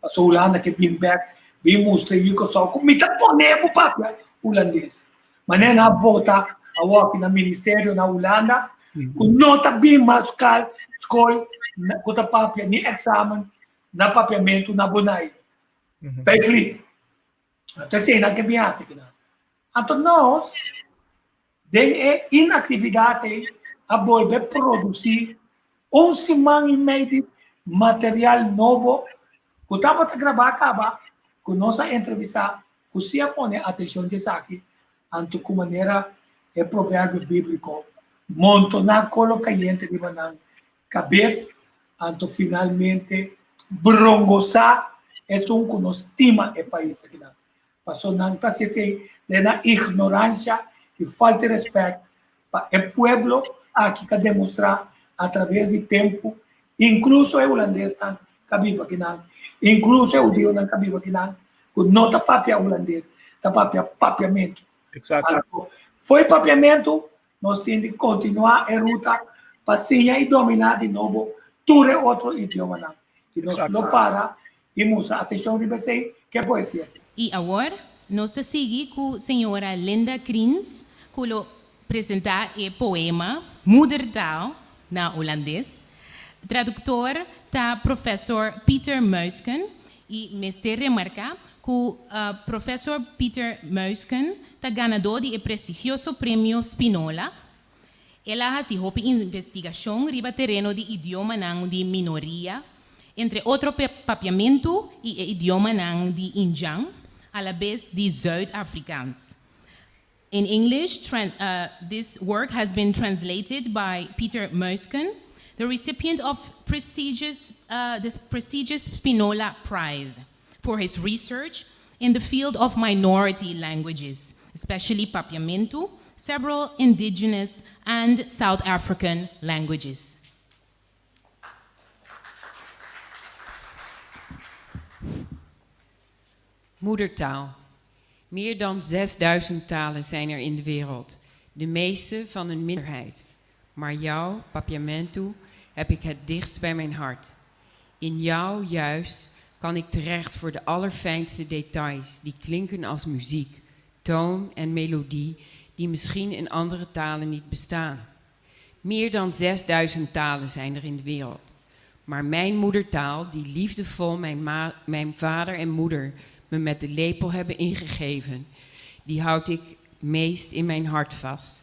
Pasobra Hulanda ke bin bek bin mustra yu Kòrsou ku mi ta pone bo papia Hulandes. Manera nan a vota awoki na ministerio na Hulanda ku no ta bin mas skal skol ku ta papia ni eksamen na papiamentu na Bonairu. Bijvliet. Anto esei nan ke bin hasi kinan. Anto nos den e inaktividat ei a bolbe produsí un siman i mei di material nobo ku tabata grabá kaba ku nos a entrevistá ku si a pone atenshon dje esaki anto ku manera e proverbio bíbliko montoná kolo kayente riba nan kabes anto finalmente brongosá esun ku no stima e pais akinan. Paso nan ta hasi esei den nan ignoransha i falta di rèspèt pa e pueblo aki ta demostrá atraves di tempu, inkluso e hulandesnan ka biba akinan, inkluso e hudionan ka biba akinan, ku no ta papia hulandes, ta papia papiamentu. Exacto. Fo'i papiamentu nos tin di kontinuá e ruta pa siña i dominá di nobo tur e otro idiomanan. I nos lo para i mustra atenshon riba esei ke poesia tin. I awor nos ta sigui ku señora Linda Kriens ku lo presentá e poema Moedertaal na hulandes. Traduktor ta profesor Peter Muysken i mester remarká ku profesor Peter Muysken ta ganadó di e prestigioso premio Spinola. El a hasi hopi investigashon riba tereno di idiomanan di minoria, entre otro papiamentu i e idiomanan di indjan, alabes di Zuid-Afrikaans. In English, this work has been translated by Peter Muysken, the recipient of prestigious this prestigious Spinola Prize for his research in the field of minority languages, especially Papiamentu, several indigenous and South African languages. Moedertaal. Meer dan 6000 talen zijn er in de wereld, de meeste van een minderheid. Maar jou, Papiamentu, heb ik het dichtst bij mijn hart. In jou, juist, kan ik terecht voor de allerfijnste details die klinken als muziek, toon en melodie die misschien in andere talen niet bestaan. Meer dan 6000 talen zijn er in de wereld. Maar mijn moedertaal, die liefdevol mijn, mijn vader en moeder me met de lepel hebben ingegeven, die houd ik meest in mijn hart vast.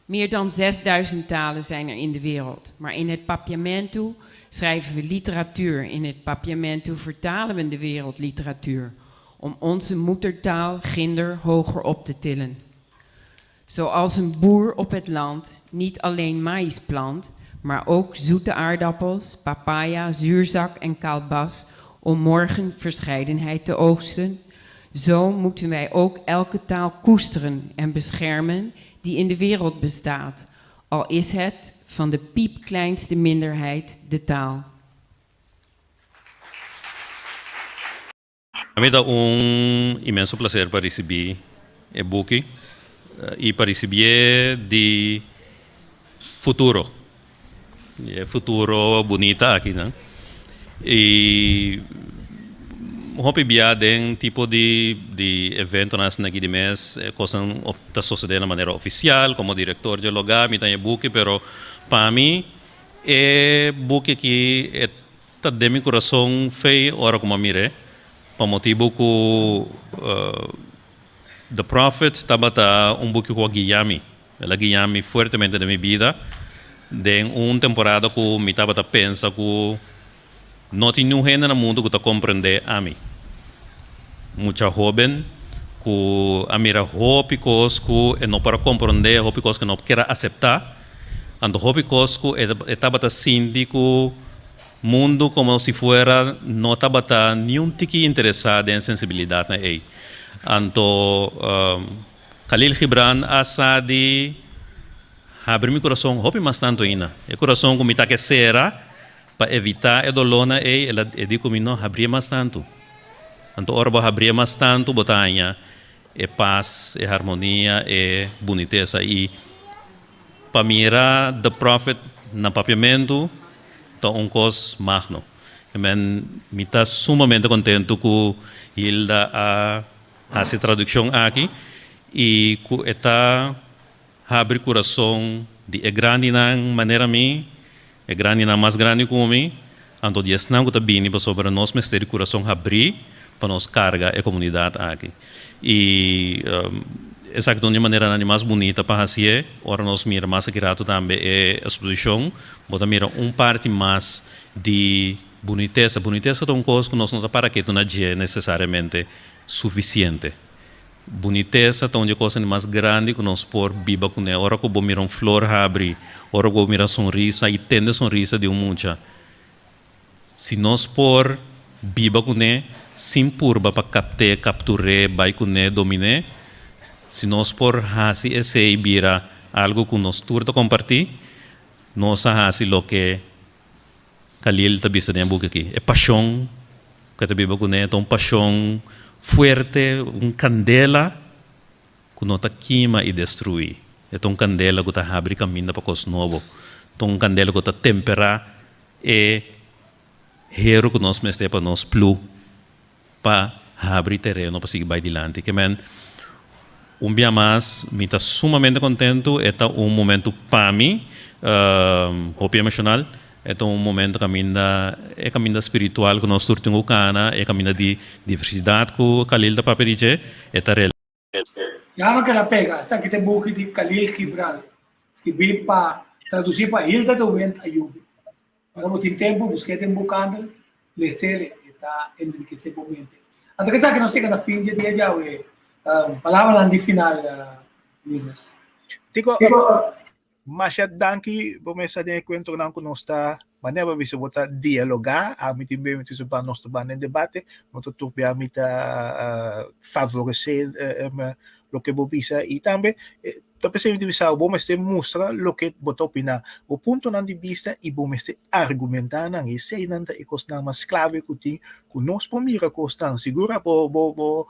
Meer dan 6000 talen zijn er in de wereld, maar in het Papiamentu schrijven we literatuur. In het Papiamentu vertalen we de wereldliteratuur om onze moedertaal ginder hoger op te tillen. Zoals een boer op het land niet alleen maïs plant, maar ook zoete aardappels, papaya, zuurzak en kalbas om morgen verscheidenheid te oogsten, zo moeten wij ook elke taal koesteren en beschermen die in de wereld bestaat, al is het van de piepkleinste minderheid de taal. A mi ta un inmenso placer pa ricibi e buki. I pa risibié di futuro. E futuro bunita aki nan. I hopi bia den tipo di di eventonan asina aki di mes e kosnan ta sosodé na manera ofisial komo direktor dje lugá mi ta e buki pero pa mi e buki aki e ta den mi kurason fei ora ku mi a mir'é pa motibu ku The Prophet tabata un buki ku a guia mi. El a guia mi fuertemente den mi bida den un temporada ku mi tabata pensa ku no tin niun hende na mundu ku ta komprendé ami. Mucha hóben ku a mira hopi kos ku e no por a komprendé, hopi kos ku e no kier a aseptá, anto hopi kos ku e tabata sinti ku mundu komo si fuera no tabata niun tiki interesá den e sensibilidatnan ei. Anto Khalil Gibran a sa di habri mi kurason hopi mas tantu ainda. E kurason ku mi ta ke sera pa evitá e dolónan ei, el a e di ku mi, No, habrié mas tantu. Anto ora bo habrié mas tantu bo ta haña e pas, e harmonia, e bunitesa. I pa mira The Prophet na papiamentu ta un kos magno. Men, mi ta sumamente kontentu ku Hilda a Hasi e tradukshon aki i ku e ta habri kurason di e grandinan manera mi, e grandinan mas grandi ku mi, anto di esnan ku ta bini pasobra nos mester di kurason habrí pa nos karga e komunidat aki. I esaki ta un di e maneranan di mas bunita pa hasié. Ora nos mira mas aki ratu tambe e eksposishon, bo ta mira un parti mas di Bunitesa. Bunitesa ta un kos ku nos no ta para ketu na dje nesesariamente sufisiente. Bunitesa ta un di e kosnan di mas grandi ku nos por biba kuné. Ora ku bo mira un flor habri, ora ku bo mira sonrisa i tende sonrisa di un mucha, si nos por biba kuné sin purba pa kapt'é, kaptur'é, bai kuné, domin'é, si nos por hasi esei bira algu ku nos tur ta kompartí, nos a hasi loke Khalil ta bisa den e buki aki, e pashon ku e ta biba kuné ta un pashon fuerte, un kandela ku no ta kima i destruí. E ta un kandela ku ta habri kaminda pa kos nobo. Ta un kandela ku ta temperá e heru ku nos mester pa nos plu pa habri tereno pa sigui bai dilanti. Ke men, un bia mas mi ta sumamente kontentu, e ta un momentu pa mi hopi emoshonal, e ta un momento kaminda e kaminda spiritual ku nos tur tin ku kana, e kaminda di diversidat ku Khalil ta papia di dje, e ta real. Yama keda pega, esaki ta e buki di Khalil Gibran, skibí pa, tradusí pa Hilda de Windt Ayubi. Ora bo tin tempu, busk'é den bukhandel, les'é, e ta enrikesé bo mente. Asta ku esaki nos yega na fin di e dia djawe. Palabranan di final, Wilmes. Tico, Masha danki bo mesa den e kuentronan ku nos ta manera bo bisa bo ta dialogá, ami tin bem mi ta nos ta ban den debate, no ta tur bia mi ta favoresé loke bo bisa i tambe ta p'esei mi ta bisa bo mester mustra loke bo ta opiná, bo puntonan di bista i bo mester argumentá nan, eseinan ta e kosnan mas klave ku tin ku nos por mira kosnan, sigur bo bo bo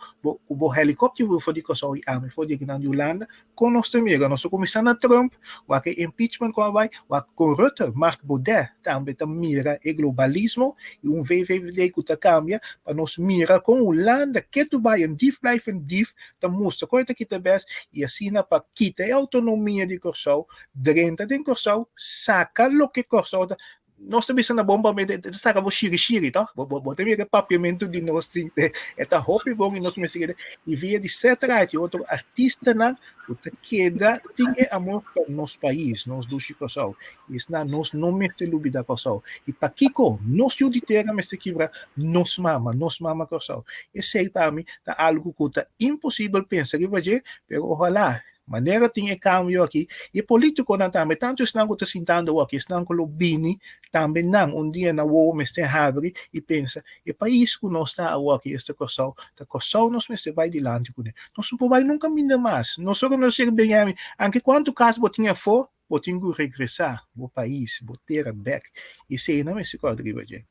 ku bo helikòpter for di Kòrsou i ami for di akinan di Hulanda Kon nos ta mira? Nos ta kuminsá na Trump, wak e impeachment ku a bai, wak kon Rutte, Mark Baudet tambe ta mira e globalismo i un VVD ku ta kambia pa nos mira kon Hulanda ketu bai een dief blijft een dief ta mustra kon e ta kita bes i asina pa kita e outonomia di Kòrsou, drenta den Kòrsou, saka loke Kòrsou ta Nos ta bisa na bon pa e ta saka bo shiri shiri toh? Bo bo ta mira e papiamentu di nos tin e ta hopi bon i nos mester keda i via di Ced Wright i otro artistanan ku ta keda tin e amor pa nos pais, nos dushi Kòrsou. I esnan nos no mester lubida Kòrsou. I pakiko nos yu di tera mester kibra nos mama, nos mama Kòrsou? Esei pa mi ta algu ku ta imposibel pensa riba dje, pero ohalá Manera tin e cambio aki, y e politiconan tambe, tanto esnan cu ta sintando awor aki, esnan cu lo bini, tambe nan un dia nan wowo mester habri y pensa, e pais cu nos ta awor aki, esta Corsou, ta Corsou nos mester bay dilanti cune. Nos no por bay nunca minda mas. Nos ora nos yega Benjamin, anke cuanto cas bo tin afo, bo tin cu regresa bo pais, bo tera bek. Y esey nan mester corda riba dje.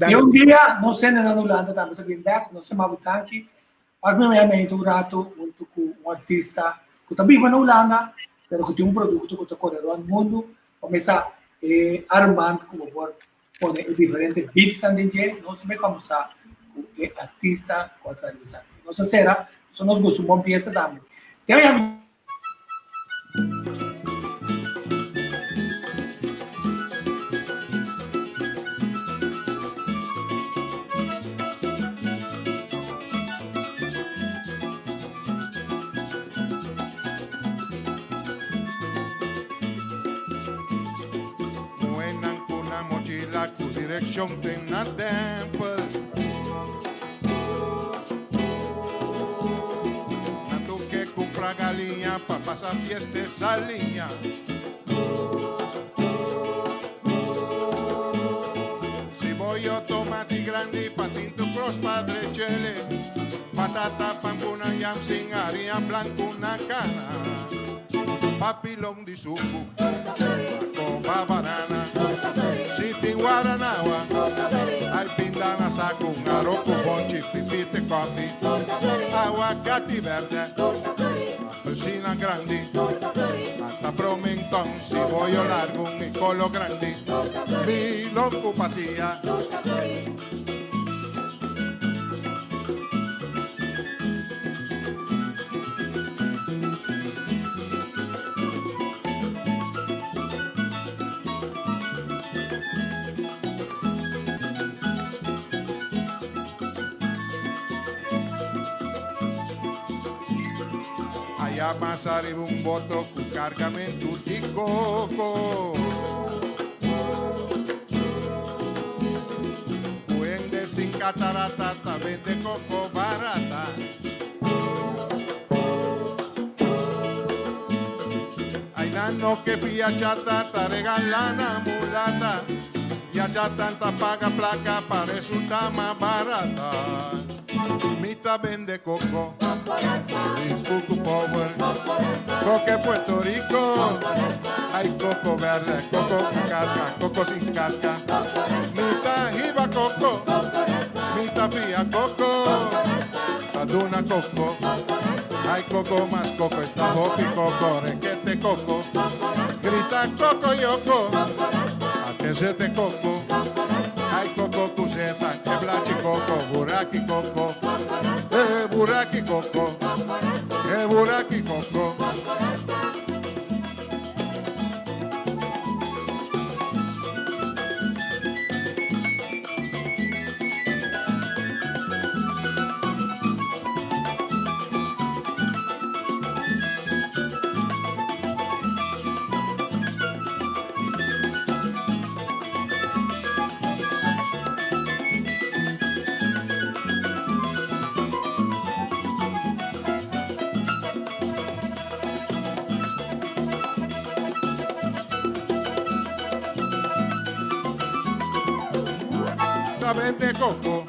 Y un dia nos hendenan Hulanda tambe ta bin bek, nos ta maba danki. Wak mi mei un rato hunto cu un artista. ku ta biba na Hulanda, pero ku tin un produkto ku ta kore rònt mundu. Pa mesa e armband ku bo por pone e diferente beatsnan den dje, nos tambe kòmbersá ku e artista ku a traha esaki. Nos a sera, so nos gusta un bon piesa tambe. Te mañana. Muhénan ku nan mochila ku direkshon den nan tèmpel. Nan tur ke kumpra galiña pa pasa fiesta e saliña. Siboyo, tomati grandi, patintu kros pa drechele, patata pan ku nan yam sin haria blanku na kana, papilon di suku, makomba banana, si tin waranawa, ay pinda na saku, aro ku bonchi, pipite kofi, awakati berde. Appelsina grandi, ata promenton, siboyo largu i kolo grandi, milon ku patia. Aya mas ariba un boto ku kargamentu di koko. Ku hende sin katarata ta bende koko barata. Aynan no ke fia chata ta regala na mulata. Ya chatan ta paga plaka pa resulta mas barata. Mi ta bende coco, rico cu power, coque Puerto Rico. Hay coco verde, coco con casca, coco sin casca. Mi ta hiba coco, mi ta fia coco, ta duna coco. Hay coco mas coco, esta hopi coco, requete coco. Grita coco yoko, atezete coco. Ay coco cuseta, e blachi coco, buraki coco. Eh buraki coco, eh buraki coco. Ta bende coco,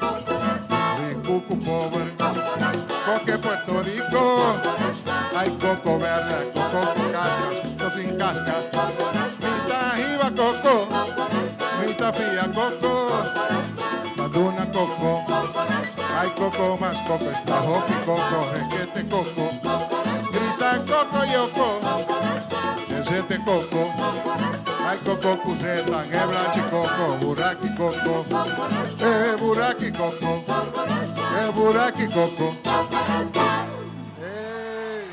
rico cu pober, coque Puerto Rico, hay coco verde, coco con casca, coco sin casca. Mi ta hiba coco, mi ta fia coco, ta duna coco. Ay coco mas coco, esta hopi coco, requete coco. Grita coco yoko, desete coco. Ay coco cuseta, geblachi coco, buraki coco. Eh buraki coco, eh buraki coco. Eh.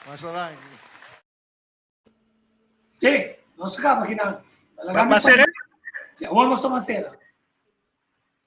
Masha danki. Sí, nos kaba kinan. Ba cera? Sí, awor nos toma cera.